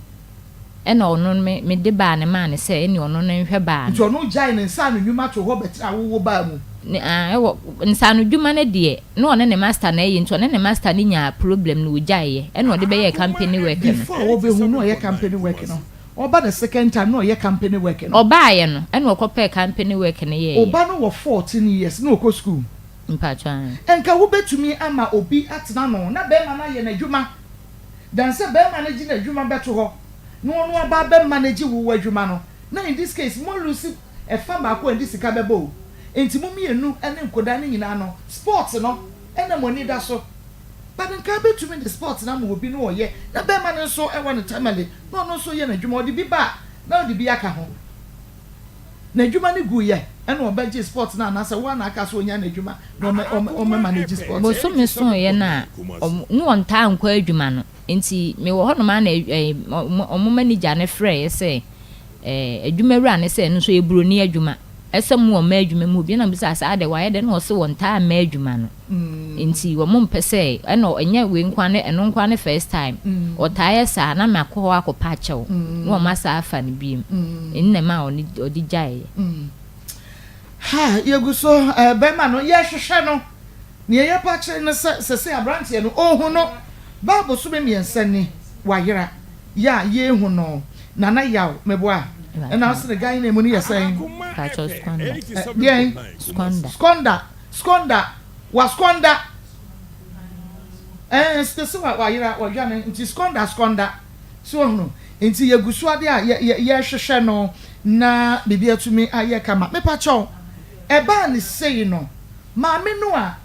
Ɛna ɔno no me mede baa no maa no sɛ ɛne ɔno no nhwɛ baa no. Nti ɔno gyae ne nsaano nnwuma too hɔ bɛtenaa wo wo baa mu? Ne ah ɛwɔ nsaano dwuma no deɛ na ɔne ne master na ɛyɛ nti ɔne ne master no nyaa problem na ɔgyaeɛ ɛna ɔde bɛyɛɛ company work no. Before wɔbɛhu na ɔyɛ company work no, ɔba the second time na ɔyɛ company work no. Ɔbaeɛ no ɛna ɔkɔpɛɛ company work no yɛeɛ. Wo ba no wɔ 14 years na ɔkɔ school. Mpakyɛw aane. Nka wobɛtumi ama obi atena ano na bɛɛma no ayɛ n'adwuma than sɛ bɛɛma no gye n'adwuma bɛto hɔ na ɔno aba abɛ manage wo w'adwuma no na in this case mo lose ɛfa baako a ɛde sika bɛba o nti mo mmienu ne nkodaa no nyinaa no sport no ɛna mo ani da so but nka bɛtumi de sport no ama obi na ɔyɛ na bɛɛma no nso ɛwɔ ne tamale na ɔno nso yɛ n'adwuma ɔde bi ba a na ɔde bi aka ho. N'adwuma no guiɛ ɛna ɔbɛgyee sport no anaasɛ wo ara na aka sɛ ɔnya n'adwuma na ɔmɛ ɔmɛ ɔmɛ manage sport? Bosome soeɛ no a, ɔmo ne ɔntaa nkɔ adwuma no, nti mewɔ hɔnom ara na ɛɛ ɔmo ɔmo manager no frɛeɛ sɛ ɛɛ adwumawura no sɛ ɛno nso ɛyɛ buroni adwuma, ɛsɛ mo ɔmma adwuma mu obi, ɛna mebisaa sɛ adɛn wayɛ dɛn, ɛna ɔse wɔntaa mma adwuma no. Nti wɔn mpɛ sɛ ɛna ɛnyɛ wei nkoa ne ɛno nkoa ne first time ɔtaa yɛ saa na makɔ hɔ akɔpa akyɛw na wɔn asa afa no biem ɛni na ɛma ɔne ɔde gyaeɛ. Ha yɛgu so ɛɛ bɛrima no yɛhwehwɛ no nea yɛpa kyerɛ no sɛ sɛsɛ aberanteɛ no ɔhu no baa bosome mmiɛnsa ni wayera yɛ a yɛhu no Nana Yaw meboa ɛna ɔsɛ ne guy name no yɛ sɛn deɛn Squander Squander Skonda, wa skonda eh sɛ sɛ wa wayera wadwane nti skonda skonda so wahunu nti yɛgu so ade a yɛ yɛ yɛhwehwɛ no na biribi atumi ayɛ kama mepa kyɛw ɛbaa ne sei no maame no a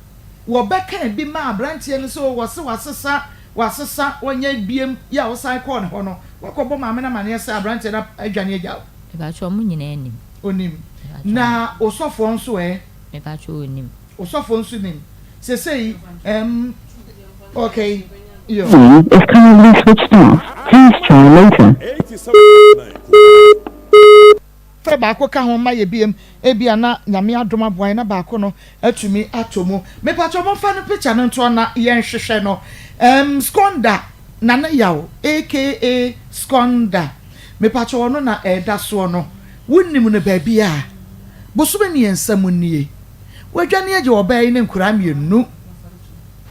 wɔbɛka bi ma abranteɛ no sɛ o wɔse wasesa wasesa wɔnyɛ biem yɛ a wosan kɔɔ ne hɔ no wakɔbɔ maame no amaneɛ sɛ abranteɛ no adwane agya wo. Mepa kyɛw ɔmo nyinaa nim. Onim na osɔfoɔ nso ɛ. Mepakyɛw onim. Osɔfo nso nim. Sesei ɛmm okay yo. Phone is currently switched off. Please try later. Fɛ baako ka ho ma yɛ biem ebia na Nyame adom aboa yɛn na baako no atumi atɔ mu. Mepakyɛw momfa no picture no ntoɔ na yɛnhwehwɛ no. Ɛmm Skonda Nana Yaw aka Skonda mepakyɛw ɔno na ɛda soɔ no. Wonim no baabi a. Bosome mmiɛnsa mu nie. Wadwane agya ɔbaa yi ne nkoraa mmienu.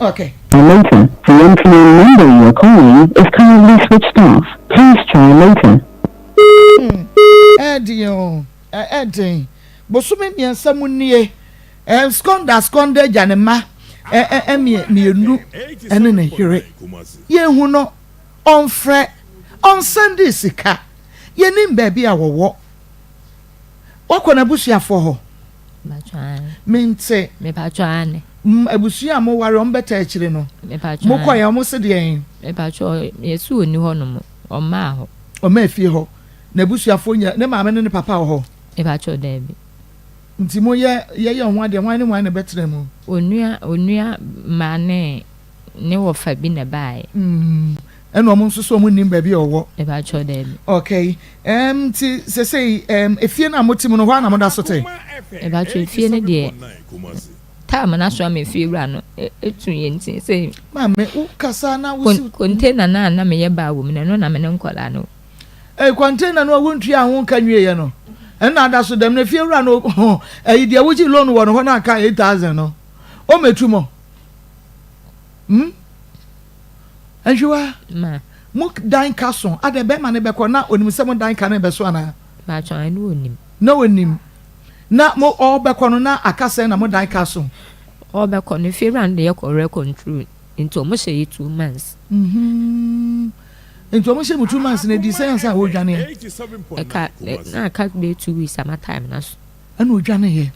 Ok. Later, the MTN number you are calling is currently switched off. Please try later. Hmm, ɛɛden o, ɛɛden. Bosome mmiɛnsa mu nie. Ɛɛ, Skonda, Skonda agya ne mma ɛ ɛ mmienu ɛne ne yere. Yɛnhu no, ɔmfrɛ, ɔnsɛnde sika. Yɛnnim baabi a wɔwɔ. Wakɔ n'abusuafoɔ hɔ? Mente. M abusua a moware wɔn bɛtaa akyire no, mokɔeɛ wɔn se deɛn? Yɛse ɔnni hɔ nom, ɔmmaa hɔ. Ɔmmaa fie hɔ. N'abusuafoɔ nyina, ne maame ne ne papa wɔ hɔ? Daabi. Nti moyɛ yɛyɛ ho adeɛ, hwan ne hwan na ɛbɛtena mu? Onua, onua mmaa ne ne wɔfa bi na ɛbaeɛ. Mm. Ɛna ɔmo nso so ɔmo nnim baabi a ɔwɔ. Mepakyɛw daabi. Okay ɛɛm nti sesei ɛɛm efie no a mote mu no hɔ ara na moda so te? Mepakyɛw efie no deɛ time no aso ama efie wura no etu yɛn nti sɛ. Maame wo kasa na wo si. Container no a na meyɛ baa wɔ mu no ɛno na me ne nkwadaa no. Ɛɛ container no a wontua ho ka nwieɛ no ɛno na ada so dɛm na efie wura no ɛyi deɛ wogye loan wɔ no hɔ no aka 8000 no ɔmɛtu mo hmm. Nhwiwa, mo dan ka so adɛn bɛrima no bɛkɔ na onim sɛ mo dan ka no bɛso anaa? Mpatsɔ ɛno onim. Na onim. Na mo ɔbɛkɔ no na aka sɛn na mo dan ka so? Ɔbɛkɔ no fiewura no de yɛ kɔ rent control nti ɔmo hyɛ yɛ 2 months. Mm-hmm. Nti ɔmo hyɛ mo 2 months na edi sɛn ansa a wɔdwaneɛ? Ɛka na aka bɛyɛ 2 weeks ama time na so. Ɛna odwaneeɛ.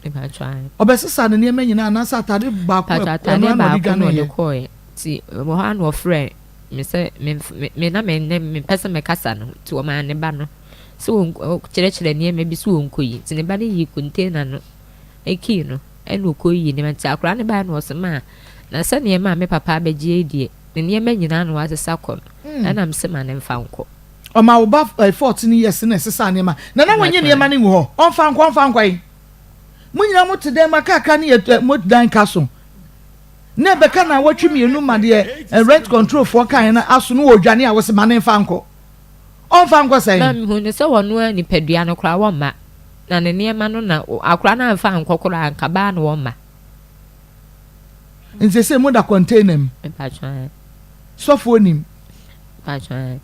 Ɔbɛsesa ne nneɛma nyinaa anaasɛ atade baako ɛno na ɔde dwaneeɛ? Nti wɔ hɔ ara na ɔfrɛɛ me sɛ me na me ne mempɛ sɛ mɛkasa no nti ɔmaa ne ba no sɛ ɔnkyerɛkyerɛ nneɛma bi sɛ ɔnkɔyi nti ne ba no yii container no key no ɛna ɔkɔyii nneɛma nti akwadaa no baeɛ na ɔse maa na sɛ nneɛma a me papa abɛgye yi deɛ ne nneɛma nyinaa na wasesa kɔ no ɛna mese ma no mfa nkɔ. Ɔma wo ba 14 years na ɛsesa nneɛma na na wɔnyɛ nneɛma no ngu hɔ ɔmfa nkɔ ɔmfa nkɔ yi mo nyinaa mo te dɛn ma kakra ne yɛ mo dan ka so. Na ɛbɛka naawɔtwe mmienu ma deɛ rent control foɔ kaeɛ no aso no wɔdwane a wɔse ma ne mfa nkɔ. Ɔmfa nkɔ sɛn? Na mehu no sɛ ɔno ara nipadua no koraa wɔmma, na ne nneɛma no na akora no amfa ankɔ koraa anka baa na wɔmma. Nti sesei moda container mu? Mpakyɛw ae. Sɔfoɔ nim? Mpakyɛw ae.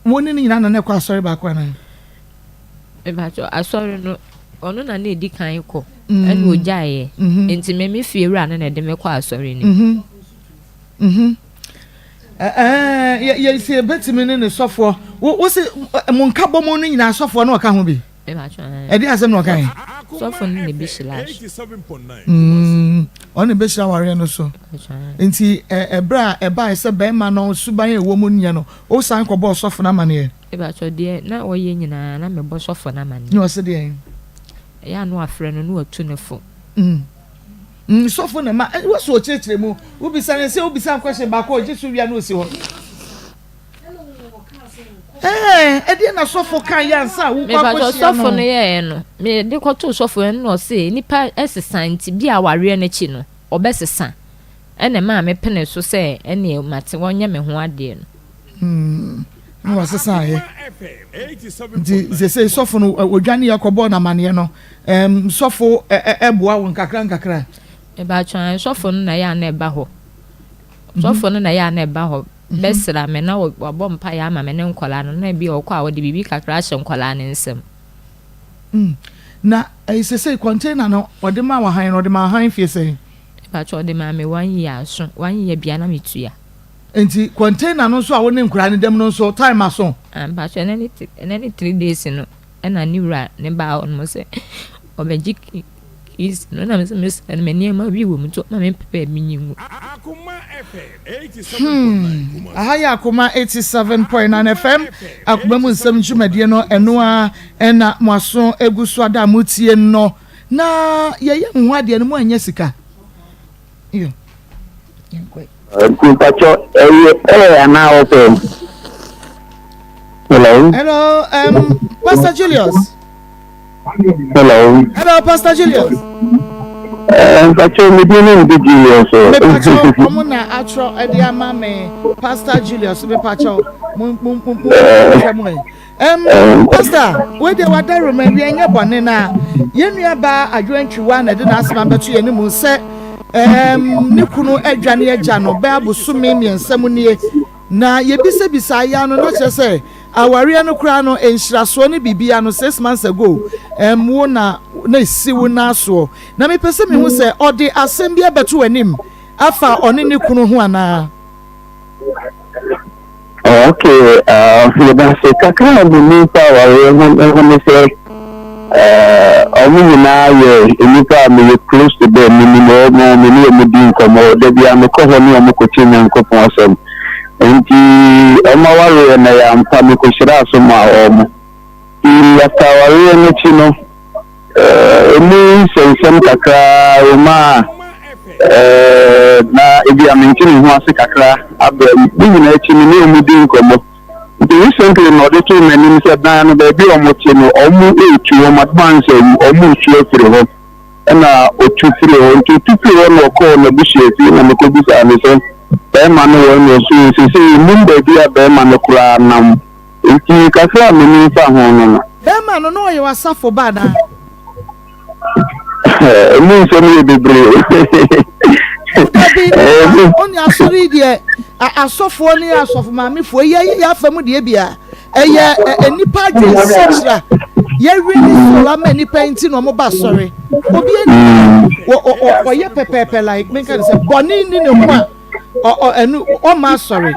Mo ne no nyinaa na na ɛkɔ asɔre baako anaa? Mpakyɛw asɔre no ɔno na na edi kan kɔ ɛna ogyaeɛ nti me me fie wura no na ɛde me kɔ asɔre no mu. Mhm. Ɛɛ yɛ yɛ sɛ ebetumi ne ne sɔfoɔ wo wo se mo nka bɔ mu no nyinaa sɔfoɔ no ɔka ho bi. Ɛde asɛm na ɔka yɛ. Sɔfo no na ebi hyira so. Mm, ɔno na ebehyira awareɛ no so. Nti ɛberɛ a ɛbae sɛ bɛrima no suban a ɛwɔ mu nyɛ no, wosan kɔbɔɔ sɔfo no amaneɛ. Ebakyɛ deɛ na ɔyɛ nyinaa na mebɔ sɔfo no amaneɛ. Na ɔse deɛn? Ɛyɛ a na wafrɛ no na watu no fo. Mm. Mm, sɔfo na ma wɔ so ɔkyerɛkyerɛ mu. Wobisa no sɛ wobisa nkɔhyɛ baako a ɔgye so wia na ɔsi hɔ. Ɛɛ, ɛdeɛ na sɔfo ka yɛ ansa a wokɔ akɔhyia no. Sɔfo no yɛɛ no, mede kɔtoo sɔfo no na ɔse nipa sesa nti bi a awareɛ no akyi no, ɔbɛsesa. Ɛna ɛmaa me pene so sɛ ɛneɛ mate wɔnyɛ me ho adeɛ no. Hmm, na wasesa ayɛ. Nti sesei sɔfo no odwane yɛ kɔbɔɔ no amaneɛ no, ɛm sɔfo ɛboa wo nkakra nkakra. Mebaatwa sɔfo no na ɛyɛ a na ɛba hɔ. Sɔfo no na ɛyɛ a na ɛba hɔ bɛsra me na wabɔ mpaeɛ ama me ne nkwadaa no na ebi ɔkɔ a ɔde biribi kakra ahyɛ nkwadaa no nsam. Mm. Na ɛyɛ sesei container no ɔde maa wɔ han no ɔde maa han fie sɛn? Mebaatwa ɔde maa me one year aso one year bia na metua. Nti container no nso a wo ne nkwadaa no da mu no nso time aso? Ah mpakyɛ ɛnɛ ne ɛnɛ ne 3 days no ɛna ne wura ne baa hɔ nom sɛ ɔbɛgye keys no na mesɛ mesrɛ no me nneɛma bi wɔ mu nti ɔma me mpɛ baabi nyi ngu. Hmm, aha yɛ Akoma 87.9 FM, Akoma mu nsɛm dwumadie no ɛno ara ɛna mo aso egu so ada a motie no na yɛyɛ mo ho adeɛ no mo anyɛ sika. Yo. Nti mpakyɛ ɛyɛ ɛyɛ anaa ɔpɛ? Hello. Hello, Pastor Julius. Hello. Hello, Pastor Julius. Mpakyɛ mi di ne ndi Julius o. Mepakyɛ ɔmo na atwerɛ ɛde ama me Pastor Julius mepakyɛ mo mo mo mo hwɛ mo ɛ. Pastor, wei deɛ wada roma awia nyɛ bɔne na yɛn nua baa Adwoa Ntwiwa na ɛde n'asɛm abɛto yɛn anim sɛ ne kunu adwane agya no bɛɛ abosome mmiɛnsa mu nie na yɛbisabisa ya no na kyerɛ sɛ awareɛ no koraa no nhyirasoɔ ne biribia no 6 months ago wo na na esi wo n'asoɔ na mepɛ sɛ mehu sɛ ɔde asɛm bi abɛto w'anim afa ɔne ne kunu ho anaa. Okay, yɛda kakra a menim fa awareɛ ho ho ne sɛ ɔmo nyinaa yɛ nnipa a meyɛ close to them, menim ɔmo, me ne ɔmo di nkɔmmɔ da bia mekɔ hɔ ne ɔmo kɔtie Nyankopɔn asɛm. Nti ɔmo awareɛ no yɛ ampa, mekɔhyiraa so ma ɔmo. Nti after awareɛ no akyi no, ɛmu nsɛnsɛm kakra wɔ mu a na ebi a mente me ho ase kakra abrɛ ne nyinaa akyi no ne ɔmo di nkɔmmɔ. Nti recently na ɔde too m'anim sɛ dan no baabi a ɔmo te no ɔmo etu, ɔmo advance awu, ɔmo etu afiri hɔ. Ɛna otu firi hɔ, nti otu firi hɔ na ɔkɔɔ n'abusuafie na mekɔbisaa no sɛ bɛrima no wɔ na ɔso sesei nnim baabi a bɛrima no koraa nam. Nti kakra a menim fa ho no. Bɛrima no na ɔyɛ w'asafo ba anaa? Ɛmu nsɛm yɛ bebree. Dabi, ɔne asɔre yi deɛ asɔfoɔ ne asɔfo maamefoɔ yi yɛ afa mu deɛ bia ɛyɛ nnipa adwene nsakyera yɛwe ne soul ama nnipa nti na ɔmo ba asɔre. Obi ani ɔyɛ pɛpɛɛpɛ like menka ne sɛ bɔne ni ne ho a ɛno ɔma asɔre.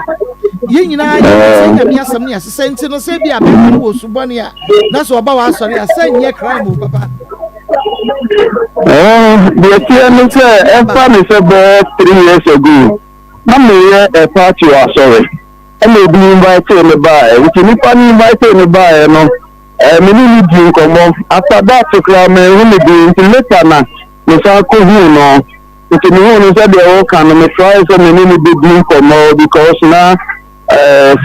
Yɛn nyinaa yɛ sɛ Nyame asɛm ne asesɛ nti no sɛ bi a bɛrima no wɔ subɔne a na sɛ ɔba wɔ asɔre a sɛ nyɛ crime o papa. Deɛ teɛ ne sɛ ɛfa ne sɛ bɛyɛ 3 years ago na meyɛ a party wɔ asɔre ɛna obi invite me baeɛ. Nti nipa no invite me baeɛ no, me ne no di nkɔmmɔ. After that koraa manhu ne bi. Nti later na mesan kɔhuu no. Nti mehuu no sɛdeɛ wɔka no, metrae sɛ me ne no bɛdi nkɔmmɔ because na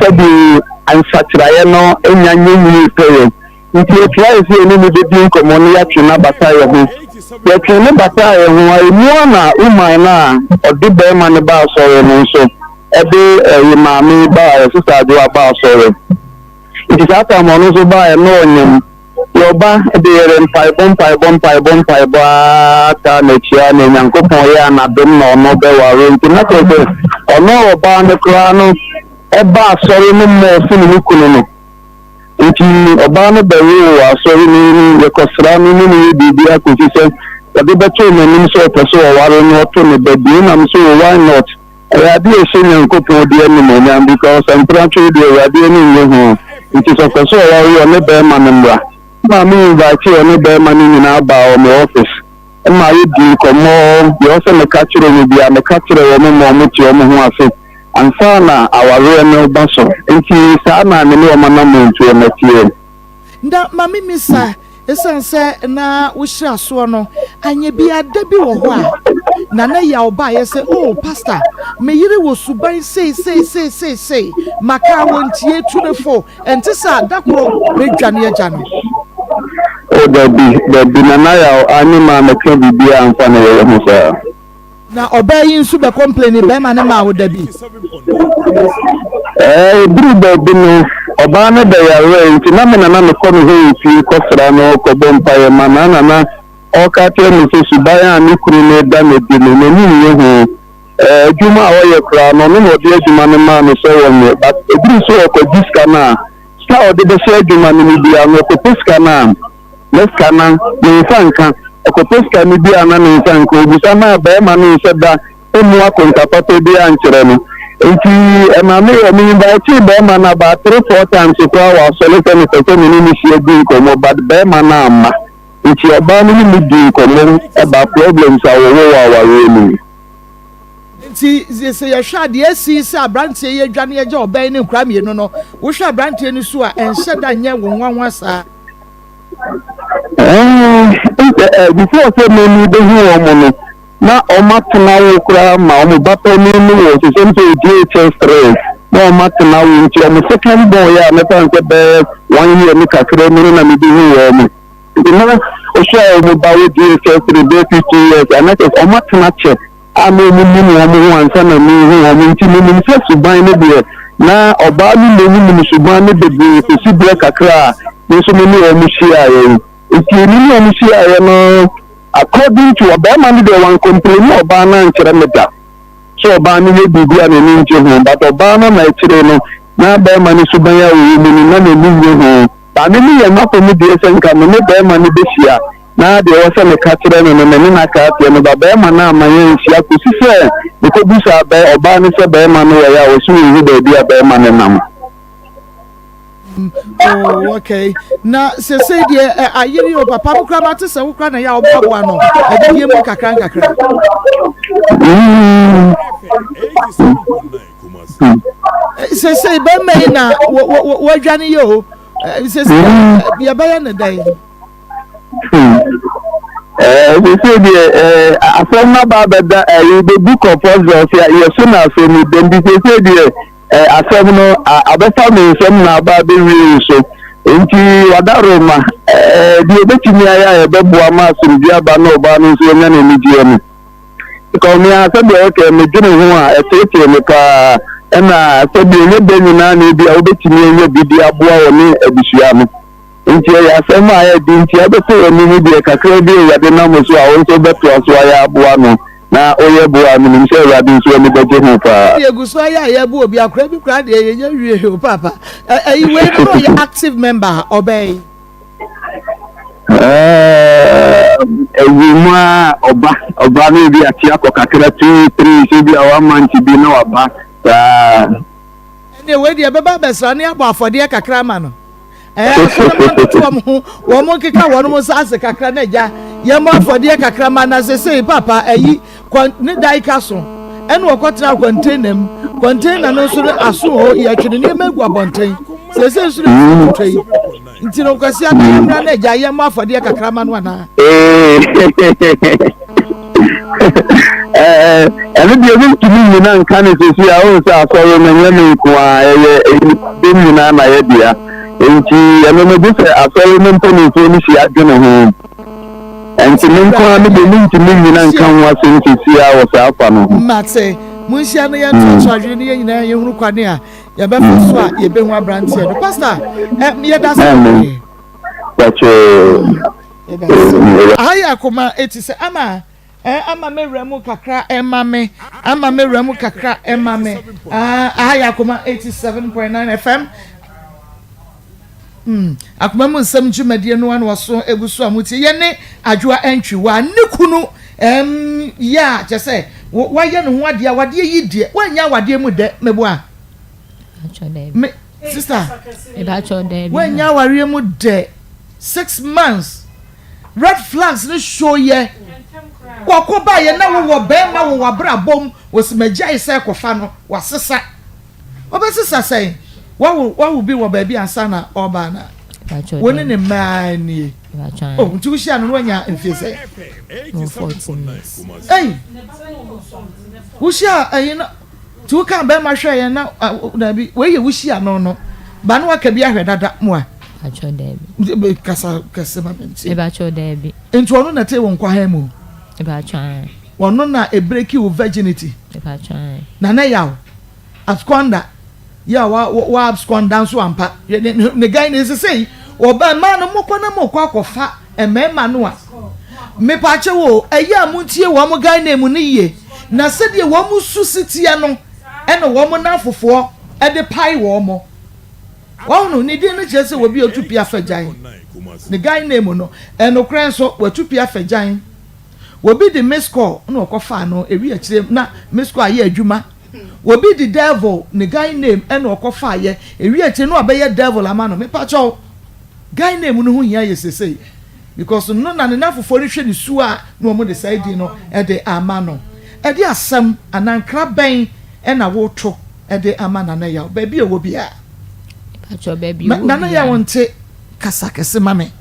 sɛbi nsakyeraeɛ no nya nyɛ nyie pɛyɛ. Nti yɛtrae sɛ yɛne no bɛdi nkɔmmɔ no yɛatwe no abata yɛ ho. Yɛtwe ne bata yɛ ho a, emu a na woman no a ɔde bɛrima no ba asɔre no nso ɛde ɛyɛ maame ba a ɛsesa adwoa ba asɔre. Nti saa time ɔno nso baeɛ na ɔnyem. Nti ɔba de yɛrɛ mpaebɔ mpaebɔ mpaebɔ mpaebɔ ara taa n'akyi ara na Nyankopɔn yɛɛ n'adom na ɔno bɛware. Nti na kyerɛ sɛ ɔno ɔbaa no koraa no ɛba asɔre no mmɔɔ sene ne kunu no. Nti ɔbaa no bɛwoo wɔ asɔre no mu, yɛkɔsra no ne no yɛ biribiara kɔsi sɛ ɔde bɛtoo m'anim sɛ ɔpɛ sɛ ɔware no ɔto ne ba bio na me sɛ oh why not? Ɛyɛ adeɛ a ɛhyɛ Nyankopɔn di animuonyam because mpratwe deɛ Awurade ani nnye ho nti sɛ ɔpɛ sɛ ɔware ɔne bɛɛma no mmra. Ɛmaa me invitee ɔne bɛɛma no nyinaa baa wɔ me office ɛmaa yɛdii nkɔmmɔ, deɛ ɛwɔ sɛ meka kyerɛ wɔn biara meka kyerɛɛ wɔn ma wɔte wɔn ho ase ansa na awareɛ no reba so. Nti saa na me ne wɔn anammɔntuo no teɛ. Na ma memmisa, esiane sɛ na wohyira soɔ no, anyɛ biara da bi wɔ hɔ a Nana Yaw baeɛ sɛ, Oh, Pastor, me yere wɔ suban sei sei sei sei sei, maka a wɔntie, tu no fo, ɛnte saa a, da koro mɛdwane agya no. Oh, dabi, dabi, Nana Yaw anyɛ maa mɛka biribiara amfa ne yere ho saa. Na ɔbaa yi nso bɛ complaini bɛɛma no maa wo da bi. Ɛɛ eduru baabi no ɔbaa no bɛ yaree nti na me na na mekɔ ne hɔ wɔ fie kɔ sra no kɔ bɔ mpaeɛ ma no ɛna na ɔɔka kyerɛ me sɛ suban a ne kunu no reda no adi no n'ani nnye ho. Ɛɛ adwuma a ɔyɛ koraa no ɔno na ɔde adwuma no maa no sɛ ɔnyɛ but eduru sɛ ɔkɔgye sika no a sika a ɔde bɛhyɛ adwuma no mu biara no ɔkɔpɛ sika no a Ne sika no, ne nsa nka. Ɔkɔpɛ sika no bi a na ne nsa nka. Ɔbisa no a, barima no nhyɛ da mmu akonta papa biara nkyerɛ no. Enti ɛma me yɛ, me invitee barima no about three, four times koraa wɔ asɔre sɛ mepɛ sɛ me ne no hyia di nkɔmmɔ but barima no amma. Enti ɔbaa no ne me dii nkɔmmɔ about problems a wɔwɔ wɔ awareɛ no mu. Nti sɛ yɛhwɛ a, deɛ asi sɛ aberanteɛ yi adwane agya ɔbaa yi ne nkwadaa mmienu no, wohwɛ aberanteɛ no su a, ɛnhyɛ da nyɛ wo nwanwa saa. Ɛɛ, before sɛ mami bɛhu wɔn no, na wɔn atena wo koraa ma wɔn ba panin no wɔ sɛ sɛm sɛ JHS 3 na wɔn atena wo nti wɔn second born yɛ a mɛfa no sɛ bɛyɛ one year ne kakra mu no na mebɛhu wɔn. Nti na wohwɛ a wɔn ba wɔ JHS 3 bɛyɛ 15 years a na kyerɛ sɛ wɔn atena kyɛ. a na wɔnnim wɔn ho ansa na merehu wɔn nti, menim sɛ suban no deɛ, na ɔbaa no mmom nim suban no bebree kɔsi berɛ kakra a me nso me ne wɔn hyiaeɛ yi. Nti me ne wɔn hyiaeɛ no, according to ɔbarima no deɛ wancomplaini ɔbaa no ankyerɛ me da sɛ ɔbaa no yɛ biribi a n'ani ngye ho, but ɔbaa no na akyire no na barima no suban a ɔwɔ mu no na n'ani nnye ho. But me meyɛ m'afa mu deɛ sɛ nka me ne barima no bɛhyia Na deɛ ɛwɔ sɛ meka kyerɛ no no, me ne no aka ateɛ no, ba barima no amma yɛanhyia kɔsi sɛ mekɔbisaa bɛ, ɔbaa no sɛ barima no wɔ he a, ɔse ɔnhu baabi a barima no nam. Oh, okay. Na sesei deɛ ɛ, ayere o, papa no koraa mate sɛ wo koraa na ɛyɛ a woboaboa no adidie mu nkakra nkakra. Mm. Sesei bɛrima yi na wadwane yɛ o. Sesei yɛbɛyɛ no dɛn? Seesei deɛ asɛm no aba abɛda ɛyi the book of Puzzles yɛ so na asɛm yi dɛm nti seesei deɛ asɛm no abɛfa me nsam na aba abɛwie wo so nti wadaroma deɛ obɛtumi ayɛ a yɛbɛboa ma asomdwoeɛ aba na ɔbaa no nso anya n'anigyeɛ no because me a sɛdeɛ wɔkɛ medwene ho a ɛteetee me paa ɛna sɛdeɛ ɛnyɛ da nyinaa na ebi a wobɛtumi anya bi de aboa wɔ ne abusua no. Enti ɛyɛ asɛm a ɛyɛ den nti abɛtɔ w'ani no deɛ kakra bi a Awurade nam wo so a wo nso wobɛtoa so ayɛ aboa no na woyɛ boa a menim sɛ Awurade nso ani bɛgye ho paa. Yɛgu so ayɛ a yɛbo obi akora bi koraa deɛ yɛnya wie o paapa ɛyi wei no na ɔyɛ active member a ɔbɛn. Ɛwɔ mu a ɔba ɔba no ebi ate akɔ kakra 2 3 sɛ bi a one month bi na waba saa. Ɛnneɛ wei deɛ ɛbɛba abɛsra ne abɔ afɔdeɛ kakra ama no. Ɛɛ asɔrɔma ntoto wɔn ho, wɔn nkeka wɔn nsa ase kakra na agya yɛmmɔ afɔdeɛ kakra ma na sesei papa ayi kɔn ne dan ka so ɛna ɔkɔtena kɔntena mu kɔntena no nso no aso hɔ yɛtwe ne nneɛma agu abɔnten sesei nso no nsuo tɔ yi nti no nkwasi aka yɛmmra na agya yɛmmɔ afɔdeɛ kakra ma no anaa. Ɛno deɛ mentumi nnyina nka no seesei a, wohu sɛ asɔre no ɛnyɛ me nko ara, ɛyɛ nnipadɔm nyinaa na yɛ dea. Enti ɛno no gye sɛ asɔre no mpanimfoɔ no hyia dwene ho. Ɛnti me nko ara me deɛ mentumi nnyina nka ho asɛm seesei a wɔ saa fa no ho. Mate. Monhyia na yɛntoatoa adwene na yɛn nyinaa yɛhunu kwane a. yɛbɛfa so a yɛbɛhu aberanteɛ no. Pastor, ɛ yɛda ase bebree. Yɛda ase. Aha yɛ akoma eti sɛ ama ɛ ama me wura mu kakra ɛma me ama me wura mu kakra ɛma me. Aha yɛ akoma 87.9 FM. Mm, akoma mu nsɛm dwumadie no ano ɔso egu so a motie. Yɛne Adwoa Antwiwa ne kunu ɛm yɛ a kyɛ sɛ wayɛ ne ho adeɛ awadeɛ yi deɛ wanya awadeɛ mu dɛ meboa me sister wanya awareɛ mu dɛ 6 months, red flags ne show yɛ kɔkɔ ba yɛ na wowɔ bɛrima wɔ w'abrabɔ mu wɔsi magyae sɛ kɔfa no wasesa wɔbɛsesa sɛn wawo wawo bi wɔ baabi ansa na ɔba na wɔn ne ne mmaa nie oh nti wohyia no no wanya mfie sɛ ɛyi wohyia ɛyi na nti woka bɛrima hwɛ yɛn na dabi wei yɛ wohyia no no ba no waka bi ahwɛ dada mu a kasa kɛse ma mi nti nti ɔno na te wɔ nkwa mu ɔno na ebreak wo virginity na ne yaw absconder yɛ a wa wa absconder nso ampa ne ne guy ne sese yi ɔbɛn mmaa no mokɔ na mokɔ akɔfa mmarima no a mepaakyɛ wo ɛyɛ a montie wɔn guy name no yie na sɛdeɛ wɔn su si teɛ no ɛna wɔn nanfofoɔ ɛde pae wɔn mo wɔn no ne din no kyerɛ sɛ obi otu pia fɛ gyan ne guy name no ɛnokorɛ nso watu pia fɛ gyan obi de miss call na ɔkɔfa no ewi akyire na miss call ayɛ adwuma. Obi di devil ne guy name ɛna ɔkɔfa ayɛ ewi akyire na ɔbɛyɛ devil ama no. Mepakyɛw, guy name no ho hia yɛ sese because no na ne nafofoɔ no hwɛ ne su a na wɔn de saa di no ɛde ama no. Ɛde asɛm anankra bɛn ɛna woto ɛde ama Nana Yaw baabi a ɛwɔ biara? Nana Yaw nte kasa kɛse ma me.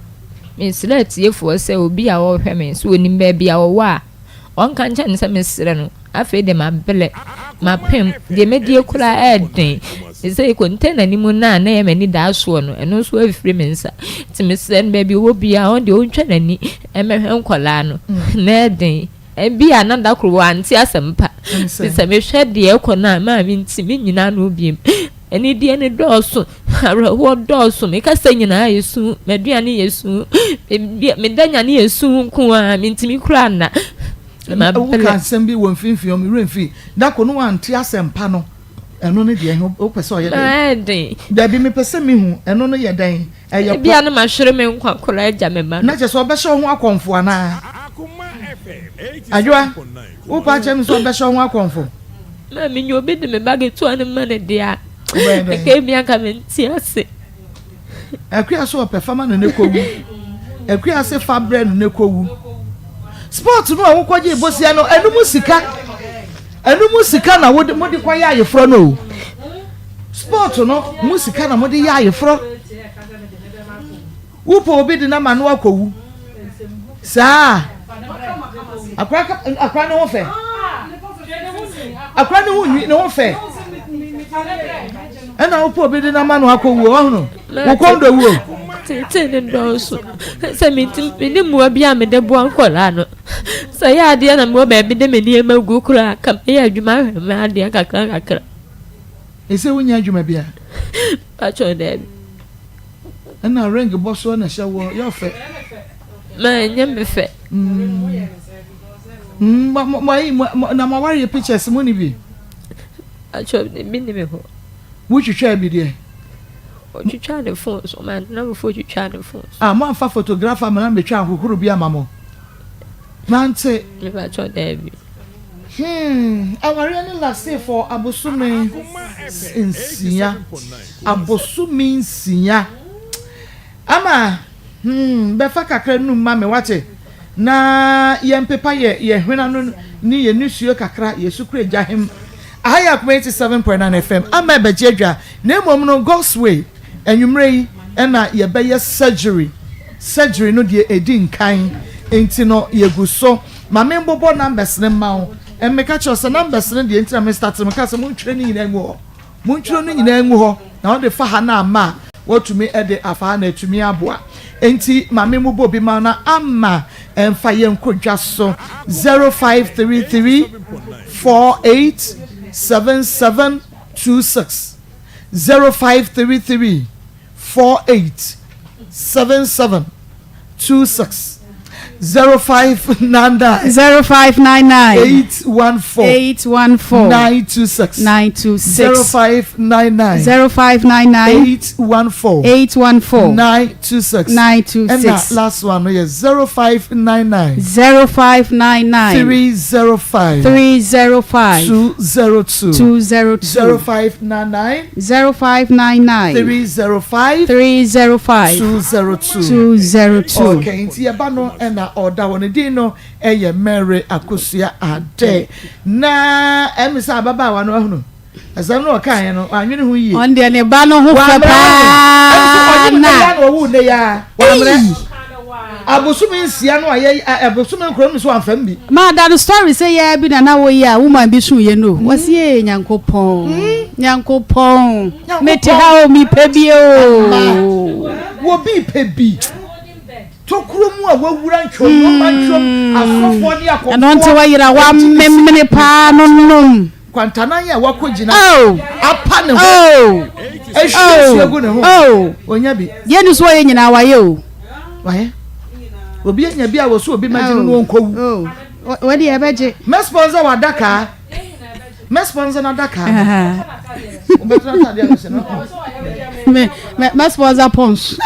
Mesrɛ atiefoɔ sɛ obi a ɔrehwɛ me so onim baabi a ɔwɔ a ɔnka nkyɛn sɛ mesrɛ no. Afei de mabrɛ mapem deɛ mɛdie koraa ɛɛden sɛ container no mu no a na ɛyɛ m'ani daa soɔ no ɛno nso afiri me nsa nti mesrɛ no baabi ɔwɔ biara ɔno deɛ ɔntwa n'ani ɛmɛhwɛ nkɔlaa no na ɛɛden ebi a na da koro wante asɛm pa sɛ mehwɛ deɛ ɛkɔ no a maa me nti me nyinaa no biem anidie no dɔɔso, awerɛhoɔ dɔɔso, mekasa nyinaa yɛ su, m'aduane yɛ su, meda nyane yɛ su nko a mentumi koraa nna. Woka asɛm bi wɔ mfimfini ɔmo werɛ mfiri dako no wante asɛm pa no ɛno ne deɛ wopɛ sɛ ɔyɛ dɛn? Dabi, mepɛ sɛ mehu ɛno no yɛ dɛn ɛyɛ. Bia no mahwere me nkwa koraa agya me ma no. Na kyerɛ sɛ ɔbɛhyɛ wo ho akɔmfo anaa? Adwoa, wopa kyerɛ me sɛ ɔbɛhyɛ wo ho akɔmfo? Ma menya obi de me ba ketewa no ma ne deɛ a ɛka bi anka mente ase. Akua so ɔpɛ fama no ne kɔwu. Akua se fa brɛ no ne kɔwu. Sport no a wokɔgye bosia no ɛno mu sika ɛno mu sika na wode mode kɔyɛ ayeforɔ no o. Sport no mu sika na mode yɛ ayeforɔ. Wopɛ obi de nama no akɔwu saa. Akora akora ne ho fɛ, akora ne ho nwi ne ho fɛ ɛna wopɛ obi de nama no akɔwu ɔhono wo kɔn dɔ wuo. Tete ne dɔɔso sɛ mene mmoa bi a mede boa nkɔlaa no sɛ yɛ adeɛ na mewɔ baabi de me nneɛma gu koraa ka meyɛ adwuma ahwɛ me adeɛ kakra kakra. Ɛsɛ wonya adwuma bi a? Patwɔ, daabi. Ɛna ring bɔ so na ɛhyɛ wɔ yɛ ɔfɛ. Ma ɛnyɛ me fɛ. Na mo aware yɛ pictures mo ni bi? Patwɔ, bi ni me hɔ. Wotwitwa bi deɛ? Ɔtwitwa ne phone so, ma namfo twitwa ne phone so. Ah, mo amfa photographer ma na metwa ahohoro bi ama mo nante? Patwɔ, daabi. Awareɛ ne last for abosome 6, abosome 6 ama bɛfa kakra num ma me wate na yɛmpepa yɛ yɛ hwena no ne yɛ nisuo kakra yɛ sukuu agya hem. Aha yɛ Akoma 87.9 FM ama ɛbɛgye adwa na mmom no God's way anwummerɛ yi ɛna yɛbɛyɛ surgery. Surgery no deɛ ɛdi nkan nti no yɛgu so. Ma me mbobɔ numbers ne ma wo. Mmeka kyerɛ sɛ numbers ne deɛ nti na me start no ka sɛ montwerɛ ne nyinaa ngu hɔ, montwerɛ no nyinaa ngu hɔ na wɔde fa ha na ama a wɔtumi de afa ha na atumi aboa. Nti maame mu bɔ bi ma na ama ɛmfa yɛn nkɔ dwa so: 0533 48 77 26. 0533 48 77 26 0599 0599 814 814 926 926 0599 0599 814 814 926 926 ɛna last one no yɛ 0599 0599 305 305 202 202 0599 0599 305 305 202 202. Okay, nti yɛba no ɛna ɔda hɔ ne din no ɛyɛ Mary Akosua Ade na ɛmi sɛ ababaawa no ahunu ɛsɛm no ɔka yɛn no anwene ho yie. Ɔno deɛ ne ba no ho fɛ paa na na ɔnye na ɔwu ne ya wamrɛ abosomi nsia no a yɛ abosomi nkuro no so anfam bi. Maa da no story sɛ yɛ bi na na woyɛ a woman bi sun yɛ no wɔsi yɛ Nyankopɔn Nyankopɔn mete ha o mepɛ bi o. Wɔbi pɛ bi tokuro mu a wawura ntwom wɔma ntwom asɔfoɔ ne akɔmfoɔ. Ɛno nti wɔyera wamemene paa no nom. Kwantanan a wakɔ gyina oh. apa ne ho oh. ehwie nsuo gu ne ho oh. onya bi. Yɛn ni so ɔyɛ nyinaa wayɛ o. Wayɛ obi anya bi a wɔso obi ma gyina no ɔnkɔwu. Wɔde ɛbɛgye. Mɛ sponsor wɔ adaka. Mɛ sponsor n'adaka. Wobɛtena atade a wɔhyɛ no. Mɛ mɛ sponsor pons.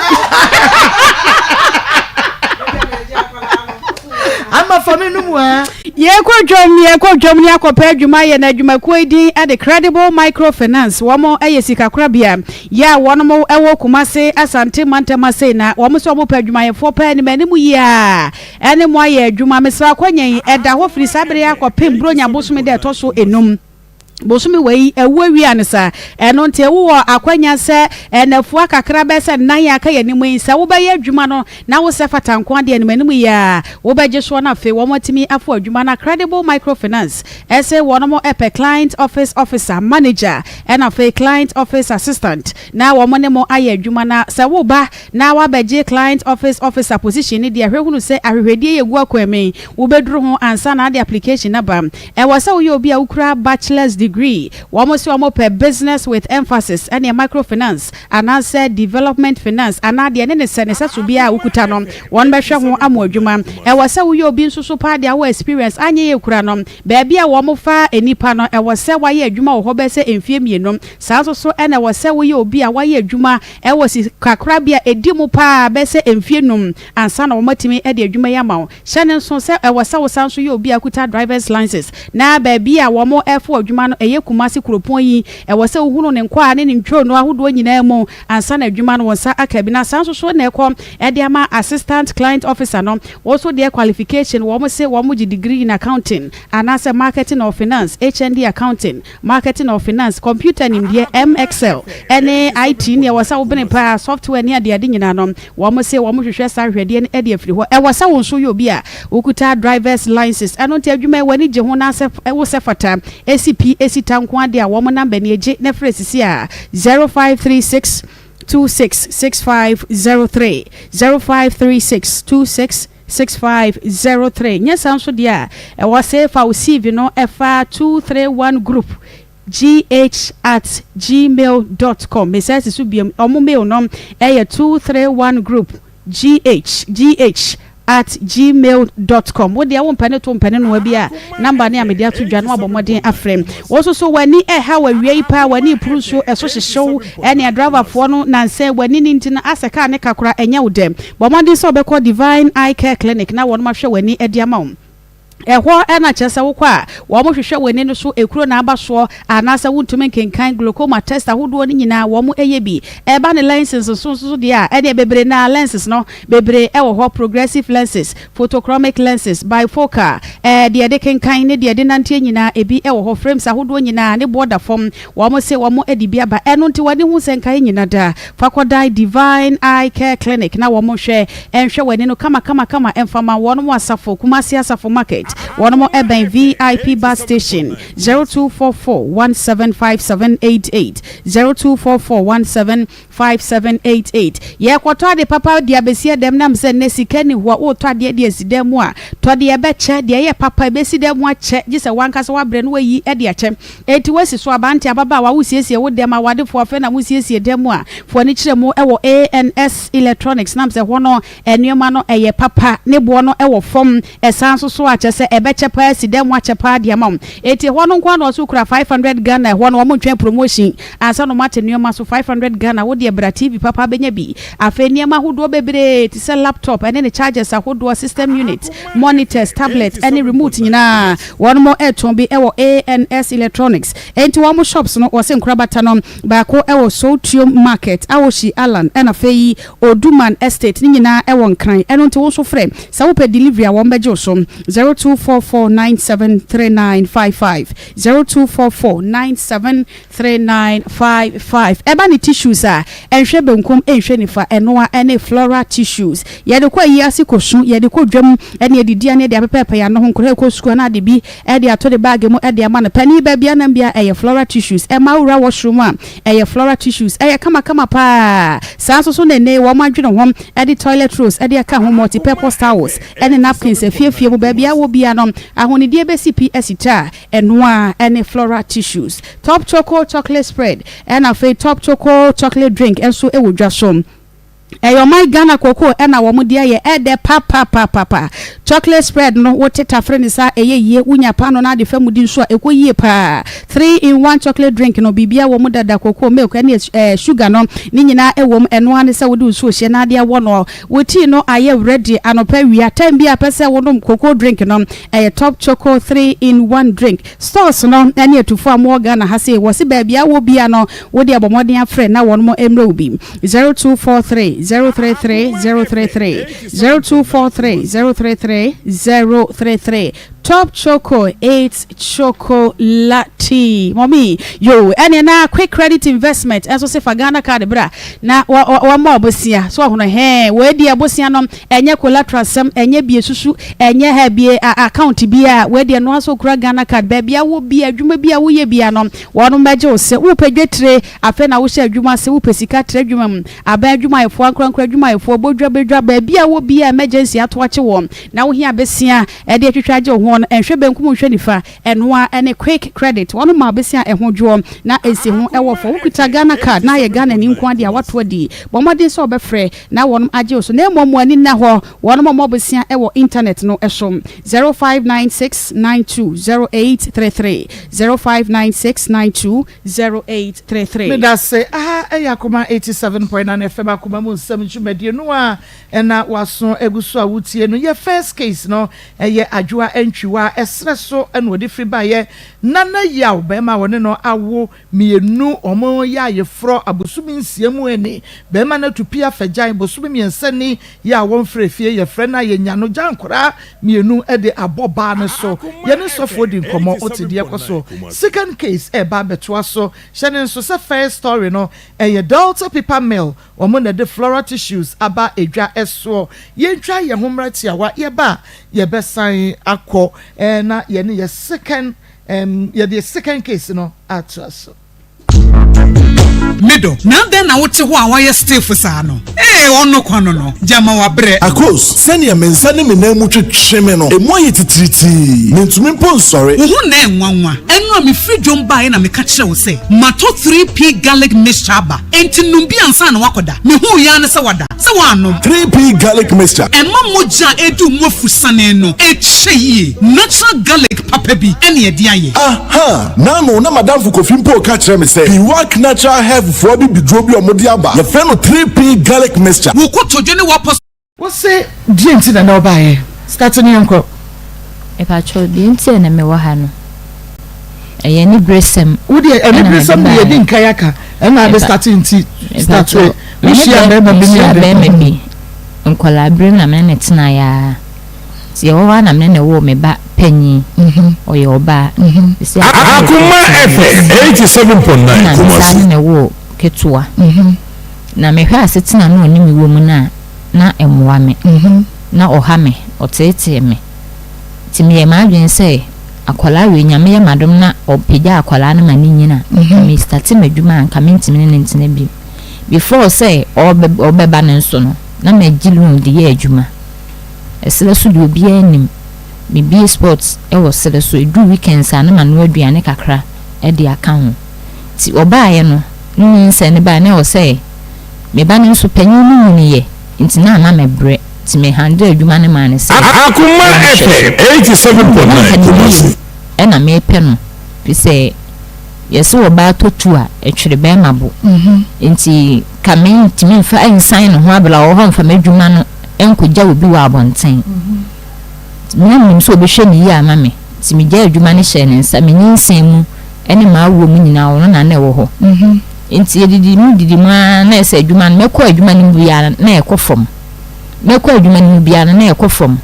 Ama fa me no mu a. Yɛkɔ dwam yɛkɔ dwam ne akɔpɛ adwuma yɛ na adwumakuo yi din de Credible Microfinance. Wɔn yɛ sikakorabea yɛ a wɔn wɔ Kumase Asante mantam ase na wɔn nso wɔn pɛ adwumayɛfoɔ paa anim anim yie a ɛne mo ayɛ adwuma. Mesrɛ akwanya yi ɛda hɔ firi saa bere yi akɔpem Buronya bosome da ɛtɔ so enum. Bosome wei awu awie ansa. Ɛno nti wowɔ akwanya sɛ nnafua kakra bɛyɛ sɛ nnan a aka yɛn anim yi, sɛ wobɛyɛ adwuma no na wo sɛ fata nko ara deɛ anim anim yi ara wobɛgye soɔ na afei wɔn atumi afa adwuma no. Credible Microfinance se wɔnom pɛ Client Office Officer, Manager ɛna afei Client Office Assistant na wɔn ne mo ayɛ adwuma na sɛ woba na woabɛgye Client Office Officer position no deɛ hwɛ hunu sɛ ahwehwɛdie yi ɛgu akwan mu yi wobɛduru ho ansa na ade application no aba. Ɛwɔ sɛ woyɛ obi a wokura bachelor's degree, wɔn se wɔn pɛ business with emphasis ɛneɛ microfinance anaasɛ development finance anaa deɛ ɛne ne sɛ ne sɛso biara a wokuta no wɔn bɛhwɛ ho ama wo adwuma. Ɛwɔ sɛ woyɛ obi nso so paa deɛ wowɔ experience anyɛ yie kura no baabi a wɔn fa nnipa no ɛwɔ sɛ wayɛ adwuma wɔ hɔ bɛyɛ sɛ mfie mmienu. Saa nso so ɛna ɛwɔ sɛ woyɛ obi a wayɛ adwuma ɛwɔ sikakorabea a ɛdi mu paa bɛyɛ sɛ mfie num ansa na wɔn atumi de adwuma yi ama wo. Hyɛ no nso sɛ ɛwɔ sɛ wosan nso yɛ obi a okuta driver's license na baabi a wɔrefa adwuma no ɛyɛ Kumasi kuropɔn yi. Ɛwɔ sɛ wohunu ne nkwaa ne ne ntwonoo ahodoɔ nyinaa mu ansa na adwuma no wo nsa aka bi. Na saa nso so na ɛkɔ de ama assistant client officer no. Wo nso deɛ qualification wɔn se wɔn gye degree in accounting anaasɛ marketing or finance, HND accounting. Marketing or Finance, Computer nimdeɛ, M-Excel, ne IT ne ɛwɔ sɛ wobene paa, software ne adeade nyinaa no, wɔn se wɔn hwehwɛ saa ahwehwɛdeɛ no de afiri hɔ. Ɛwɔ sɛ wo nso woyɛ obi a wokuta driver's license. Ɛno nti adwuma yi w'ani gye ho na sɛ wo sɛ fata, esi pi, esi ta nko ara deɛ a wɔn number nie, gye na frɛ sisi a, 0536 26 6503, 0536 26 6503 Nyɛ saa nso deɛ a, ɛwɔ se fa wo CV no fa 231 group gh at gmail dot com. Mesan si so biom, wɔn mail no yɛ 231 group gh gh at gmail dot com. Wo deɛ wompɛ ne to mpɛ ne noa bi a, number ne a mede ato dwa no abɔ mmɔden afrɛ. Wo nso so w'ani ɛha wo awia yi paa, w'ani repuru nsuo, ɛso hyehye wo, ɛnea driverfoɔ no nansa yi w'ani no nti no asɛ kaa ne ka koraa ɛnyɛ wo dɛ. Bɔ mmɔden sɛ wobɛkɔ Divine Eye Care Clinic na wɔnom ahwɛ w'ani de ama wo. Ɛhɔ na kyerɛ sɛ wokɔ a wɔhwehwɛ w'ani no so ekuro na aba soɔ anaasɛ wontumi nkenkan, glaucoma test ahodoɔ no nyinaa wɔn yɛ bi. Ɛba ne lenses nso so deɛ a ɛneɛ bebree no ara lenses no bebree wɔ hɔ, progressive lenses, photochromic lenses, bifocal, ɛɛ deɛ yɛde kenkan ne deɛ yɛde nanteɛ nyinaa ebi wɔ hɔ, frames ahodoɔ nyinaa ne boɔ da fam. Wɔn se wɔn de bi aba. Ɛno nti w'ani hu sɛ nkae nyina da. Fa kɔdan Divine Eye Care Clinic na wɔn nhwɛ nhwɛ w'ani no kama kama kama mfa ma wɔn wɔ Asafo, Kumasi Asafo Market. Wɔnom ɛbɛn VIP bus station 0244 175788 0244 175788. Yɛrekɔtɔ ade papa de abɛsi ɛdɛm nam sɛ nnɛ sika nni hɔ a woretɔ adeɛ de asi dan mu a, tɔ deɛ ɛbɛkyɛ, deɛ ɛyɛ papa ɛbɛsi dan mu akyɛ gye sɛ w'ankasa woabrɛ na woayi de akyɛ. Enti woasi so abante ababaawa wosiesie wo dɛm awadefoɔ afei na mosiesie dan mu a, fo ani kyerɛ mu wɔ ANS Electronics nam sɛ hɔ no Nnoɔma no ɛyɛ papa, ne boɔ no wɔ fam, ɛsan nso so a kyerɛ sɛ ɛbɛkyɛ paa asi dan mu akyɛ paa de ama wo. Enti ɛhɔ no nko ara na ɔse wokura 500 Ghana, ɛhɔ no wɔn ntwɛn promotion ansa na wɔn ate nnoɔma so, 500 Ghana wo deɛ bra TV papa bɛnya bi. Afei nnoɔma ahodoɔ bebree te sɛ laptop ɛne ne chargers ahodoɔ, system unit, monitors, tablet ɛne remote nyinaa wɔn ɛtɔn bi wɔ ANS Electronics. Enti wɔn shops no wɔse nkorabata no baako wɔ Sowutuom Market, Awoshie Allan ɛna afei Oduman Estate ne nyinaa ɛwɔ Nkran ɛno nti wo nso frɛ sɛ wopɛ delivery a wɔn bɛgye wo so 0244973955 0244973955 Ɛba ne tissues a ɛnhwɛ benkum ɛnhwɛ nifa ɛnoa ɛne floral tissues yɛde kɔ ayi ase kɔ su yɛde kɔ dwam ɛne adidi a ne yɛde apɛpɛɛpɛ yɛn ano ho nkwadaa ɛkɔ sukuu anaa ade bi ɛde ato ne bag mu ɛde ama no panin baabi anam biara ɛyɛ floral tissues ɛma wowura washroom a Ɛyɛ floral tissues, ɛyɛ kamakama paa. Saa nso so na ɛnnɛ yi wɔn adwene ho de toilet rolls de aka ho, multi-purpose towels ne napkins afiefie mu baabi a wɔ biara no ahonidie bɛsi pi asi ta a, ɛno ara ne floral tissues. Top Choco chocolate spread ɛna afei Top Choco chocolate drink nso wɔ dwa so. Ɛyɛ ɔman Ghana cocoa ɛna wɔn de ayɛ ɛdɛ papapapapa. Chocolate spread no wo te tafere ne saa ɛyɛ yie, wo nya paano na ade fa mu di nso a ɛkɔ yie paa. Three in one chocolate drink no biribiara wɔ mu dada cocoa, milk ɛne ɛɛ sugar no ne nyinaa ɛwɔ mu ɛno ara ne sɛ wode nsuo hyɛ na ade awɔ no. Wo tea no ayɛ ready anɔpa awia time biara pɛ sɛ wo nom cocoa drink no ɛyɛ top choco three in one drink. Stores no ne atufo a mowɔ Ghana ha sei wɔse baabi a wowɔ biara no wodeɛ bɔ mmɔden afrɛ na wɔnom mmrɛ wo bi 0243 033 033 0243 033 033 Top Choco it's chocolate mommy yo ɛneɛ na quick credit investment ɛnso se fa Ghana card bra na wɔma wo bosea so ɔhono hɛn wei deɛ bosea no Ɛnyɛ collateral sɛm, ɛnyɛ bie susu, ɛnyɛ ha bie a account biaa, wei deɛ noa sɛ okura Ghana card, baabi a wowɔ biaa, adwuma biaa woyɛ biaa no, wɔnom bɛgye wo sɛ wopɛ dwetire, afei na wohyɛ adwuma ase, wopɛ sika tra adwuma mu, aban adwumayɛfoɔ, ankorankoro adwumayɛfoɔ, bodwa badwa, baabi a wowɔ biaa emergency ato akye woɔ, na wohia besia de atwitwa agye wo ho no, nhwɛ benkum nhwɛ nifa, ɛnoa ɛne quick credit, wɔnom ma wo besia a ɛho dwoɔ na ɛsi ho ɛwɔ fɔ, wokita Ghana card na ayɛ Ghanani nko ara deɛ a woato adi, bɔ mmɔden sɛ wobɛfrɛ na wɔnom agye wo so, na mmom mo ani nna hɔ, wɔnom a wɔmmɔ bosea wɔ internet no so, 0596 92 0833, 0596 92 0833. Medase, aha ɛyɛ Akoma 87.9 FM Akoma mu nsɛm dwumadie no a ɛna waso agu so a wotie no. Yɛ first case no ɛyɛ Adwoa Antwiwa ɛserɛ so ɛna ɔde firi baeɛ. Nana Yaw bɛɛma a wɔne no awo Mienu, wɔn yɛ ayeforɔ abosome nsia mu ɛne bɛɛma no atu pia fɛ gyan bosome miɛnsa ni yɛ a wɔn frɛ fie yɛ frɛ no a yɛ nya no gya nkoraa mienu de abɔ baa no so yɛ ne sɔfoɔ di nkɔmɔ wote deɛ ɛkɔ so second case ɛɛba abɛtoa so hyɛ no nso sɛ first story no ɛyɛ Delta paper mill wɔn na ɛde floral tissues aba edwa ɛsoɔ yɛntwa yɛn ho mmra tiawa yɛba a yɛbɛsan akɔ ɛɛ na yɛne yɛ second Ɛm, yɛde second case no atoa so. Me dɔ, na adɛn na wote hɔ a woayɛ stiff saa no? Ee, ɔno kwa no no, gyama wabrɛ. Akos, sɛnea me nsa ne me nan mu twetwe me no, emu ayɛ titiritii. Mintumi mpo nsɔre. Wo ho nnɛ nwanwa. Ɛno a mefiri dwom baeɛ na meka kyerɛɛ wo sɛ matɔ 3P Garlic Mixture aba, enti nom bi ansa na woakɔda. Mehuu yi ara ne sɛ woada. Sɛ woannom. 3P Garlic Mixture. Ɛma mogya a ɛredi wo mu afusane no kyɛ yie. Natural garlic papa bi na ɛde ayɛ. Aha! N'ano na m'adamfo Kofi mpo reka kyerɛ me sɛ Piwak Natural Health foɔ abibiduro bi a wɔde aba, yɛfrɛ no 3P Garlic Mixture. Wo kotodwe ne w'apɔ. Wo se deɛ nti na na wobaeɛ? Start no yɛnkɔ. Mepakyɛw, deɛ nti a na mewɔ ha no, ɛyɛ aniberesɛm. Wo deɛ aniberesɛm deɛ yɛdi nkan aka, ɛna ade start nti start wohyia bɛrima bi ne ade. Mehyia bɛrima bi, nkwadaa berɛ mu na me ne no tenaeɛ ara. Nti ɛwɔ hɔ ara na me ne no woo me ba panyin, ɔyɛ ɔbaa. Seesei akwadaa no wɔ Akoma 14 years. FM 87.9 Ɛna me san Kumasi. ne no woo ketewa. Na mehwɛ asetena na ɔne me wɔ mu no a, na ɛmmoa me. Na ɔha me, ɔteetee me. Nti meyɛɛ m'adwene sɛ akwadaa wei Nyame yɛ m'adom na ɔpagya akwadaa no ma no nyin a, nka me starte m'adwuma a nka mentumi ne no ntena bio. Before sɛ ɔbɛba no nso no, na magye loan de yɛ adwuma. Ɛserɛ so deɛ obiara nim, mebue spot wɔ serɛ so, ɛduru weekends a na manoa aduane kakra de aka ho. Nti ɔbaeɛ no, ne nyinsɛn no baeɛ no na ɛwɔ sɛ me ba no nso panin no nyiniiɛ nti na ama mebrɛ nti me handle adwuma no maa no sɛ Akoma ɔnhwɛ so. FM 87.9 Na anka ne yie Kumasi. na mepɛ no firi sɛ yɛse ɔbaa tɔ tu a ɛtwere bɛrima bo nti ka mentumi mfa nsan ne ho abla wɔ hɔ mfa m'adwuma no nkɔgya obi wɔ abɔnten. Me na menim sɛ ɔbɛhwɛ no yie ama me nti megyaa adwuma no hyɛɛ ne nsa, me nyinsɛn mu ne m'awoɔ mu nyinaa ɔno na na ɛwɔ hɔ. Nti yɛdidi mu didi mu ara na ɛsɛ adwuma no mɛkɔ adwuma no mu biara na ɛkɔ fam. Mɛkɔ adwuma no mu biara na ɛkɔ fam.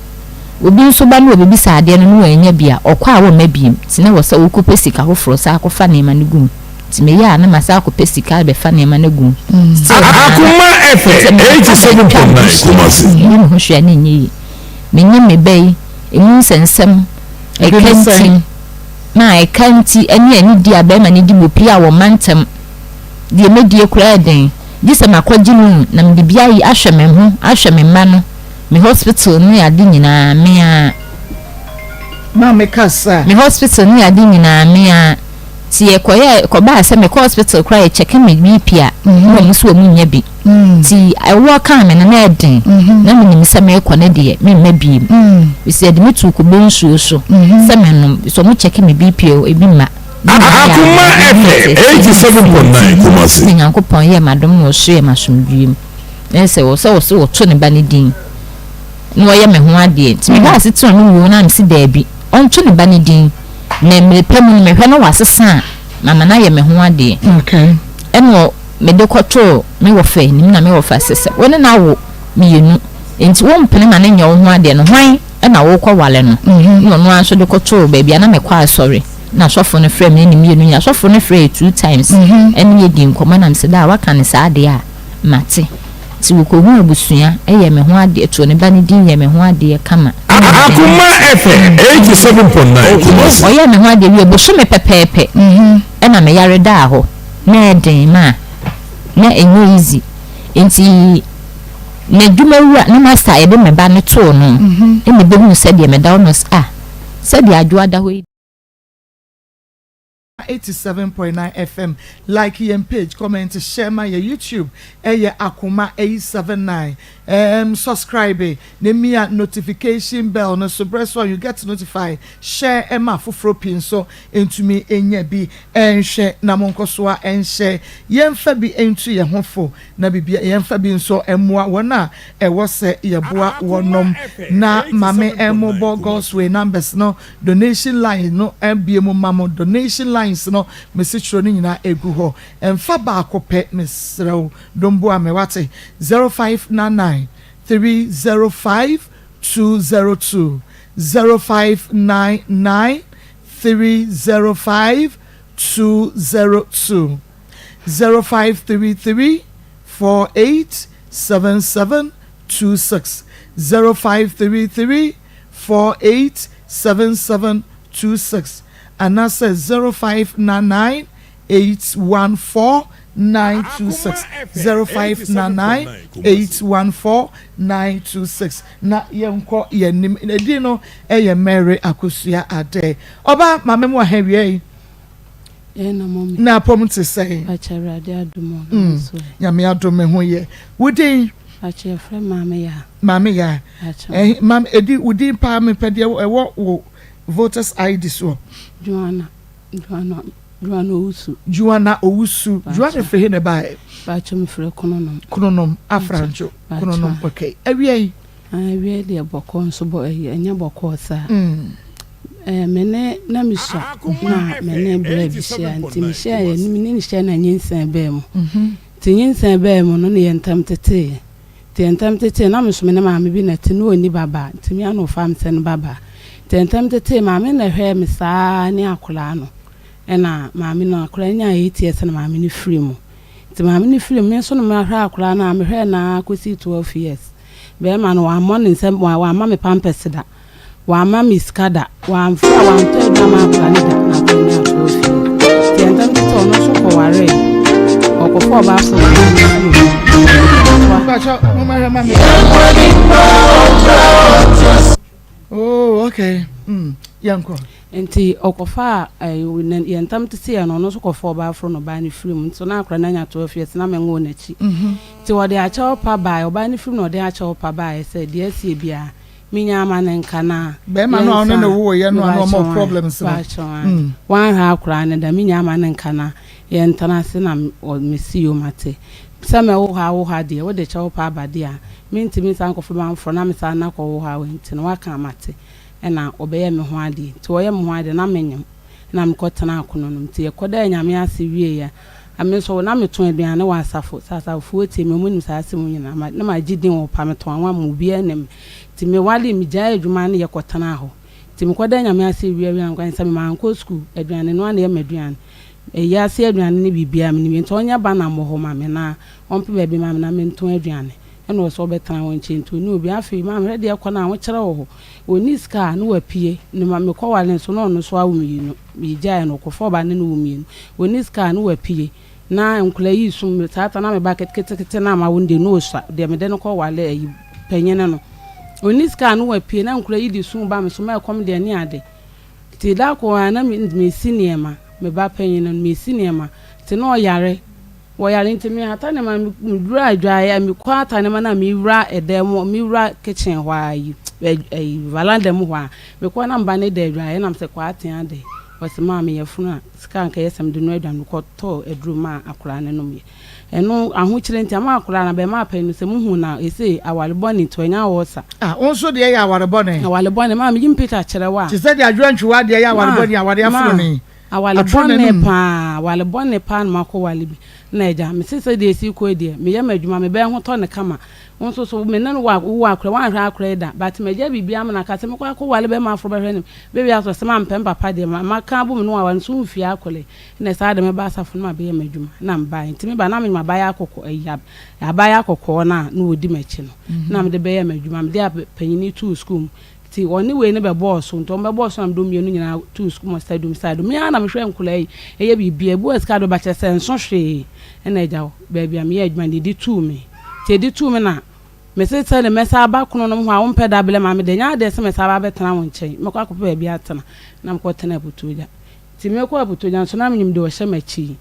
Obi nso ba na ɔbɛbisa adeɛ no na wannya bi a, ɔkɔ a wɔmma biem. Nti na ɛwɔ sɛ wokɔpɛ sika foforɔ san akɔfa nneɛma no gu mu. Nti meyɛ a na masan akɔpɛ sika abɛfa nneɛma no agu mu. Still naa Akoma sɛ FM mekɔfa bɛtwa me ho 87.9 hyia Kumasi. a, menyɛ me ho hwee a na ɛnyɛ yie. Me ne me ba yi, emu nsɛnsɛm, Ebi ɛka ne nti, sɛn? na ɛka nti ne anidie a barima no di me opie a wɔmma ntɛm. Deɛ mɛdie koraa yɛ den, gye sɛ makɔgye loan na mede bi ayi ahwɛ me ho, ahwɛ me mma no, me hospital ne ade nyinaa, me ara. Maame kasa. Me hospital ne ade nyinaa, me ara. Nti yɛkɔyɛɛ, ɛkɔbaa sɛ mekɔ hospital koraa yɛkyɛke me BP a, na wɔn nso wɔn nnya bi. Nti ɛwoɔ kaa me no na ɛden, na menim sɛ merekɔ no deɛ memma biem. Ɛfiri sɛ yɛde me too kube nsuo so sɛ mennom, sɛ wɔn kyɛke me BP a ebi mma. Ne nyinaa yɛ Akoma awerɛhoɔ ne FM ateetee ne 87.9 Kumasi. Na Nyankopɔn yɛɛ m'adom na ɔsoɛɛ m'asomdwoeɛ mu. Na ɛsɛ wɔ sɛ wɔse wɔto ne ba no din na ɔyɛ me ho adeɛ. Nti mehwɛ asetena no wuo no a mese daabi, ɔnto ne ba no din. Na mmerɛ pa mu no mehwɛ na wasesa a, mama no ayɛ me ho adeɛ. Ɛna mede kɔtoo me wɔfa anim na me wɔfa se sɛ wo ne no awo mienu nti wompene ma no nyɛ wo ho adeɛ no hwan na worekɔware no? Na ɔno ara nso de kɔtoo baabi a na mekɔ asɔre na sɔfo no frɛɛ me ne ne mienu nyinaa. Sɔfo no frɛɛ yɛ two times ɛne yɛ dii nkɔmmɔ na mese daa waka no saa deɛ a mate. Nti wɔkɔhuu abusua yɛɛ me ho adeɛ too ne ba no din yɛɛ me ho adeɛ kama. Akoma FM 87.9 Kumasi. Ɔyɛɛ me ho adeɛ wie bosome pɛpɛɛpɛ ɛna me yare daa hɔ. Na ɛyɛ den ma na ɛnyɛ easy nti n'adwuma wura ne master a yɛde me ba no too no na ɛbɛhuu sɛdeɛ meda hɔ no ɔse ah sɛdeɛ Adwoa da hɔ yi 87.9 FM like yɛn page comment share ma yɛ YouTube ɛyɛ Akoma 879 um, subscribe na mia notification bell no so brɛ so a you get notified share ɛma afoforɔ pii nso ntumi nya bi nhwɛ na monkɔ so ara nhyɛ. Yɛmfa bi ntu yɛn ho fo, na biribi yɛmfa bi nso mmoa wɔn a ɛwɔ sɛ yɛboa wɔnom. Na ma me mmobɔ God's Way numbers no, donation line no abue mu ma mo. Donation lines no, mese twerɛ ne nyinaa gu hɔ. Mfa baako pɛ, mesrɛ wo, dom boa me, wate? 0599 305 202, 0599 305 202 0533 48 77 26 0533 48 77 26 anaasɛ 0599 814 926 0599 814 926 Na yɛnkɔ yɛn anim. Edin no yɛ Mary Akosua Adeh. Ɔba, maame mu aha awia yi. Yɛn na mɔmi. Na apɔm te sɛn? Pakyɛ Awurade adom o, na wo nso ɛ? Nyame adom me ho yɛ. Wo din? Pakyɛ yɛfrɛ me Maame Yaa. Maame Yaa. Pakyɛ. Ɛhe, maame, edi, wo din paa mepɛ deɛ ɛwɔ wo voters ID soɔ. Joanna, Joanna, Joanna Owusu. Joanna Owusu. Joanna firi he na ɛbaeɛ? Pakyɛ mefiri Kononom. Kononom, Afranjo. Kononom, okay. Awia yi? Awia yi deɛ bɔkɔɔ nso bɔ ɛyɛ ɛnyɛ bɔkɔɔ saa. Ɛɛ me ne na me sua na me ne bra bi hyia nti me hyia yɛ me ne ne hyia na nyinsɛn baa mu. Nti nyinsɛn baa mu no ne yɛ ntam tetee. Nti yɛ ntam tetee na me nso me ne maame bi na te na ɔnni babaa nti me ano fa me sɛ ne babaa. Nti yɛ ntam tetee maame na ɛhwɛɛ me saa ne akwadaa no ɛna maame no akwadaa no nyaa eight years na maame no firi mu. Nti maame no firi mu, me nso na mahwɛ akwadaa no a, mehwɛɛ no ara kɔsii 12 years. Barima no, wammɔ ne nsam, wamma me pampɛse da. Wamma me sika da, wamfa wantɔ aduru ama akwadaa no da na akwadaa no ato afie. Nti ɛntɛm tete ɔno nso kɔwaree. Ɔkɔfa ɔbaa foforɔ na ɔno nso wɔ mu. Mpakyɛ mo ma hwɛ ma me. Oh, okay. Mm, yɛnkɔ. Nti ɔkɔfaa ɛɛ yɛn ntam tete yɛ no ɔno nso kɔfa ɔbaa foforɔ na ɔbaa no firi mu. Nti na akwadaa no anya 12 years na menwoo n'akyi. Nti ɔde akyɛw pa baeɛ ɔbaa no firi mu na ɔde akyɛw pa baeɛ sɛ deɛ asie biara Menya ama no nka na Bɛɛma no a ɔne no woo yɛ no a na ɔma wo problems no. Wanhwɛ akoraa no da menya ama no nka na yɛntena ase na mese yoo mate. Sɛ mɛwo hɔ awo hɔ a deɛ wode kyɛ wo pɛ aba deɛ a mentumi nsan nkɔfa manforɔ na mesan na kɔwo hɔ a nti no waka a mate ɛna ɔbɛyɛ me ho adeɛ nti ɔyɛ me ho adeɛ na menyem. na mekɔtenaa akono no mu. Ntsi yɛkɔdaa Nyame ase wiei a, me so na metõ eduane wɔ asafo, sɛ asafofoɔ tsie me a, wɔnnyim saa asɛm yi nyina. Ma na magye din wɔ hɔ paa, metõ anwa ma obiara nyim me. Ntsi mewaree, megyae edwuma no yɛ kɔtenaa hɔ. Ntsi mekɔdaa Nyame ase wiei a, na sɛ mankɔ skuul, eduane noa na eyɛ m'eduan. Eyiase eduane ne biribiara minyim yɛ, ntsi ɔnyɛ banner mbɔ hɔ ma me na ɔmpɛ beebi ma me na mentõ eduane. Nna ɔsɛ ɔbɛtsena hɔ nkyɛ ntsi onnyi obi. Afei maame hwɛ deɛ kɔ no ahokyerɛ wɔ hɔ. Onni sika a, na wapue. Ne ma mekɔware no nso, na ɔno nso awo mmienu. Megyaee no, ɔkɔfaa ɔbaa ne no woo mmienu. Onni sika a, na wapue. Na nkwadaa yi resu me. Saa ta na me ba ketekete no a mawo no deɛ, na ɔsua. Deɛ mede no kɔware ayi panyin no. Onni sika a, na wapue. Na nkwadaa yi de su ba me so, ma ɛkɔm deɛ ne ade. Nti da koro ara na mesi nneɛma. Me ba panyin no, mesi nneɛma. Nti na ɔyare. Wɔyare nti me hata nneɛma no me duru adwaeɛ a me kɔ hata nneɛma no a me wura ɛdan mu me wura kitchen hɔ a yi ɛyi valanda mu hɔ a me kɔ na me ba no da adwaeɛ na me sɛ kɔ atea dɛ ɔsɛ maa me yɛfunu a sika nka yɛ sɛ me de no aduane me kɔ tɔ aduro maa akwaraa no nom yɛ ɛno ahokyerɛ nti ama akwaraa na bɛma apɛ no sɛ mo hu na ɛsɛ aware bɔne nti ɔnya ɔsa. Ah wo nso deɛ yɛ aware bɔne. Aware bɔne maa me yi mpita kyerɛ wa. Te sɛ deɛ adwoa ntwiwa deɛ yɛ aware bɔne aware afono ne. Awale bɔne paa, awale bɔne paa na makɔ wale bi. Na agya, mese sɛdeɛ ɛsi rekɔ yi deɛ, meyɛ m'adwuma, me bɛn ho tɔ no kama. Wo nso so, me ne no wɔ wowɔ akora, woanhwɛ akora yi da. But magya biribiara ama no aka sɛ mɛkɔ akɔ wale bɛrima aforɔ bɛhwɛ no. Bɛwie aso sɛ mampɛ me papa deɛ, maka abom ne wo aware no so womfie akora yi. Ɛna saa de mɛba asafo no mabɛyɛ m'adwuma. Na mebaeɛ. Nti meba na menim abayewa kɔkɔɔ, ayi, abayewa kɔkɔɔ no a na ɔdi m'akyi no. Na mede bɛyɛɛ m'adwuma. Mede panyini too sukuu mu. Nti wɔne wei no bɛbɔɔ so, nti wɔbɛbɔɔ so na mede wɔn mmienu nyinaa too sukuu mu sɛ dum sɛ adum. Me ara na mehwɛ nkwadaa yi, ɛyɛ biribiara, ebi wɔ sika de ba kyerɛ sɛ nso hwee ɛna agya hɔ, baabi a meyɛ adwuma no yɛde tuu me. Nti yɛde tuu me na mese sɛ de mɛsan aba kono nom hɔ a wompɛ da blɛ ma me deɛ, ɛnyɛ adeɛ sɛ mɛsan aba abɛtena wo nkyɛn, mɛkɔ akɔpɛ baabi atena. Na mekɔtena Aputuogya. Nti mekɔɔ Aputuogya nso na menim deɛ ɔhyɛ m'akyi yi.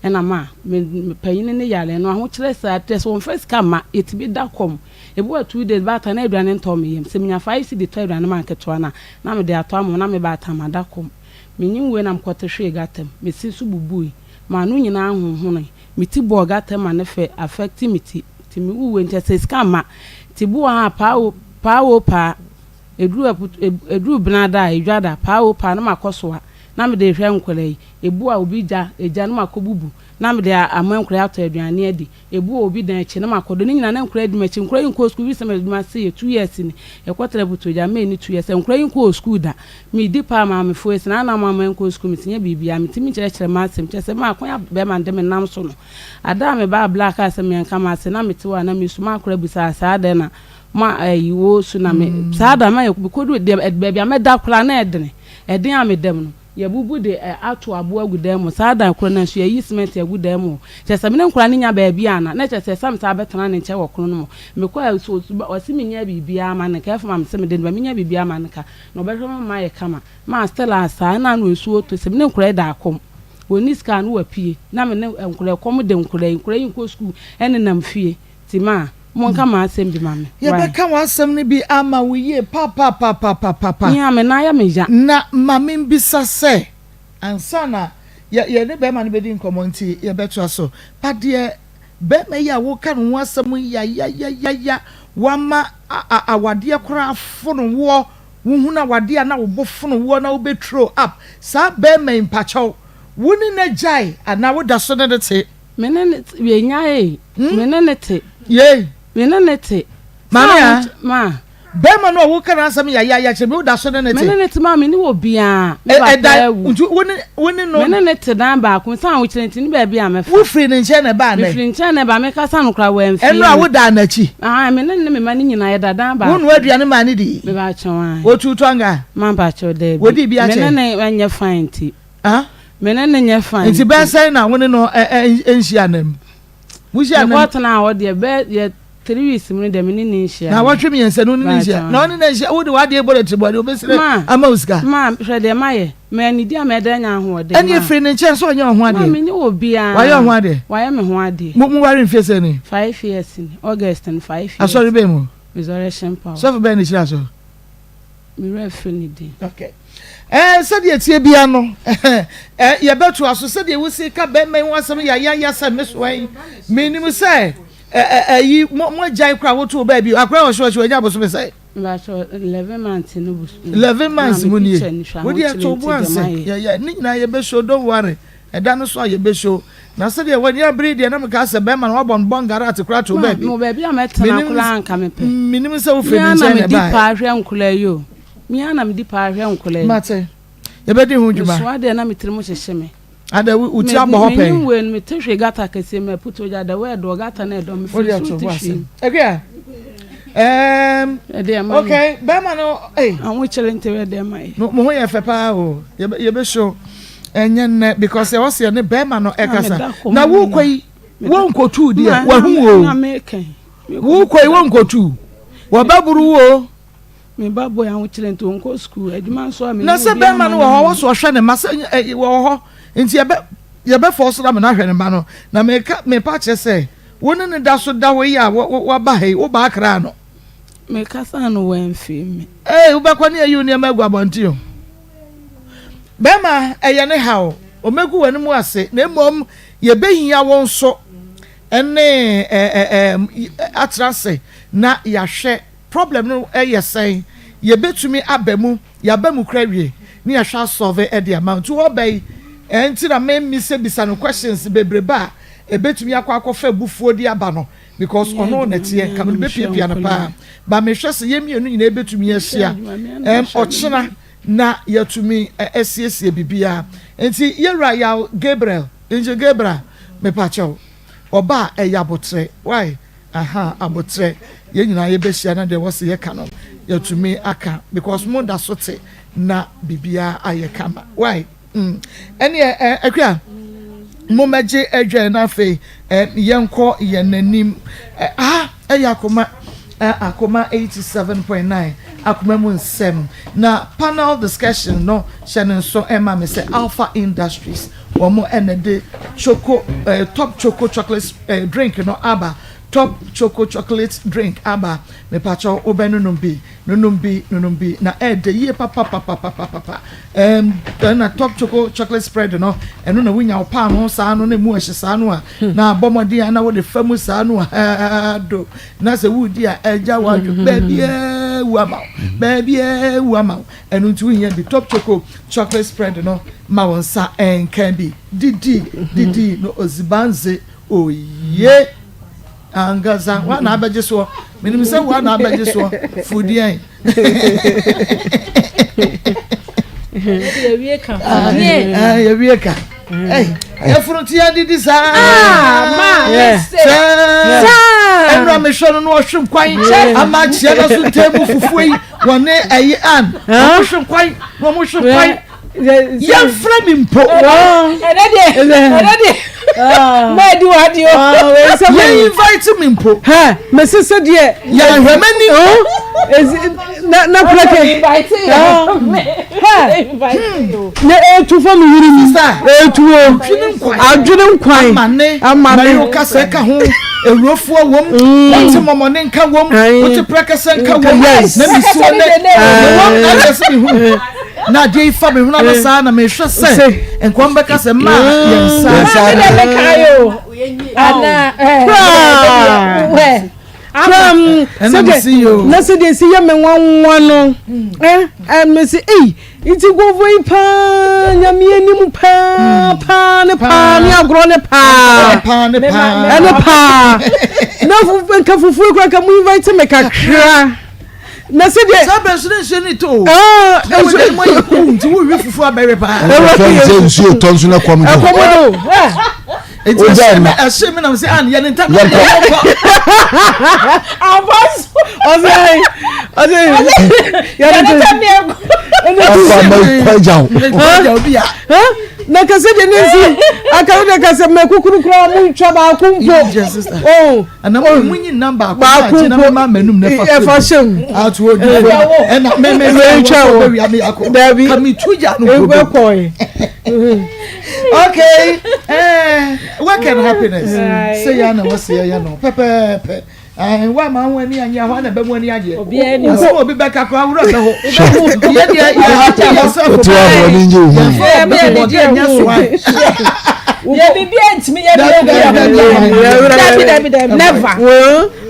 Ɛna ma me me panyin no yare no ahokyerɛ saa kyerɛ sɛ wɔmfa sika mma yɛtumi da kɔm ebi wɔ 2 days baatan na aduane ntɔ me yam sɛ menya 5 cedi tɔ aduane ma nketewa no a na mede atɔ ama wɔn na me baatan mada kɔm menyim wei na mekɔte hwee gata mu me se so bubui m'ano nyinaa honhonoe me ti bɔɔ gata mu ma ne fɛ affect me ti nti me wu wei nkyɛ sɛ sika mma nti bi wɔ ha a paa o paa o paa eduru eduru benada a edwa da paa o paa na makɔ soa na mede rehwɛ nkwadaa yi Ebu a obi gya egya na makɔbubu na mede ama nkwadaa atɔ aduane adi. Ebu wɔ obi dan akyi na makɔdɔ. Ne nyinaa na nkwadaa di m'akyi. Nkwadaa yi nkɔɔ sukuu. Bi sɛ m'adwuma ase yɛ 2 years ni. Yɛkɔtena Butuogya, May ne 2 years. Nkwadaa yi nkɔɔ sukuu da. Medi paa maamefoɔ yi sɛ na na mo amma nkɔɔ sukuu. Mese nyɛ biribiara. Metumi nkyerɛkyerɛ m'asɛm. Kyerɛ sɛ maa kwan a bɛrima no de me nam so no. Ada a mebaa Black kaa sɛ meɛnka m'ase na mete hɔ a na mesu. M'akora bisaa sɛ adɛn na ma ayi wɔresu na me saa da ma yɛ mekɔduru deɛ baabi a mɛda koraa na ɛdene. Ɛden a meda mu no. Yɛabubu de ato aboɔ agu dan mu. Saa dan korɔ no ara nso, yɛayi semɛnte agu dan mu hɔ. Kyerɛ sɛ, me ne nkwadaa no nya baabi a na, na kyerɛ sɛ, ɛsɛ sɛ mesan bɛtena ne nkyɛn wɔ kono no mu. Mekɔ a, so, ɔse menyɛ biribiara ma no nka. Ɛfa ma me sɛ mede no ba, menyɛ biribiara ma no nka. Na ɔbɛhwɛ me ma mayɛ kama. Ma still a, saa na ano nsuo tɔ. Sɛ me ne nkwadaa yi da akɔm. Wɔnni sika a, na wɔapue. Na me ne nkwadaa, ɛkɔm de nkwadaa yi. Nkwadaa yi nkɔ sukuu, ɛnenam fie. Nti ma, monka m'asɛm bi ma me. Why? Yɛbɛka w'asɛm no bi ama wo yie papapapapapa. Me a, me nan yɛ me ya. Na ma membisa sɛ, ansa na yɛ, yɛne bɛrima no bɛdi nkɔmmɔ nti yɛbɛtoa so, but deɛ bɛrima yi a woka ne ho asɛm yi yayayayaya, wama a, a, awadeɛ koraa afono woɔ, wohunu awadeɛ a na wo bo fono woɔ na wobɛ throw up, saa bɛrima yi mpakyɛw, wo ne no agyae anaa woda so ne no te? Me ne no te, yɛnyaee. Me ne no te. Yei. Me ne no te. Maame a. Ma. Bɛrima no a woka n'asɛm yayaaya kyerɛ me, woda so ne no te? Me ne no te maa me ne wɔ biara. Me papa awu. Nti wo ne wo ne no. Me ne no te dan baako mu sɛ ahokyerɛ nti ne baabi a mɛfa. Wofiri ne nkyɛn na ɛbaa nnɛ? Mefiri nkyɛn na ɛbaa mekasa no koraa wamfie me. Ɛno a wodaa n'akyi? Ahan me ne no ne me mma no nyinaa yɛda dan baako. Wonoa aduane maa no dii? Mepakyɛw ae. Wotuu tɔnga? Mampakyɛw daabi. Wodii bi akyɛ? Me ne no nyɛ fine nti. Ah? Me ne no nyɛ fine nti. Nti bɛyɛ sɛn na wo ne no nhyia nna mu? Wohyia nna mu? Mekɔtenaa hɔ deɛ bɛyɛ yɛ 3 weeks mu no deɛ me ne no nhyia. Naawɔtwe mmiɛnsa no wo ne no nhyia. Na ɔne no nhyia wode w'adeɛ bɔ no atirimuɔden obɛsrɛ ama wo sika. Ma hwɛ deɛ mayɛ. Mannidi a mɛda anya ahoɔden. Ɛnneɛ firi ne nkyɛn sɛ ɔnyɛ wo ho adeɛ. Ma menni obiara. Wayɛ wo ho adeɛ? Wayɛ me ho adeɛ. Mo mo ware mfie sɛn ni? 5 years ni. August no 5 years. Asɔre bɛn mu? Resurrection Power. Sɔfo bɛn na ɛhyira so? Me werɛ afiri ne din. Okay. Ɛɛ sɛdeɛ ɛteɛ biara no, ɛɛ yɛbɛtoa so sɛdeɛ wosi ka bɛrima yi ho asɛm yayaya sɛ me soa yi. Menim sɛ ɛɛ ɛyi mo mo agyae koraa woto baabi akora ɔhye ɔhye wanya abosome sɛ. Mpatsɔ 11 months no bus. 11 months mu nie. Wode ɛto bo anse yɛyɛ ne nyinaa yɛbɛshow don't worry. Ɛda no so a yɛbɛshow. Na sɛdeɛ w'ani abere deɛ na mekaa sɛ bɛrima no wabɔ no bɔngarat koraa too baabi. Mewɔ baabi a mɛtena koraa anka mepɛ. Menim sɛ wofiri ne nkyɛn na ɛbaeɛ. Me ara na medi paa hwɛ nkwadaa yi o. Me ara na medi paa hwɛ nkwadaa yi. Mate. Yɛbɛdi ho dwuma. Mesoa deɛ na me tirim hyehye me. Ada wo ti abɔ hɔ pɛn. Menim wei no mete hwee gata kɛseɛ mu aputo gya da wei ɛdɔ gata no ɛdɔ mefiri so te hwee. Akua. Um, okay, bɛrima no, hey. Ahokyere nti ɛde ma yɛ. Mo ho yɛ fɛ paa o. Yɛbɛhyɛ ɛnyɛ nnɛ because ɛwɔ sɛ yɛne bɛrima no ɛkasa. Na wokɔ yi, wonkɔtuu deɛ, wahu o. Wokɔ yi, wonkɔtuu. Wɔbɛboro wo o. Me ba boy ahokyere nti ɔnkɔ sukuu, adwuma nso a Na sɛ bɛrima no wɔ hɔ, wɔ so ɔhwɛ ne mma sɛ wɔ hɔ nti yɛbɛ yɛbɛfɔ so na mena ahwɛ ne mma no. Na meka mepa kyerɛ sɛ wo ne ne da so da hɔ yi a waba ha yi, wo ba akra no. Mekasa no wamfie me. Ee, wobɛkɔ ne ayi wo nneɛma agu abɔnten o. Bɛrima, ɛyɛ ne haw. Ɔmmɛgu w'anim ase, na mmom yɛbɛhia wo nso ne atena ase na yɛahwɛ problem no yɛ sɛn. Yɛbɛtumi aba mu, yɛaba mu koraa awie na yɛahwɛ asɔlve de ama wo. Nti ɔba yi, ɛnti na memmisabisa no questions bebrebe a ɛbɛtumi akɔ akɔfa abufuo de aba no because ɔno na ɛteɛ, nka mede bɛpiapia no paa. But mehwɛ sɛ yɛn mmienu nyinaa bɛtumi ahyia ɔkyena na yɛatumi asiesie biribiara. Nti yɛwura Yaw Gabriel, Angel Gabriel, mepakyɛw, ɔba a ɛyɛ aboterɛ, why? Aha, aboterɛ, yɛn nyinaa yɛbɛhyia na deɛ ɛwɔ sɛ yɛka no, yɛatumi aka because mo da so te na biribiara ayɛ kama, why? Mm. Ɛneɛ ɛ Akua, mommɛgye adwan na afei ɛ yɛnkɔ yɛn anim. Ɛ aha ɛyɛ Akoma ɛ Akoma 87.9 Akoma mu nsɛm. Na panel discussion no hyɛ ne nso ɛma me sɛ Alpha Industries wɔn ɛna de choco ɛ top choco chocolate ɛ drink no aba. Top choco chocolate drink aba. Mepakyɛw wobɛnonom bi? Nonom bi, nonom bi, na ɛɛdɛ yie papapapapapapa. Ɛɛm, ɛna top choco chocolate spread no, ɛno na wonya wo paanoo saa no na emu ɛhye saa no a, na abɔ mmɔden a na wode fa mu saa no a, haa do. Na sɛ woredi a, ɛgya w'adwo, baabiara wu ama wo, baabiara wu ama wo. Ɛno nti wohia bi, top choco chocolate spread no ma wo nsa ɛnka bi. Didi, didi, no ozibanze, oye. Ankasa, woa na abɛgye soɔ. Menim sɛ woa na abɛgye soɔ. Fudeɛn. Yɛwie ka. Yɛwie ka. Yɛfunu ti adidi saa. Saa. Ɛnura mehwɛ no na ɔhwe nkwan ama akyea na so ntɛm mu fufuo yi wɔne ɛyi an. Wɔhwe nkwan na wɔhwe nkwan. Yɛmfrɛ me mpo. Ɛnɛ deɛ ɛnɛ deɛ mɛɛdi wa di o. Yɛn invite me mpo. Mesi sɛ deɛ. Yɛnhwɛ m'ani. Na na kura ke. Na etu fam yiri mu. Etu o. Adwene nkwan. Amane. Amane. Mɛyo kasa ka ho. Ewurofoɔ wom. Wote mɔmɔne nka wom. Wote prɛkɛsɛ nka wom. Na misuo ne. Wom na kyɛ sɛ mehu. Na adeɛ yi fa me hwene ano saa na mehwɛ sɛ nkɔm bɛka sɛ mma yɛn nsa. Maame deɛ mekae o. Ana ɛɛ. Na sɛdeɛ ɛsi yɛ me nwanwa no ɛ mesi ei nti nkurɔfoɔ yi paa nyame anim paa paa ne paa ne agorɔ ne paa ɛne paa na nka fufuo kura nka mo invite me kakra. Na sɛ deɛ. Saa bɛn so ne nsuo ne tɔ o. Na wo deɛ mo ayɛ kuu nti wo wi fufu abɛwe paa. Ɛwɔ fɛn sɛ nsuo tɔ nso na kɔm do. Ɛkɔm do. Nti ɛhyɛ mi ɛhyɛ mi nam sɛ an yɛ ne ntam yɛ kɔ. Aba so. Ɔsɛ ɔsɛ yɛ ne ntam yɛ kɔ. Ɔkɔ ama kɔ agya o. Kɔ agya o bi ya. Na kɛse deɛ ne nsi akari de kɛse mɛ kukuru koraa mu ntwa baako mpo. Oh. Ɛna mo mo nyi nam baako baako na akyi na mema m'anum na ɛfa ɛfa hyɛ mu. Ato odu fo ɛna me me me Metwa wɔ wo. sɛ bɛwia me akɔ. Dabi. Ka me tu gya no kuro Ebe kɔe. Okay. Eh, work and happiness. Sɛ yɛ na wɔsi yɛ no pɛpɛɛpɛ. Eh, wa ma ho ani anye hɔ na bɛ mu ani agye. Obiara ni Asɛm obi bɛka koraa wura bɛ hɔ. Yɛ deɛ yɛ happy yourself. Wote hɔ a w'ani ngye wo ho. Yɛmfa obi bɔde nyɛ soa. Yɛ biribi a ntumi yɛ dabi dabi dabi never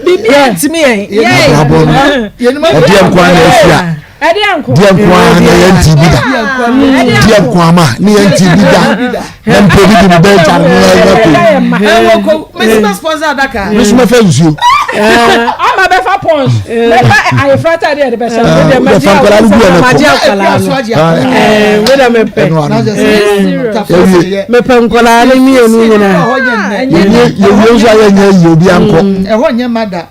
biribi a ntumi yɛ yɛ. Abrabɔ no ɛdeɛ nko ara na afia Ɛdeɛ nko. Deɛ nko ara na yɛn ti bi da deɛ nko ama ne yɛn ti bi da na mpo bi di mi bɛɛ gya no na ɛnyɛ ko. Ɛwɔ ko mesi bɛ sponsor adaka. Mi nso mɛfɛ nsuo. Ama bɛfa pons bɛfa ayefra ataade yɛde bɛhyɛ no. Wode fa nkwadaa no gu yɛn Magye akwadaa no. Wode mepɛ. Mepɛ nkwadaa no mmienu nyinaa. Yɛwie nso a yɛnyɛ yie obi ankɔ. Ɛhɔ nyɛ ma da.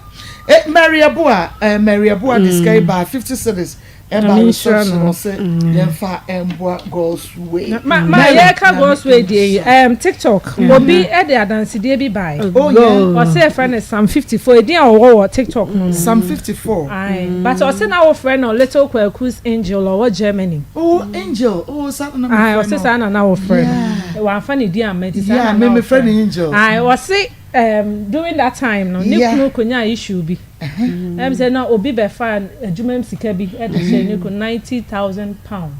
Mary Aboa, Mary Aboa de sika yi baa 50 cedis. Ɛba reception ɔsɛ yɛmfa mboa God's way. Ma ma yɛka God's way deɛ yi um, TikTok obi de adansedie bi bae. Oh yeah. Ɔsɛ yɛfrɛ no Psalm 54 edin a ɔwɔ wɔ TikTok no no. Psalm 54. Aye. But ɔsɛ na wofrɛ no Little Kwaku's Angel ɔwɔ Germany. Oh Angel oh saa na na mefrɛ no. Aye ɔsɛ saa na na wofrɛ no. Wamfa ne din amma nti saa na na Yeah me mefrɛ no Angel. Aye ɔse um, during that time no ne kunu konyaa issue bi. Ɛm sɛ na obi bɛfaa adwuma mu sika bi de hyɛɛ ne kunu, £90,000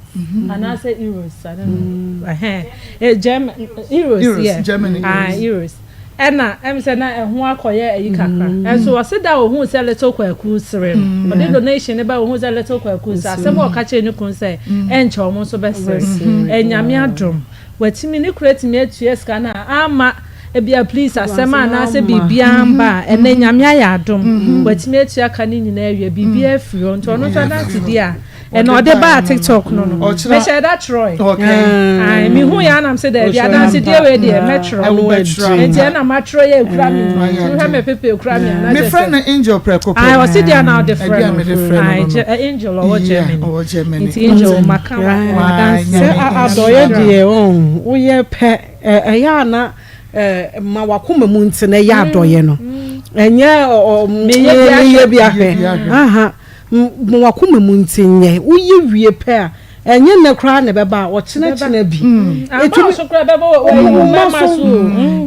anaasɛ euros, I don't know. Ɛhɛn, eh, German, euros, Euros, yeah. Germany Ah, euros. euros. Ɛna ɛm sɛ na ɛho akɔyɛ ayi kakra. Ɛnso ɔse da a ohuu sɛ Little Kwaku sere no, ɔde donation no ba ohuu sɛ Little Kwaku sere, asɛm a ɔka kyerɛɛ ne kunu sɛ ɛnkyɛ wɔn nso bɛsere. Ɛnyame adom. Watumi, ne kunu atumi atua sika no a amma ebia police asɛm anaasɛ biribiara amba a, ɛnnɛ Nyame ayɛ adom, watumi atua ka no nyinaa awie, biribiara afiri hɔ, nti ɔno nso adansedie a ɛna ɔde baa TikTok no no, mehyɛɛ da twerɛe, ae, mehuiɛ ara na mese daabi, adansedie wei deɛ mɛtwerɛ, nti ɛna matwerɛ yɛ ɛkura me yi, nti wohwɛ me paper ɛkura me a, na kyerɛ sɛ, Mefrɛ no Angel prɛko pɛ. Ae, ɔse deɛ na ɔde frɛ no, ae, Angel ɔwɔ Germany, nti Angel maka w'adanseɛ. Sɛ adɔeɛ deɛ woyɛ pɛ ɛyɛ a na ma wakoma mu nti na ɛyɛ adɔeɛ no ɛnyɛ meyɛ bi ahwɛ aha ma wakoma mu nti nyɛ woyɛ wie pɛ a ɛnyɛ nnɛ koraa na ɛbɛba a ɔkyena kyena bi ɛtumi ɔma so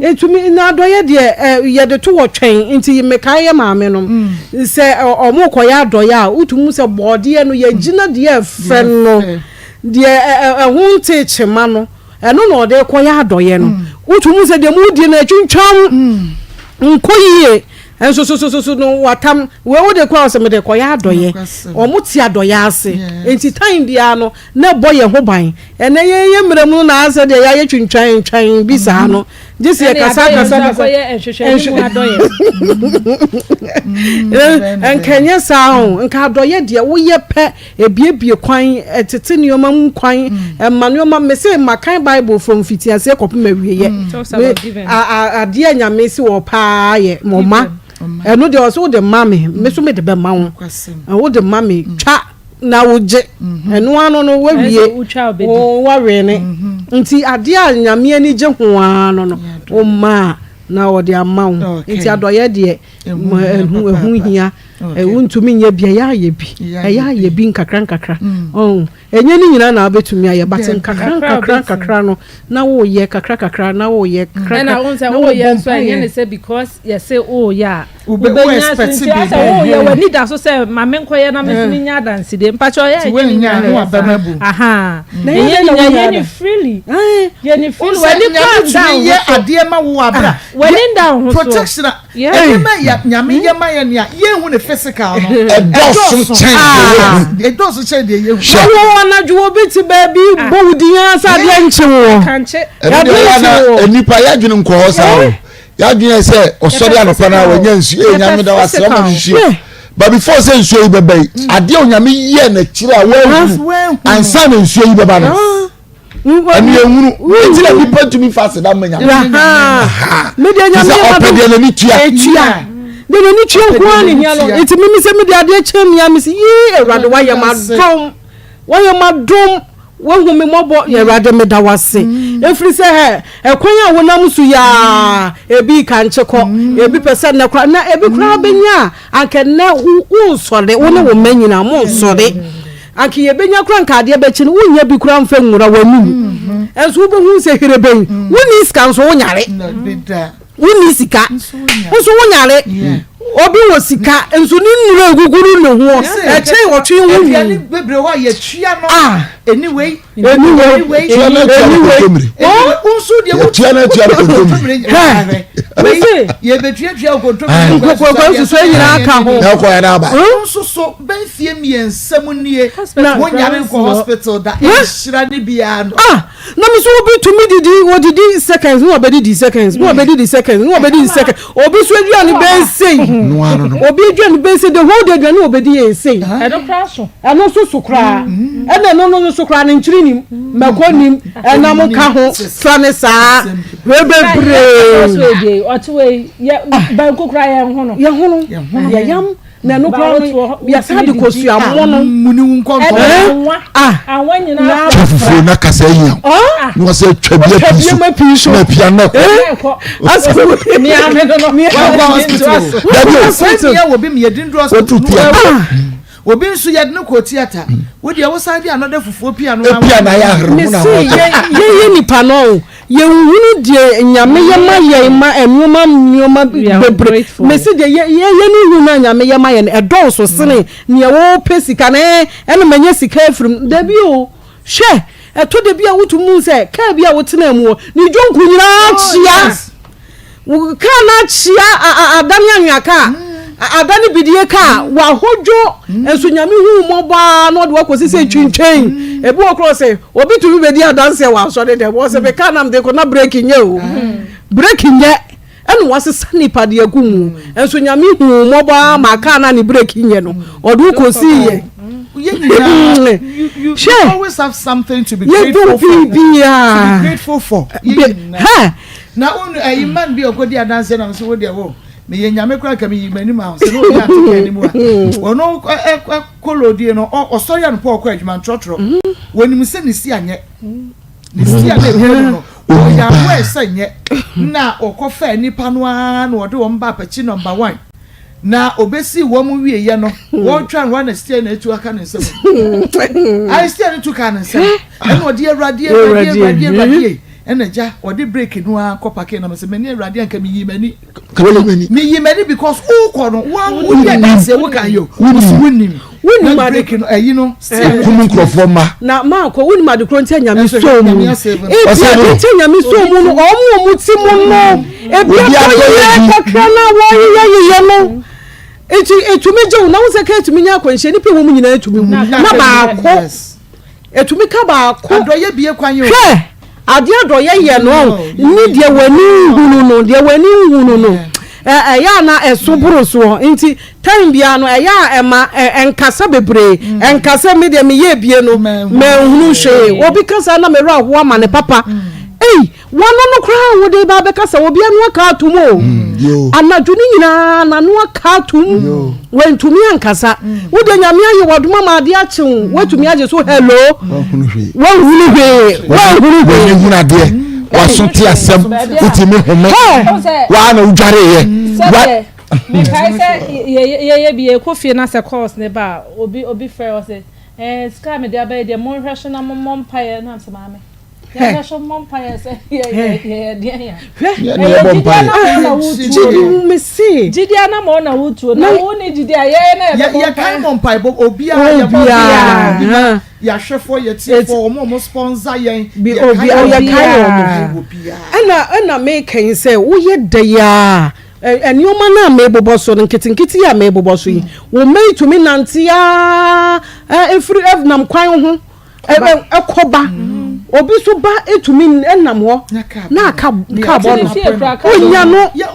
ɛtumi na adɔeɛ deɛ yɛde to wɔ twɛn nti mekae yɛ maame nom sɛ ɔmo kɔyɛ adɔeɛ a wotumi sɛ bɔɔdeɛ no yɛgyina deɛ ɛfɛ no deɛ ɛho nte kyema no ɛno na ɔde kɔyɛ adɔeɛ no wotumi sɛ deɛ mudie no atwintwam nkɔ yie nso so so so no watam wei wode kɔ a sɛ mede kɔyɛ adɔeɛ wɔn te adɔeɛ ase nti time biara no na ɛbɔ yɛn ho ban ɛnɛ yɛn yɛ mmerɛ mu no na asɛ deɛ yɛayɛ twintwan twɛn bi saa no gye sɛ yɛkasa kasa kasa nkɛnyɛ saa o nka adɔeɛ deɛ woyɛ pɛ Ebiebie kwan, ɛtete nneɛma mu kwan, ɛma nneɛma, mese makan Bible from mfitiaseɛ kɔpem awieɛ. Me, a, a, adeɛ a Nyame se wɔ paa yɛ, ɔma. Ɛno deɛ ɔse wode ma me, me so mede bɛma wo. Wode ma me, twa na wogye. Ɛno ano no, wawie, wawene. Nti adeɛ a Nyame ani gye ho ara no no, woma a na ɔde ama wo. Nti adɔeɛ deɛ, ɛho hia. Wontumi nyɛ bi, ɛyɛ ayɛ bi, ɛyɛ ayɛ bi nkakra nkakra. Ɔn, ɛnyɛ ne nyinaa na wobɛtumi ayɛ, but nkakra nkakra nkakra no, na woyɛ kakra kakra, na woyɛ kakra kakra, na wobɔ woyɛ nso ɛnyɛ ne sɛ because yɛse woyɛ a, wobɛnya so nti asɛ woyɛ w'ani da so sɛ ma menkɔyɛ na me nso menya adansedie. Mpakyɛ ɔyɛ ɛnyɛ ne nyinaa na ɛyɛ saa. Aha. Ɛnyɛ ne nyinaa, yɛ ne freely. Yɛ ne freely, w'ani kora nda wo ho so. Adeɛ ma wo abra. W'ani nda wo ho so. Protection a Nneɛma a Nyame yɛ ma yɛn a yɛnhu no physical no, ɛdɔɔso kyɛn deɛ yɛhu. Ɛdɔɔso kyɛn deɛ yɛhu. Hwɛ wo anadwo obi te baabi bɔ wo din ara sɛ adeɛ nkye woɔ. Ɛno deɛ ɛyɛ na nnipa yɛadwene nkɔ hɔ saa o. Yɛadwene yɛ sɛ ɔsɔre anɔpa no a wanya nsuo, ee Nyame da wo ase, ɔma me nsuo. But before sɛ nsuo yi bɛba yi, adeɛ a Onyame yɛɛ n'akyire a woanhunu ansa na nsuo yi bɛba no, ɛno yɛnhunu. Enti na nipa ntumi fa aseda mma Nyame. Te sɛ ɔpɛ deɛ n'ani tua. Deɛ n'ani tua nko ara ne hia no. Nti mimi sɛ mede adeɛ kyɛ mi a mesi yii Awurade wayɛ m'adom. Wayɛ m'adom. Wahu me mmɔbɔ, mm. Awurade meda wo ase. Mm. Ɛfiri sɛ hɛ, ɛkwan a wonam so yi a, ebi kankye kɔ, mm. ebi pɛ sɛ nnɛ koraa, na ebi koraa bɛnya a, anka nnɛ wonsɔre, wo ne wo mma nyinaa monsɔre. Anka yɛbɛnya koraa nka adeɛ bɛkye no, wonnya bi koraa mfa nwura w'anum. Ɛnso wobɛhu sɛ herebɛn, wonni sika nso wonyare. Wonni sika nso wonyare. Obi wɔ sika nso ne nnuro eguguru ne ho ɛkyɛn ɔtwe ho nwi. Aduane bebree hɔ a yɛtua no. Ah. Anyway. Anyway. Anyway. Nso deɛ yɛtua no atua no kontomire. Hɛ. Mese. Yɛbɛtuatua kontomire. Nkokoakwa nsusuo nyinaa ka ho. Na ɛkɔ yɛn aba. Nso so bɛnfie mmiɛnsa mu nie. Wonyare nkɔ hospital da. Nhyira ne biara no. Ah. Na me so obi tumi didi odidi seconds na ɔbɛdidi seconds na ɔbɛdidi seconds na ɔbɛdidi seconds obi so aduane bɛyɛ sei obi aduane bɛyɛ sei the whole day aduane ɔbɛdi yɛ sei ɛno koraa so ɛno nso so koraa ɛna ɛno no nso koraa ne nkyiri nim mɛkɔ nim ɛnam ka ho sa ne saa wei bebree ɔte wei yɛ banku koraa yɛn ho no yɛn ho no yɛ yam. Na ɛno koraa no yɛsan de kosua mono. Muni wo nkɔntɔn. Anwa nyinaa. Twa fufuo na kasa ahia na wɔsɛ twa bi api so na apia na ɛkɔ. Dabi o. Sɛnea wɔ bi mi yɛ dinduro Wotu pia. Obi nso yɛde no kɔ theatre. Wo deɛ wosan de another fufuo pia no. Epia na ayɛ ahere ho na Mese yɛyɛ nipa no Yɛnhunu deɛ Nyame yɛ ma yɛn ma nnoɔma nnoɔma bebre. Mese deɛ yɛ yɛ ne hu no a Nyame yɛ ma yɛn no ɛdɔɔso sene neɛ wopɛ sika no ɛɛ ɛna manya sika afiri mu. Dabi o, hwɛ ɛtɔ da bi a wotumi hu sɛ kaa bi a wotenaa mu hɔ ne dwonku nyinaa kyea. Kaa no akyea adane anwea kaa, adane bidie kaa, wahodwo nso Nyame hu mmɔbɔ ara na ɔde wakɔsi sɛ twintwan. Ebi wɔ korɔ sɛ obi tumi bɛdi adanseɛ wɔ asɔre dɛm, wɔ sɛ me kaa nam de kɔ na breki nyɛ o, breki nyɛ ɛna wasesa nipa de agu mu nso Nyame hu mmɔbɔ ara ma kaa na ne breki nyɛ no ɔde wo kɔsi yɛ. Hwɛ, yɛdɔ biribiara. Hɛ. Na wo nu ayi man bi a ɔkɔdi adanseɛ na mese wo deɛ wo meyɛ nyame koraa nka meyi m'anim a sɛ na obi ate ka anim a ɔno kɔlɔdie no ɔsɔre anɔpa ɔkɔ adwuma ntrɔtrɔ wɔnim sɛ ne si anyɛ ne si a na ɛkura mu no ɔyɛ aware sɛ nyɛ na ɔkɔfaa nipa no ara na ɔde wɔn ba apakyi number one Na obesii wɔn wieeɛ no, wɔretwa no, na steer no atu aka ne nsam. Ayi steer no tu kaa ne nsam. Ɛna ɔde awurade awurade awurade awurade ɛna gya ɔde break no ara kɔ pake na sɛ mani awurade anka meyi m'ani. Meyi m'ani because wokɔ no woyɛ danseɛ woka yɛ o wonim. Wonim ade break no ɛyi no steer no. Kum nkurɔfoɔ mma. Na maakɔ wonim ade korɔ nti a nyame sɔɔ mu. Ebi ade nti a nyame sɔɔ mu no ɔmo a ɔmo ti mu no ebi akɔyɛ kakra na wɔyeyɛ yeyɛ no nti etumi gye wo na wo sɛ ka etumi nya akwanhyia nipa wɔ mu nyinaa etumi wu na baako etumi ka baako adɔyɛ bie kwan yɛ o hwɛ adeɛ adɔyɛ yɛ no ne deɛ w'ani nhunu no deɛ w'ani nhunu no ɛyɛ a na ɛso boro soɔ nti time biara no ɛyɛ a ɛma ɛnkasa bebree ɛnkasa mi deɛ meyɛ bie no mɛnhunu hwee obi kasa na mɛwura ahoa ma ne papa ei W'ano no koraa a wode ba abɛkasa obi ano aka atom o. Mm, Anadwo no nyinaa n'ano aka atom. Wantumi ankasa. Mm. Wode Nyame ayɛ w'adom ama ade akye wo. Mm. Woatumi agye so hello. Wanhunu hwee. Wanhunu hwee. Wanhunu hwee. W'ani hunu adeɛ. W'aso te asɛm. Wotumi home. Waa na wodwareeɛ. Mekae sɛ yɛyɛ bi yɛkɔ fie na sɛ calls ne ba a obi obi frɛ wɔ sɛ ɛɛ sika a mede aba yi deɛ monhwɛ so na mommɔ mpaeɛ na sɛ maame gyidi anamɔ na wotuo na wo ne gyidi a yɛyɛ na yɛbɛbɔ mpaeɛ yɛkae mɔ mpaebɔ obiara yɛbɔ obiara yɛahwɛfoɔ yɛtiefoɔ wɔn a wɔn sponsor yɛn yɛkae wɔn ɛna ɛna meka yi sɛ woyɛ dɛ yi a nneɛma no a mebobɔ so no nketenkete yi a mebobɔ so yi wɔn mma yi tumi nante a ɛfiri ɛnam kwan ho ɛkɔba. Obi so ba tumi nam hɔ na aka kaa bɔ no. Onya no na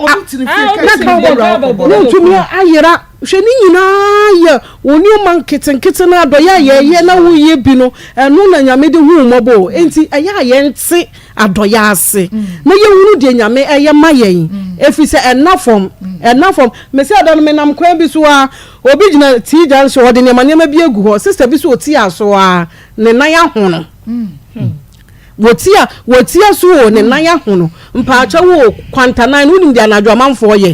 kaa bɔ no na otumi ayera. Hwɛ ne nyinaa yɛ wo nneɛma nketenkete no adɔyɛ a yɛyɛ na woyɛ bi no, ɛno na Nyame de hu wo mmɔbɔ o. Enti ɛyɛ a yɛnte adɔyɛ ase na yɛhunu deɛ Nyame ɛyɛ ma yɛn, ɛfiri sɛ ɛnna fam, ɛnna fam. Mese ɛda no menam kwan bi so a, obi gyina T junction, ɔde nneɛma nneɛma bi agu hɔ, sister bi so ɔti aso a, ne nan ahono. Wɔtia wɔtia so o, ne nan ahono. Mpaakyɛw o, kwantanan no, wonim deɛ anadwo amanfoɔ yɛ.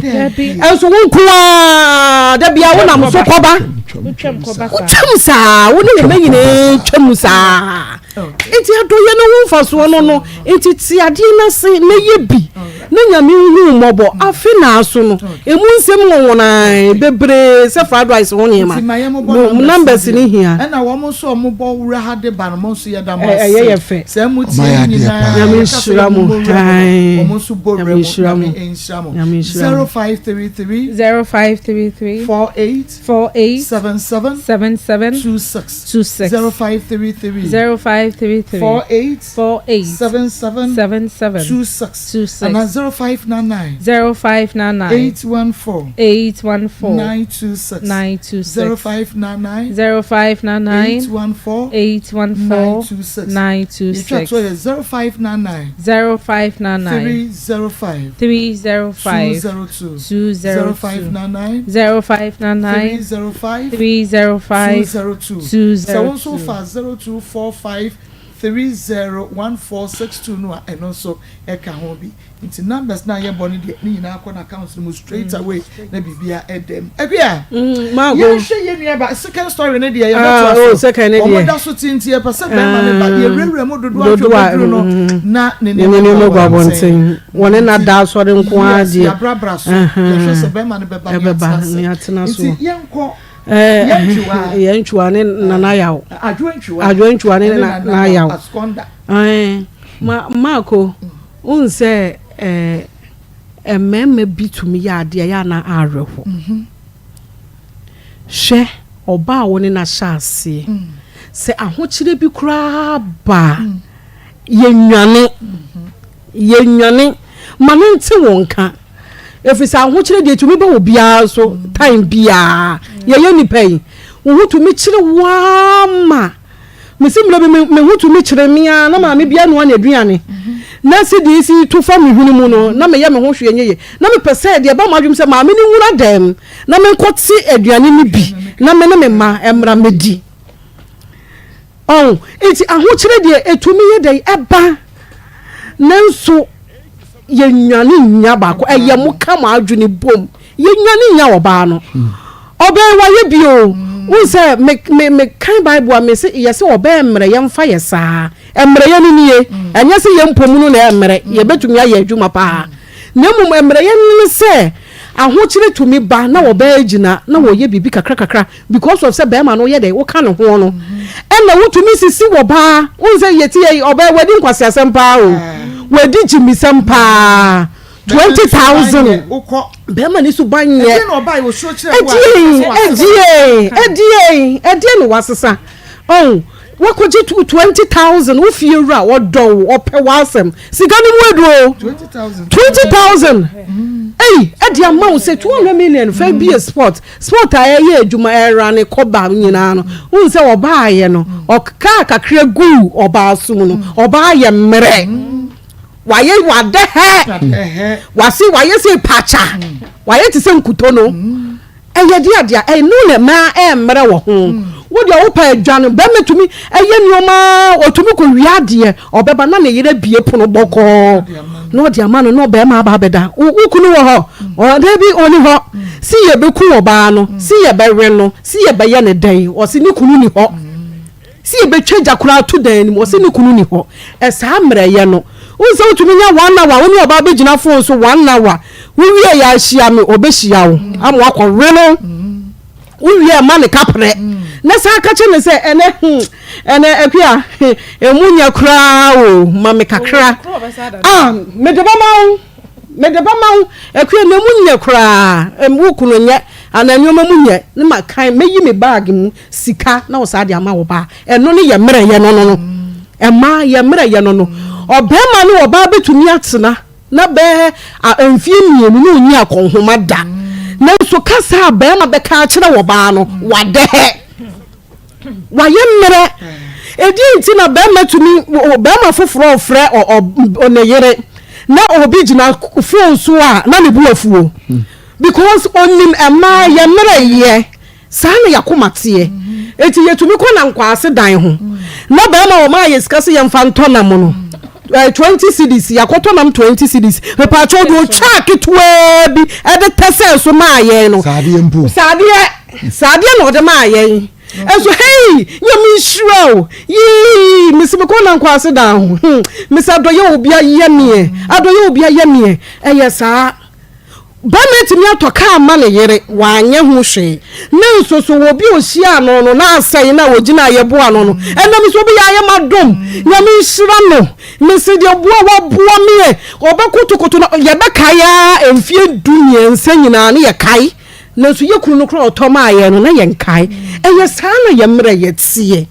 Ɛnso wo nko ara, da biara wonam so kɔba. Wotwam saa, wo ne wo mma nyinaa twam saa. Nti adɔyɛ no ho mfasoɔ no no, nti te adeɛ no ase na yɛ bi na Nyame nhu wo mmɔbɔ. Afe na aso no, emu nsɛm nwonwonae bebree sɛ fried rice ho nneɛma. Nti ma yɛmmobɔ numbers Numbers no no bio. hia. Ɛna wɔn nso a wɔbɔ wura ha de ba no, mo nso yɛda mo Ɛ- ɛyɛ yɛ ase. fɛ. Sɛ mo tie Ɔma yɛ no adeɛ nyinaa, paa. Nyame yɛka sɛ nhyira mo. yɛmmobɔ wura mu no, Ae. wɔn nso bɔ wura Nyame mu. nhyira mo. Nyame nhyira mo. Nyame nhyira mo. 0533 0533 48 48 77 77 26. 26. 0533 0533 48 48 77 77 26 26. anaa 0599 0599 814 814 926 926 0599 0599 814 814 926 926 Yɛtwa toɔ yɛ 0599 0599 305 305 202 202 0599 0599 305 305 202 202. Sɛ wo nso fa 0245 301462 no a ɛno nso ɛka ho bi. Nti numbers no a yɛbɔ no deɛ ne nyinaa kɔ n'account no mu straight away na biribiara ɛda mu. Akua, yɛnhwɛ yɛn nua ba second story no deɛ yɛbɛtoa Ah, oh, so. second no deɛ. Wɔn da so te nti yɛpɛ sɛ bɛrima no ba yɛwurawura mu dodoɔ ahwɛ Dodoɔ a, ɔbɛduru no na ne Ne nneɛma nneɛma gu gu abɔnten. Wɔne no ada asɔre nko ara Yes, deɛ. yɛabrabra so. Yɛhwɛ sɛ bɛrima no bɛba ne Ɛbɛba yɛatena ne ase. yɛatena so. Nti yɛnkɔ Ɛɛ, Yɛntwiwa. Yɛntwiwa ne Nana Yaw. Adwoa Ntwiwa. Adwoa Ntwiwa ne Ɛne Nana Nana Yaw. Askonda. Ɛɛ, ma Marco, wohu sɛ ɛɛ mmarima bi tumi yɛ adeɛ ɛyɛ a na awerɛho. Hwɛ ɔbaa a wo ne no ahyɛ aseɛ, sɛ ahokyerɛ bi koraa ba a, yɛnnwane, yɛnnwane. Ma no nte wo nka. Ɛfiri sɛ ahokyerɛ deɛ ɛtumi ba obiara so time biara. Yɛyɛ nnipa yi, wo ho tumi kyere wo ara ma mesi mmerɛ bi me ho tumi kyere me ara na maame bi anoa n'aduane na si deɛ si to fa me hwene mu no na meyɛ me ho hwee nyɛ yie na mepɛ sɛ deɛ ɛba m'adwene sɛ maame no nwura dɛm na menkɔte aduane no bi na me ne me mma mmra mmɛdi. Ɔho, nti ahokyerɛ deɛ ɛtumi yɛ dɛn ɛba, nanso yɛnwane nnya baako, ɛyɛ mo ka mo adwene bom, yɛnwane nnya ɔbaa no. Ɔbaa yi wayɛ bi o, wohu sɛ me, me, me kan Bible a me se, yɛ sɛ ɔbaa mmerɛ yɛmfa yɛ saa, mmerɛyɛ no nie, ɛnyɛ sɛ yɛn mpɔ mu no na ɛmmerɛ, yɛbɛtumi ayɛ adwuma paa, na mmom mmerɛyɛ no ne sɛ ahokyerɛ tumi ba na ɔbaa gyina na wɔyɛ biribi kakra kakra, Because of sɛ bɛrima no yɛ dɛ woka ne ho no ɛna wotumi sisi wɔ baa wohu sɛ yɛti yɛ ɔbaa wadi nkwaseasɛm paa o wadi gyimisɛm paa 20,000 bɛrima ne suban nyɛ ɛdeɛn ɛdeɛn ɛdeɛn ɛdeɛn na wasesa ɔn wakɔgye 20,000 wo fie wura ɔdɔ wo ɔpɛ w'asɛm sika no mu aduro 20,000 ɛyi ɛde ama wo sɛ 200 million fɛ bi yɛ sport Sport a ɛyɛ adwuma ɛrane kɔ ba nyinaa no, wohu sɛ ɔbaayɛ no, ɔkaa kakra guu ɔbaa so mu no, ɔbaa yɛ mmerɛ. Wayɛ wadɛ hɛ, wase wayɛ sɛ pakya, wayɛ te sɛ nkuto no. Ɛyɛ de adeɛ a ɛno na mmaa ɛmmerɛ wɔ ho. Wo deɛ wopɛ adwa no, bɛrima tumi ɛyɛ nneɛma, ɔtumi kɔ wia adeɛ, ɔbɛba na ne yere abue pono bɔkɔɔ na ɔde ama no na ɔbɛrima aba abɛda. Wo kunu wɔ hɔ? Ɔda bi ɔni hɔ. Si yɛbɛku ɔbaa no, si yɛbɛwe no, si yɛbɛyɛ no dɛn? Ɔse ne kunu ni hɔ. Si yɛbɛtwa gya koraa ato dan no mu, ɔse ne kunu ni hɔ. Ɛsaa mmerɛyɛ no, wohu sɛ wotumi nya one hour, wo ne ɔbaa bɛgyina phone so one hour, wowie yɛ ahyia me, ɔbɛhyia wo ama wakɔwe no. Wowie a ma no kaprɛ na san ka kyerɛ no sɛ ɛnɛ hmm ɛnɛ Akua emu nyɛ koraa o ma me kakra ah mede bɛma wo mede bɛma wo Akua na emu nyɛ koraa wo kunu nyɛ anaa nneɛma mu nyɛ ne ma kan mɛyi me bag mu sika na ɔsaa de ama wo ba ɛno ne yɛ mmerɛyɛ no no no. Mmaa, yɛn mmerɛ yɛ no no, ɔbarima ne ɔbaa bɛtumi atena na bɛyɛ mfeɛ mmienu na ɔnyi akɔnhoma da. Nanso kasa a barima bɛka akyerɛ ɔbaa no, wadɛhɛ. Wayɛ mmerɛ. Ɛdeɛn nti na barima tumi, barima foforɔ refrɛ ne yere na obi gyina phone so a na ne bo afuo? Because ɔnim mmaa yɛn mmerɛ yɛ. Saa na y'akoma teɛ. Enti yɛtumi kɔ nankwaase dan ho na bɛrima wɔn ayɛ sika sɛ yɛmfa ntɔ nam no eh, 20 cedis yɛakɔtɔ nam 20 cedis mepaakyɛw deɛ ɔtwaa ketewaa bi ɛde tɛsɛɛ so maa yɛn no Saadeɛ mpo. saadeɛ saadeɛ na ɔde maa yɛn ɛnso hei nyame nhyira o yii mesi mekɔ nankwaase dan ho hmm mesi adɔyɛ obi ayɛ meɛ adɔyɛ obi ayɛ meɛ ɛyɛ saa Barima atumi atɔ kaa ama ne yere, wanyɛ ho hwee. Ne nso so, obi a ɔhyiaa no no, na asɛe no a ɔgyinaeɛ boa no no, ɛnam nso obi yɛ ayɛ m'adom, Nyame nhyira no, mese deɛ boa waboa me ɛ, ɔbɛkotokoto no, yɛbɛkae ara mfeɛ 13 nyinaa no yɛkae, nanso yɛ kunu no koraa a ɔtɔ maa yɛn no na yɛnkae. Ɛyɛ saa na yɛn mmerɛ yɛ teɛ.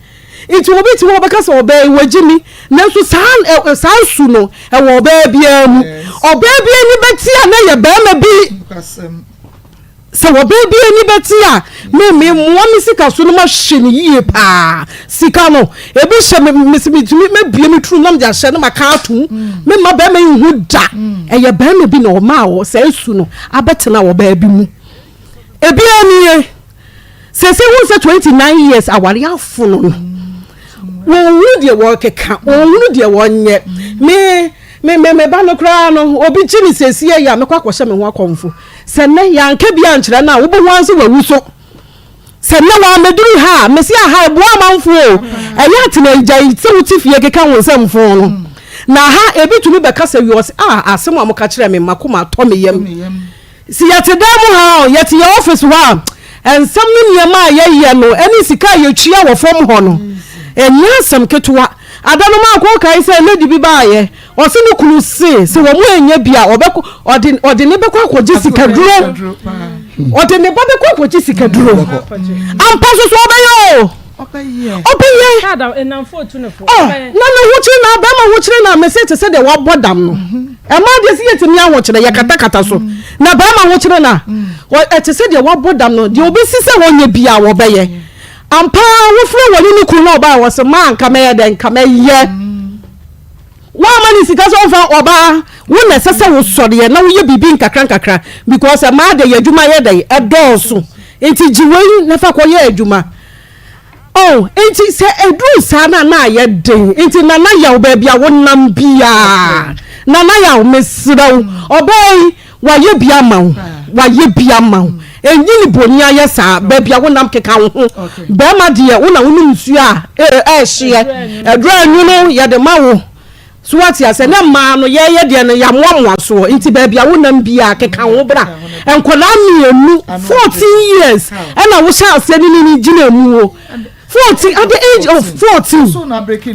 Nti obi te hɔ a ɔbɛka sɛ ɔbaa yi wagye mi, nanso saa ɛ saa su no ɛwɔ ɔbaa biara mu. Ɔbaa bi ani bɛte a na ɛyɛ barima bi. Sɛ ɔbaa bi ani bɛte a, me me mmoa me sika so no mahwɛ no yie paa. Sika no ebi hyɛ me me sɛ metumi mɛbue me turu na mede ahyɛ na maka atom. Me mma barima yi nhu da. Ɛyɛ barima bi na ɔmaa wɔ saa su no abɛtena ɔbaa bi mu. Ebiara nie. Sese wohu sɛ 29 years aware afono no wɔnhunu deɛ wɔrekeka wɔnhunu deɛ wɔnyɛ me me me me ba no koraa no obi gye me sese yɛ a mɛkɔ akɔhyɛ me ho akɔmfo sɛ nnɛ yɛanka bi ankyerɛ no a wobɛhu ara sɛ wawu so sɛ nnɛ wɔamɛduru ha a mese aha ɛboa amanfoɔ o ɛyɛ atena gyae sɛ wote fie keka wo nsɛmfo no na ha ebi tumi bɛka sɛ wie ɔse ah asɛm a moka kyerɛ me makoma atɔ me yam Sɛ yɛte dan mu ha a, yɛte yɛn office hɔ a, nsɛm ne nneɛma a yɛyɛ no ne sika a yɛtua wɔ fam hɔ no, ɛnyɛ asɛm ketewa. Ada no Marco kae sɛ lady bi baeɛ, ɔse ne kunu se sɛ wɔn annya bi a, ɔbɛkɔ, ɔde, ɔde ne bɛkɔ akɔgye sikaduro. Ɔde ne ba bɛkɔ akɔgye sikaduro. Ampa nso so ɔbɛyɛ o. Ɔbɛyɛ. Oh, na ne ho kyerɛ na bɛrima ho kyerɛ na mese te sɛ deɛ wabɔ dam no. Ɛmaa deɛ sɛ yɛtumi ahokyerɛ yɛkatakata so. Na bɛrima ho kyerɛ na ɛte sɛ deɛ wabɔ dam no deɛ obɛsi sɛ wɔnyɛ bia wɔbɛyɛ. Ampa wofrɛ wɔne ne kunu na ɔbaa wɔ se maa nka mɛyɛ dɛ nka mɛyɛ. Woama ne sika sɛ ɔmfa ɔbaa wo na ɛsɛ sɛ wosɔreɛ na woyɛ biribi nkakra nkakra because ɛmaa deɛ yɛ adwuma yɛ dɛ ɛdɔɔso nti gye wei na fa kɔyɛ adwuma. Oh, enti sɛ ɛduru saa no a na ayɛ den. Enti Nana Yaw, baabi a wonam biara, Nana Yaw, mesrɛ wo, ɔbaa yi, wayɛ bi ama wo, wayɛ bi ama wo. Ɛnyi ne boni ayɛ saa, baabi a wonam keka wo ho. Barima deɛ, wo na wonom nsuo a ɛɛhyeɛ, aduru a ɛnwono yɛde ma wo. So wate aseɛ? Na mmaa no, yɛyɛ deɛ no, yɛamoamoa soɔ. Nti baabi a wonam biara, keka wo ho bra. Nkwadaa mmienu, 14 years, ɛna wohyɛ aseɛ ne ne ne gyina mu o. 14, at the age of 14, wo na abreki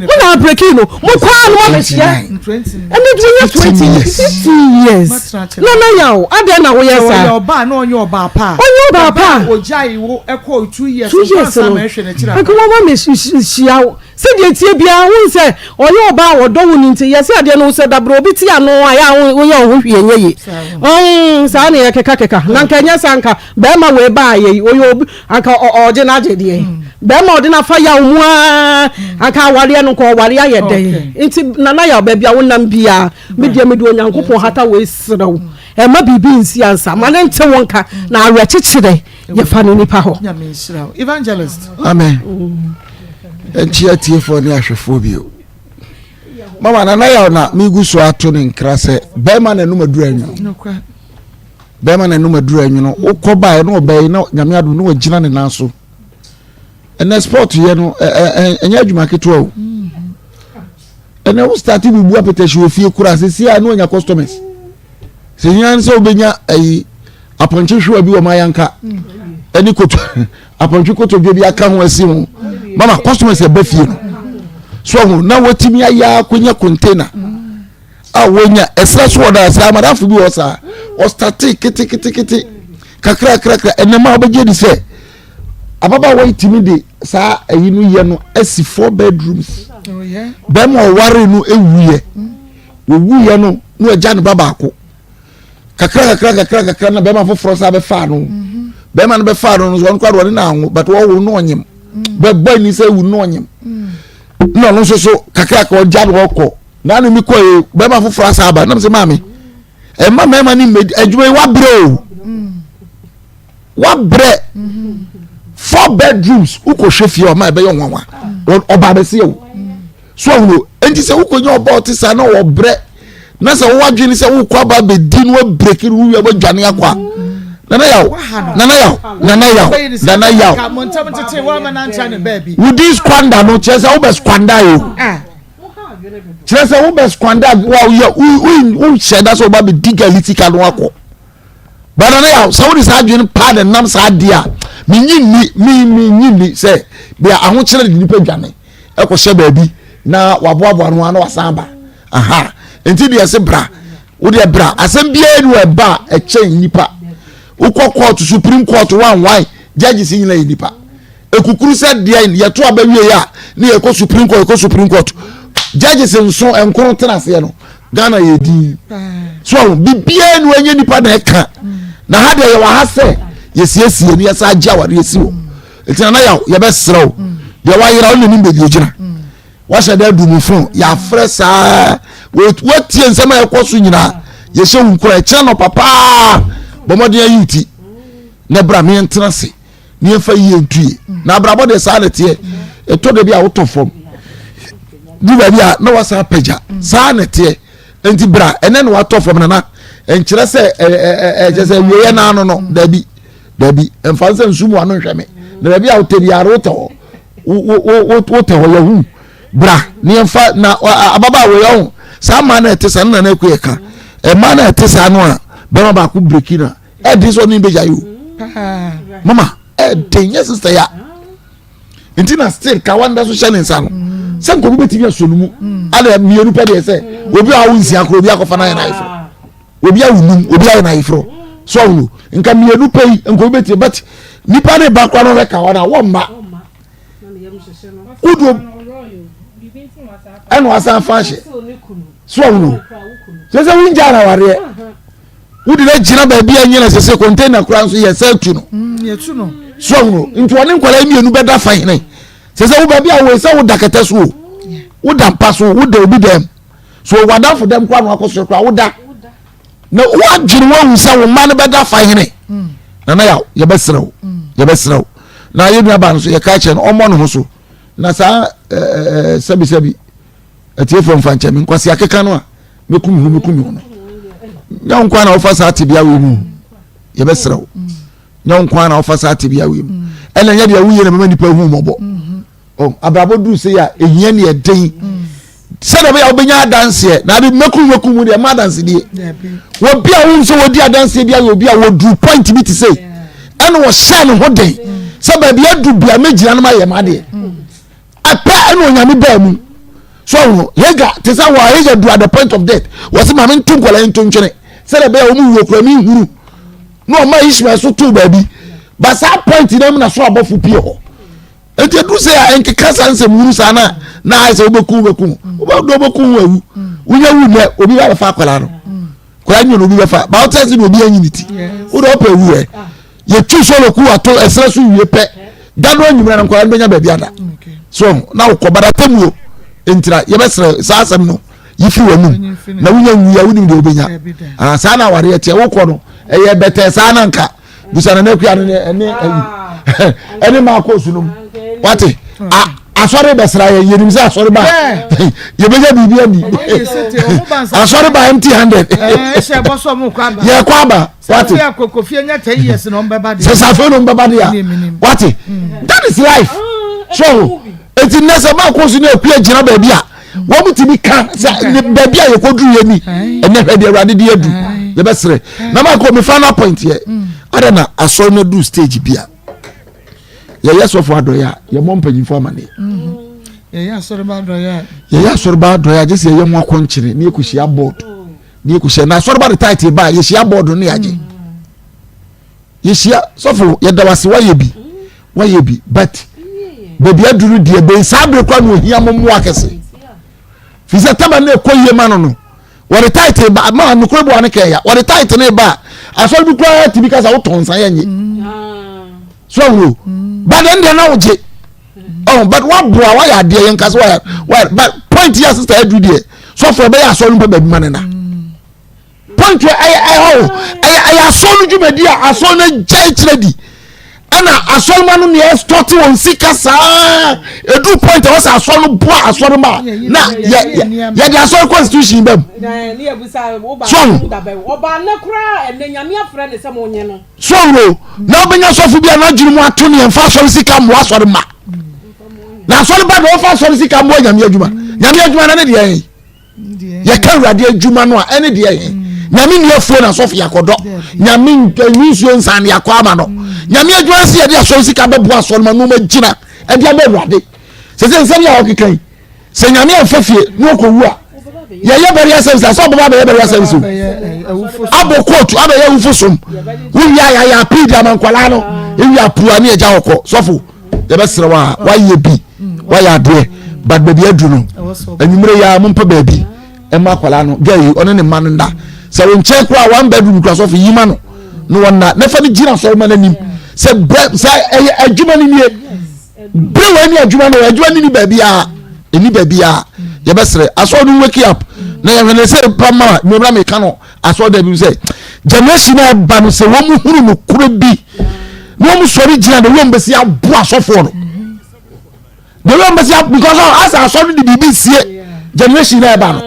no, mo kɔ ara no moabɛhyia. Ɛne deɛ wonya 20, 15 years. Nana Yaw, adɛn na woyɛ saa? Ɔyɛ ɔbaa na ɔnyɛ ɔbaa pa. Ɔnyɛ ɔbaa pa. Ɔgyae wo ɛkɔɔ 2 years, 2 years no, nka wɔma me hyia wo. Sɛdeɛ ɛteɛ biara, wohu sɛ ɔyɛ ɔbaa a ɔdɔ wo no nti, yɛse adeɛ no sɛ dabrɛ obi te ano a, ɛyɛ a woyɛ wo ho hwee ɛnyɛ yie. Ɔn, saa na yɛkekakeka. Na anka ɛnyɛ saa anka barima wei baayɛ yi, ɔyɛ obi, anka ɔgye no agye deɛ. Barima ɔde no afa yaw mu ara, anka awareɛ no, nka ɔware ayɛ dɛn. Nti Nana Yaw, baabi a wonam biara, me deɛ mede Onyankopɔn hata wei serɛ wo, mma biribi nsi ansa, ma no nte wo nka, na awerɛkyekyerɛ yɛfa no nipa hɔ. Nyame nhyira wo evangelist. Amen. Nkyia atiefoɔ ne ahwɛfoɔ bio. Mama Nana Yaw na megu so ato ne nkra sɛ bɛrima na anum aduru anwono. Bɛrima na anum aduru anwono. Wokɔ baeɛ na ɔbaa yi na nyame adom na wagyina ne nan so. Ɛnɛ sport yɛ no ɛnyɛ adwuma ketewa o. Ɛnɛ wo start bubu apɛtɛhye wɔ fie koraa sɛsi a na wanya customers. Sɛ hia sɛ wobɛnya ayi apɔnkye hwewa bi wɔ mayanka ɛne koto apɔnkye kotodwe bi aka ho asi ho mama customers ɛba fie no so ɔho na wɔtumi ayɛ akɔnya container a wɔnya ɛsrɛ so wɔ daa sɛ amadafo bi wɔ saa ɔstate ketekete kakrakrakra ɛnɛma wobɛgye di sɛ ababaawa yi tumi de saa ayi no yɛ no asi four bedrooms. Oh, Bɛrima ɔware no ewuiɛ. Owuiɛ no na ɔgya ne ba baako. Kakra kakra kakra kakra na bɛrima foforɔ san bɛfaa no. Mhm. Bɛrima no bɛfaa no no so ɔno koraa ɔne no anwo but ɔwo no ɔnyem. Mm. Bɛbɔ ani sɛ ewu no ɔnyem. Na ɔno nso so kakra kakra ɔgya no ɔkɔ. Na ne mi kɔ yi bɛrima foforɔ asan aba nam sɛ maame ɛma mmarima ne mmɛ adwuma yi wabrɛ o. Mm. Wabrɛ. Four bedrooms wokɔhwɛ fie ɔma ɛbɛyɛ nwanwa. Ɔba abɛseɛ o. So ahunu nti sɛ wokɔnya ɔba ɔte saa na ɔbrɛ na sɛ wowɔ adwene sɛ wokɔ aba abɛdi no wabreki no wowia wadwane akɔ a nana yaw nana yaw nana yaw nana yaw wodi squander no kyerɛ sɛ wobɛ squander o ah. kyerɛ sɛ wobɛ squander woyɛ wohyɛ da sɛ woba bɛdi gali sika no akɔ Ba nana yaw sɛ wode saa adwene paa na nam saa adeɛ a menyi nni me menyi nni sɛ bia ahokyerɛ de nipa dwane ɛkɔhyɛ baabi na waboaboa no ano wasan ba aha nti deɛ ɛsɛ bra wodeɛ bra asɛm biara ni wɔ ɛba a ɛkyɛn nipa wokɔ court supreme court wanwan judges nyina yɛ nipa Ekukuru sɛ deɛn yɛto aba wie a ne yɛkɔ supreme court yɛkɔ supreme court judges nso nkono tena aseɛ no Ghana yɛ din so ahu bibiara ni wɔnyɛ nipa na ɛka na ha deɛ yɛwɔ ha sɛ yɛsiesie ne yɛsa agye aware yɛsi wɔ nti nana yaw yɛbɛserɛ wo deɛ wayera wo nanim baabi ogyina wahyɛ dɛ adu mu fon yɛafrɛ saa watie nsɛm a ɛkɔ so nyinaa yɛhyɛ wo nkura ɛkyerɛ no papaa bɔ mmɔden ayi wo ti na bra meɛntena ase ne yɛmfa yie ntu yie na abrabɔ deɛ saa na ɛteɛ ɛtɔ da bi a wotɔ fam du baabi a na wasan apagya saa na ɛteɛ nti bra ɛnɛ na watɔ fam nana nkyerɛ sɛ ɛkyɛ sɛ wieɛ naa no no dabi dabi mfa nsɛ nsu mu ano nhwɛ me na baabi a wotɛ biara wotɛ hɔ wotɛ hɔ yɛhu bra ne yɛmfa na ababaawa yɛ ho saa mmaa na ɛte saa no nana akua ɛka mmaa na ɛte saa no a bɛma baako breki na ɛden sɛ ɔne bɛgya yi o mama ɛden nyɛ sista ya nti na still kawa nda so hyɛ ne nsa no sɛ nka obi bɛtumi asɔ no mu ada mmienu pɛ deɛ sɛ obi a awo nsia korɔ obi akɔfa no ayɛ n'ayeforɔ obi awo num obi ayɛ n'ayeforɔ so ɔno nka mmienu pɛ yi nka obi bɛtumi but nipa ne ba kora no ɔbɛ kawa no a wɔmma wodo ɛna wasan fa ahyɛ so ɔno sɛ sɛ wongya na awareɛ wode no agyina baabi a nyina sɛ sɛ container koraa nso yɛ sɛ atu no mm, so ɔno nti ɔne nkwadaa mmienu bɛda fa hene sɛ sɛ wo baabi a wɔ sɛ woda kɛtɛ so o woda mpa so woda obi dɛm so wadamfo dɛm koraa na wakɔ soro koraa woda na woadwene woahu sɛ wo mma no bɛda fa hene mm. nana yaw yɛbɛserɛ wo mm. yɛbɛserɛ wo na yɛ nuabaa no so yɛka kyerɛ no ɔmmɔ ne ho so na saa sɛbisɛbi atiefoɔ mfa nkyɛ me nkwasi akeka no a mɛku me ho mɛku me ho no nyɛ wo nkoa na wofa saa tebea wei mu yɛbɛserɛ wo nyɛ wo nkoa na wofa saa tebea wei mu ɛna nyɛ deɛ woyɛ na bɛma nnipa hu mmɔbɔ oh, abrabɔ duru sɛ yɛ a ɛhia ne ɛden sɛdeɛ bɛyɛ a wobɛnya adanseɛ na ade mɛku mɛku mu deɛ ma adansedie wɔbi a wohu sɛ wɔdi adanseɛ bi ayɛ obi a wɔduru point bi te sɛ ɛna wɔhyɛ ne ho den sɛ baabi adu bia mɛgyina no mayɛ m'adeɛ Ɛpɛ ɛna onyame baa mu. So ɔho Hagar te sɛ wɔ Hagar du at the point of death. Wɔsi maame nto nkwadaa yi nto ntwene sɛdeɛ ɛbɛyɛ wɔn wuo kura mi nhuru. Na ɔma Ishmael so too baabi. Ba saa point na mu na so abɔfo pie hɔ. Nti edu sɛ a nkeka saa nsɛm huru saa na na ayɛ sɛ wobɛku wobɛku wobɛdu wobɛku wo awu. Wonya wu nɛ obi ba bɛfa akwadaa no. Akwadaa nyɛ na obi bɛfa. Ba wote ase na obi anyi ne ti. Wode ɔpɛ awu ɛ. Yɛtu solo ku ato ɛserɛ so wie pɛ da no anwummerɛ no nkwadaa no bɛnya baabi ada so na wokɔ bada tɛmuo ntira yɛbɛsrɛ saa asɛm no yi firi w'anum na wonya nwui a wonim deɛ wobɛnya ah, saa na awareɛ teɛ wokɔ no ɛyɛ bɛtɛɛ saa na nka busa na n'akua no ɛne ayi ɛne maakɔ su no mu wate asɔre bɛsra yɛ yɛnim sɛ asɔre ba yɛbɛnya biribi adi asɔre ba empty handed yɛkɔ aba wate sɛ safe no mbɛba de a wate that is life so eti nnɛ sɛ baako so ne akua gyina baabi a wɔn ti bi ka sɛ baabi a yɛkɔduru yɛ ni ɛnɛ hwɛ deɛ awurade de adu yɛbɛsrɛ na baako mi final point yɛ ada na asɔre no du stage bi a yɛyɛ sɔfo adɔyɛ a yɛmmɔ mpanyinfo amaneɛ yɛyɛ asɔreba adɔyɛ a yɛyɛ asɔreba adɔyɛ a gye sɛ yɛyɛ ho akɔnkyere ne yɛkɔhyia board ne yɛkɔhyia na asɔreba de tight ba a yɛhyia board no yɛagye mm. yɛhyia sɔfo yɛda wase wayɛ bi wayɛ bi but baabi aduru deɛ bɛn saa bere kora na ohia mo mmoa kɛse. Fi sɛ taba no ɛkɔ yie ma no no wɔde title ba ma nokorɛ bu ano kɛɛ ya wɔde title no ba a asɔre bi koraa tumi ka sɛ wotɔn nsa yɛ nye so ahuro but ɛn deɛ na wogye ɔho but waboa wayɛ adeɛ yɛn kasa wayɛ wayɛ but point yɛ sista aduru deɛ sɔfo ɛbɛyɛ asɔre no pɛ baabi ma ne na point ɛyɛ ɛyɛ ɔho ɛyɛ ɛyɛ asɔre no dwumadi a asɔre no gya akyerɛ di ɛna asɔre ma no nea ɛstɔte wɔn sika saa edu point ɛwɔ sɛ asɔre no boa asɔre ma na yɛ yɛ yɛde asɔre constitution bɛm sɔn sɔn o na ɔbɛnya sɔfo bi a n'adwene mu ato ne yɛn fa asɔre sika mmoa asɔre ma na asɔre ba na ɔfa asɔre sika mmoa nyame adwuma nyame adwuma na ne deɛ yɛn. yɛka awurade adwuma no a ɛne deɛ he nyame nni afuo na sɔfo yɛakɔdɔ nyame nyi nsuo nsan de akɔ ama no nyame adwuma sɛ yɛde asɔre sika bɛboa asɔre ma nnoɔma gyina ɛde ama awurade sɛ sɛ nsɛm yɛ a ɔkeka yi sɛ nyame amfa fie na ɔkɔwu a yɛyɛ burial service asɛ ɔbɛba abɛyɛ burial service o abɔ kóòtù abɛyɛ awufo som wowie a yɛayɛ appeal de ama nkwadaa no ewie apua ne agya ɔkɔ sɔfo yɛbɛsrɛ wo a woayɛ bi woayɛ adeɛ but baabi aduru no anwummerɛ yi a mompɛ baabi ɛma akwadaa no gɛ yi ɔne ne mma no nda sɛ wo nkyɛn koraa one bedroom kura sɔfo yi ma no na wɔnna na fa no gyina sɔre ma no anim sɛ brɛ sɛ ɛyɛ adwuma no nie bere wɔ ani adwuma no adwuma no ni baabi a ɛni baabi a yɛbɛsrɛ asɔre no wake up na yɛhwɛ ne sɛ pa ma mmemmra meka no asɔre dɛm sɛ generation a ɛba no sɛ wɔn hunu no koro bi na wɔn sɔre gyina de wɔn bɛsi aboa asɔfoɔ no de wɔn bɛsi aboa because asa asɔre de biribi sie generation a ɛba no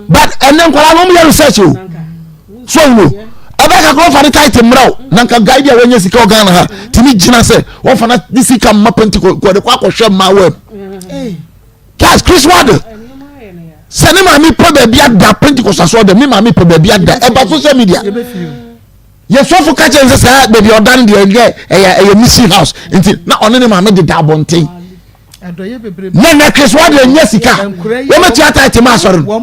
but ɛnɛ nkwadaa no wɔn yɛ research o so wo ɛbɛ kakra wɔfa ne tight mmerɛ o na nka guy bi a wɔnyɛ sika wɔ Ghana ha tumi gyina sɛ wɔfa ne sika mma pentecost kɔ de kɔ akɔhwɛ mmaa wɛm. That's Chris Wade. Sɛ ne maame pɛ baabi ada Pentecost asɔrɔ dɛm ne maame pɛ baabi ada ɛba social media. Yɛ sɔfo ka kyerɛ sɛ saa baabi ɔda no deɛ ɛyɛ ɛyɛ ɛyɛ mission house nti na ɔne ne maame deda abɔnten. Na na Chris Wade nyɛ sika wɔn bɛ tua taate ma asɔre no.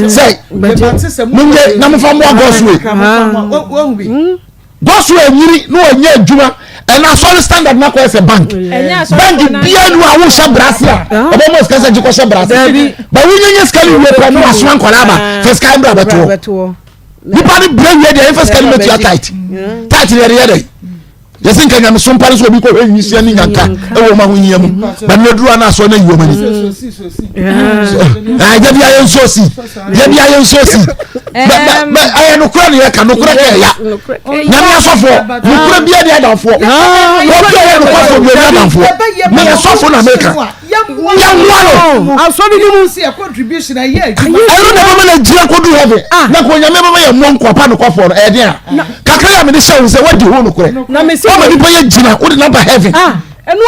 Sɛ mo nye na mo fa mo agɔ so yi. Gospel anyini na wanya adwuma ɛna asɔre standard na kɔyɛ sɛ bank bank bia nu a wohyɛ brase a ɔbɛ mɔ sika sɛ gye kɔhyɛ brase ba wonyanya sika no wie pɛ na wasoma nkɔla aba fɛ sika mbra bɛtoɔ nipa no brɛ wie deɛ ɛmfa sika no mɛtua tight tight no yɛde yɛ dɛ yɛsɛ nka nyamesom pa no sɛ obi kɔhwɛ nwisia ne nyanka ɛwɔ ɔma ho hia mu ba no aduru ana asɔ no ayi wɔn ani yɛde ayɛ nsuo si yɛde ayɛ nsuo si ɛyɛ nokorɛ ne yɛka nokorɛ kɛ ɛya nyame asɔfoɔ nokorɛ bia ne adamfoɔ obi a yɛ nokwafoɔ bi ɔne adamfoɔ meyɛ sɔfo na meka yɛmmoa no asɔre no mu ɛno na bɛma no agyina kɔdu heaven ah. na kɔ nyame bɛma yɛ mmoa nkoapa nokwafoɔ no ɛyɛ den a kakra yɛ mede hyɛ wo sɛ woadi ho nokorɛ wama nipa yɛ gyina wode naba heaven ah. ɛno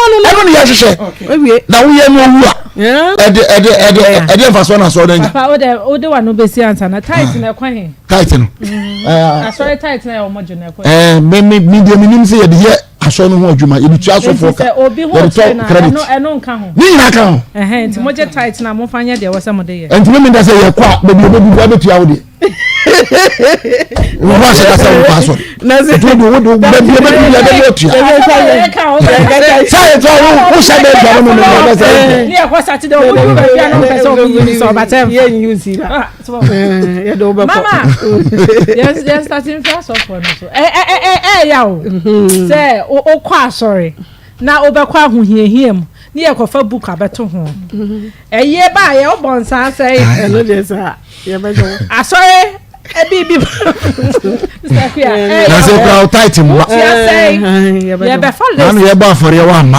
ne yɛhwehwɛ na woyɛ no owu a ɛde ɛde ɛde ɛde nfasoɔ na asɔre anya. papa o de o de wa no besi ansa na tight na ɛkɔ he. tight no. Mm. asɔre tight na yɛ wɔn gye na ɛkɔ. ɛɛ mi mi mi deɛ mi nim sɛ yɛde yɛ asɔre no ho adwuma yɛde tua asɔfoɔ ka yɛde tɔ credit ne nyinaa ka ho. nti mo gye tight na mo fa nyɛ deɛ wɔsɛ mo de yɛ. nti mi mi da sɛ yɛ kɔ a beebi obebi bi abetua wo deɛ. Wọ́n bá ṣe kasa wọ́n kọ́ asọ̀rọ̀. Ètò ìdò wọ́n dò bẹ́ẹ̀ bí ẹbí bí ẹbí ọ̀tún. Sáyẹ̀ tó wọ́n wọ́n ṣe bẹ́ẹ̀ bí ọmọ mi ní ọbẹ̀ sẹ́yìn. Ní ẹ̀kọ́ sátidé owó yóò bẹ̀ bí ẹnu pẹ̀sẹ̀ omi yìí sọ ọba tẹ́ Mama yẹn yẹn sátí nfi asọ̀fọ̀ no so ẹ ẹ ẹ ẹ yà o sẹ o kọ asọ̀rẹ̀ na o bɛ kɔ ahohiahia mu ne yɛ kɔfa book abɛto ho ɛyie ba yɛ wobɔ nsaa sɛe ɛno deɛ saa yɛbɛgye wo asɔre ebi bi na sɛ kura wo tight mma yɛbɛfa list na yɛbɔ afɔreɛ wɔ ama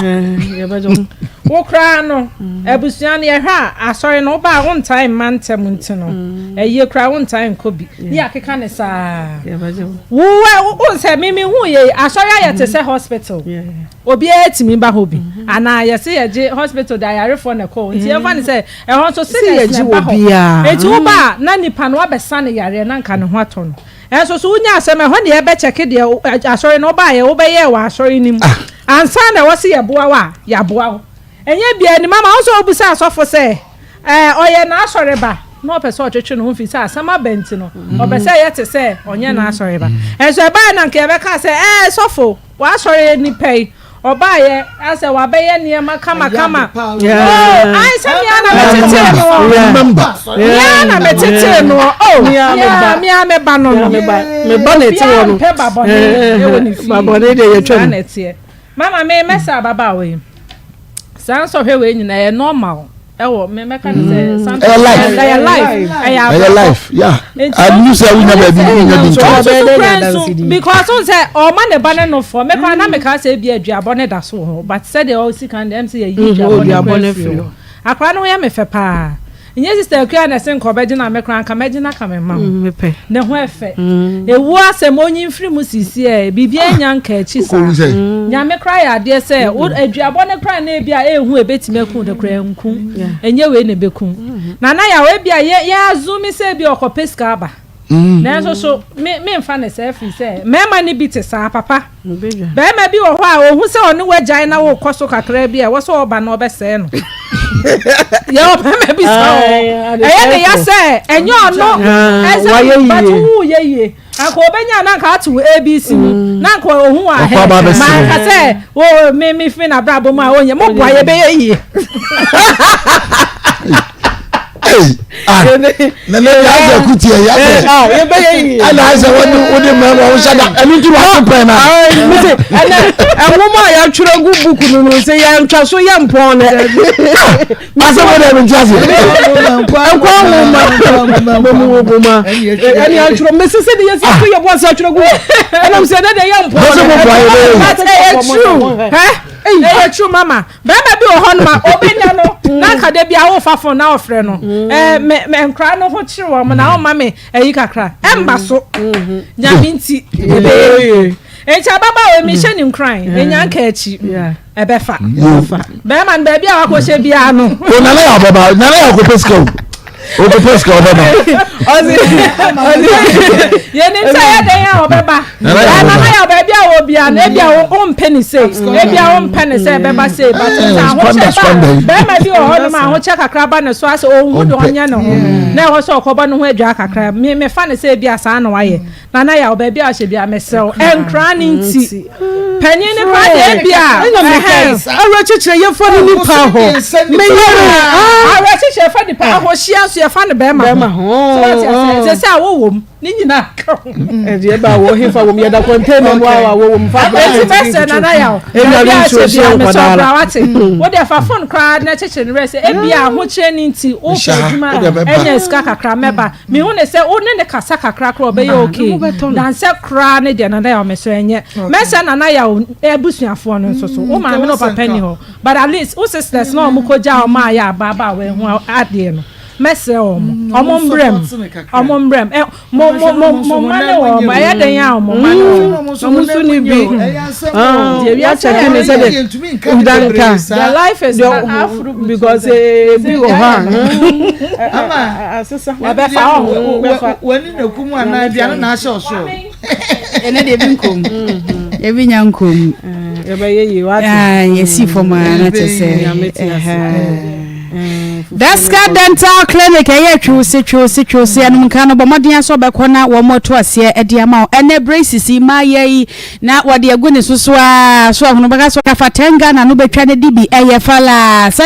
wo koraa no abusua no yɛhwɛ a asɔre no wobaa wontae mma ntɛm nti no ɛyie koraa wontae nkɔ bi ne yɛakeka ne saa wo wo sɛ mimi hu yɛ asɔre ayɛ te sɛ hospital Obiara tumi ba hɔ bi anaa yɛse yɛgye hospital de ayarefoɔ na ɛkɔ hɔ nti yɛmfa no sɛ ɛhɔ nso sickness na ɛba hɔ nti woba a na nipa no wabɛsa ne yareɛ na nka ne ho atɔ no ɛnso so wonya asɛm ɛhɔ ne yɛbɛkyɛke deɛ asɔre no wobaeɛ wobɛyɛɛ wɔ asɔre no mu ansa na ɛwɔ se yɛboa wo a yɛaboa wo ɛnyɛ bia anim ama wo sɛ wobisa asɔfo sɛ ɛɛ ɔyɛ n'asɔre ba na ɔpɛ sɛ ɔtwetwe ne ho fi sɛ asɛm aba nti no ɔpɛ sɛ ɛyɛ te sɛ ɔnyɛ n'asɔre ba ɛnso ɛbaeɛ na nka yɛbɛka sɛ ɛɛ sɔfo W'asɔre nipa yi, Ɔbaeɛ asɛ wabɛyɛ nneɛma kama kama. Oh, ayi sɛ mia na metetee no. Mia na metetee no. Oh, mia mia me ba no no. Me ba na ɛte hɔ no. Obiara mpɛ babɔne ɛwɔ ne fie. Babɔne deɛ yɛtwa mu. Mama me mɛsɛ ababaawa yi. Saa nsɔhwɛ wei nyinaa ɛyɛ normal ɛwɔ me mɛka no sɛ mm. something ɛyɛ life ɛyɛ life ɛyɛ abrabɔ ɛyɛ life yeah anu sɛ wonya baabi wonya bi nka ɔsoso kura nso because n sɛ ɔma ne ba ne no fɔ mɛkora na meka sɛ ebi aduabɔ ne da so wɔ hɔ but sɛdeɛ ɔsi kan deɛ ɛm sɛ yɛyi mm, aduabɔ ne kura firi hɔ akora no ho yɛ me fɛ paa. Nyɛ sister Akua na ɛse nka ɔbɛgyina me koraa nka mɛgyina ka me mma ho. Mm, mepɛ. Ne ho ɛfɛ. Mm. Ewu asɛm onyi mfiri mu sisi ɛ biribi anya nka akyi saa. Mm. Nyame koraa yɛ adeɛ sɛ wo aduabɔ ne koraa na ebi a ehu ebetumi aku de koraa nku. Ɛnyɛ wei na ebeku. Mm-hmm. Nana yaw ebi a yɛ yɛ azumi sɛ ebi ɔkɔpɛ sika aba. Mm. Nanso so me memfa no saa ɛfiri sɛ mmarima no bi te saa papa. Barima bi wɔ hɔ a ɔhu sɛ ɔne wagyae na wokɔ so kakra bi a ɛwɔ sɛ ɔba na ɔbɛsɛe no. Yɛwɔ barima bi saa wɔ hɔ. Ɛyɛ ne ya sɛ ɛnyɛ ɔno ɛsɛ but wo yɛ yie. Anka ɔbɛnya na anka ato ABC mu mm. na anka ɔhu wɔ ahɛ ma anka sɛ o me me fi na abrabɔ mu a ɔnyɛ mo boa yɛbɛyɛ yie. nana yɛ asɛ kuti yɛ asɛ ɛna asɛ wɔde wɔde mmarima wɔn hyɛ da ɛnu ti wɔn ato pɛn na. mese ɛnɛ ɛnwoma a yɛatwerɛ gu buku no no sɛ yɛntwa so yɛ mpɔn nɛ. asɛ wɔde ɛmi nti ase. nkwa nwoma nwoma ɛne atwerɛ mese sɛ de yɛsi ato yɛ bɔ ase atwerɛ gu ɛnam sɛ ɛnɛ deɛ yɛ mpɔn nɛ. ɛyɛ true ɛyɛ true mama. Bɛrima bi wɔ hɔ nom a ɔbɛnya no na anka da bi a wofa fon na ɔfrɛ no mm. eh, me me nkora no ho kyerɛ wɔn na ɔma me ayi kakra ɛmba so mm-hmm. nyame nti ɛbɛyɛ yie nti ababaawa mi hyɛ ne nkuran mm. enya nka akyi ɛbɛfa bɛrima no baabi a wakɔhyɛ biara no. o nana yɛ ababa nana yɛ akɔpɛ sika o. Okopɛ sika ɔbɛba. Ɔsi ɔsi yɛnim sɛ yɛ dɛn a ɔbɛba. Nana yɛ baabi a wɔ bia no ebi a wompɛ ne sei ebi a wompɛ ne sɛ ɛbɛba sei but sɛ ahokyɛ ba bɛrima bi wɔ hɔ nom ahokyɛ kakra ba ne so asɛ ɔnhu de ɔnyɛ ne ho na ɛwɔ sɛ ɔkɔbɔ ne ho adwa kakra me mefa ne sɛ ebi a saa na wayɛ. Nana yaw baabi a ɔhyɛ bia mesrɛ wo ɛnkra ne nti panyin ne kora deɛ ebi a ɛhɛn awerɛkyekyerɛ yɛfa no nipa hɔ meyere awerɛkyekyerɛ yɛfa nipa ahohyia nso yɛfa no bɛrima ho so wate aseɛ sɛ sɛ awɔ wɔ mu ne nyinaa ka ho ɛdeɛ ba wɔ hefa wɔ mu yɛda kɔntɛna mu a wɔ mu fa ɛti bɛsɛ nana yaw baabi a ɔhyɛ bia mesrɛ wo bra wate wo deɛ fa phone koraa na kyekyere ne werɛ sɛ ebi a ahokyerɛ ne nti wopɛ adwuma ɛnya sika kakra mɛba Mehu ne sɛ wo ne no kasa kakra koraa ɔbɛyɛ ah, okay. Dansɛ koraa ne deɛ Nana Yaw mesrɛ nyɛ. Mɛsɛ Nana Yaw abusuafoɔ no nso so. Wo maame ne wo papa ni hɔ. But at least wo sisters na wɔn kɔgya wɔn a yɛ abaabaa wɔahu adeɛ no. Mɛsrɛ wɔn. Wɔn mbrɛ mu. Wɔn mbrɛ mu. Mo mo mo mo mma ne wɔn. Ɛyɛ den a wɔn mma ne wɔn. Wɔn nso ni bi. Wakyɛke ne sɛ de ndanka. The life is afro because ebi wɔ hɔ a. Asesa. Ɛbɛfa ɔho. Bɛfa. W'ani na kum anaa aduane na ahyɛ ɔsoro. Ɛnɛ deɛ ebi nkom. Ebi nya nkom. Yɛbɛyɛ yie wate. Yɛsi fam a na kyɛ sɛ. Daska Dental Clinic ɛyɛ twewse twewse twewse ɛnom nka no bɔ mmɔden asɛ ɔbɛkɔ na wɔn ato aseɛ ɛde ama wo ɛnɛ braces yi maa yɛ yi na wɔde agu ne so so a so ahono bɛka so kafa 10 Ghana no bɛtwa ne de bi ɛyɛ falaa sɛ.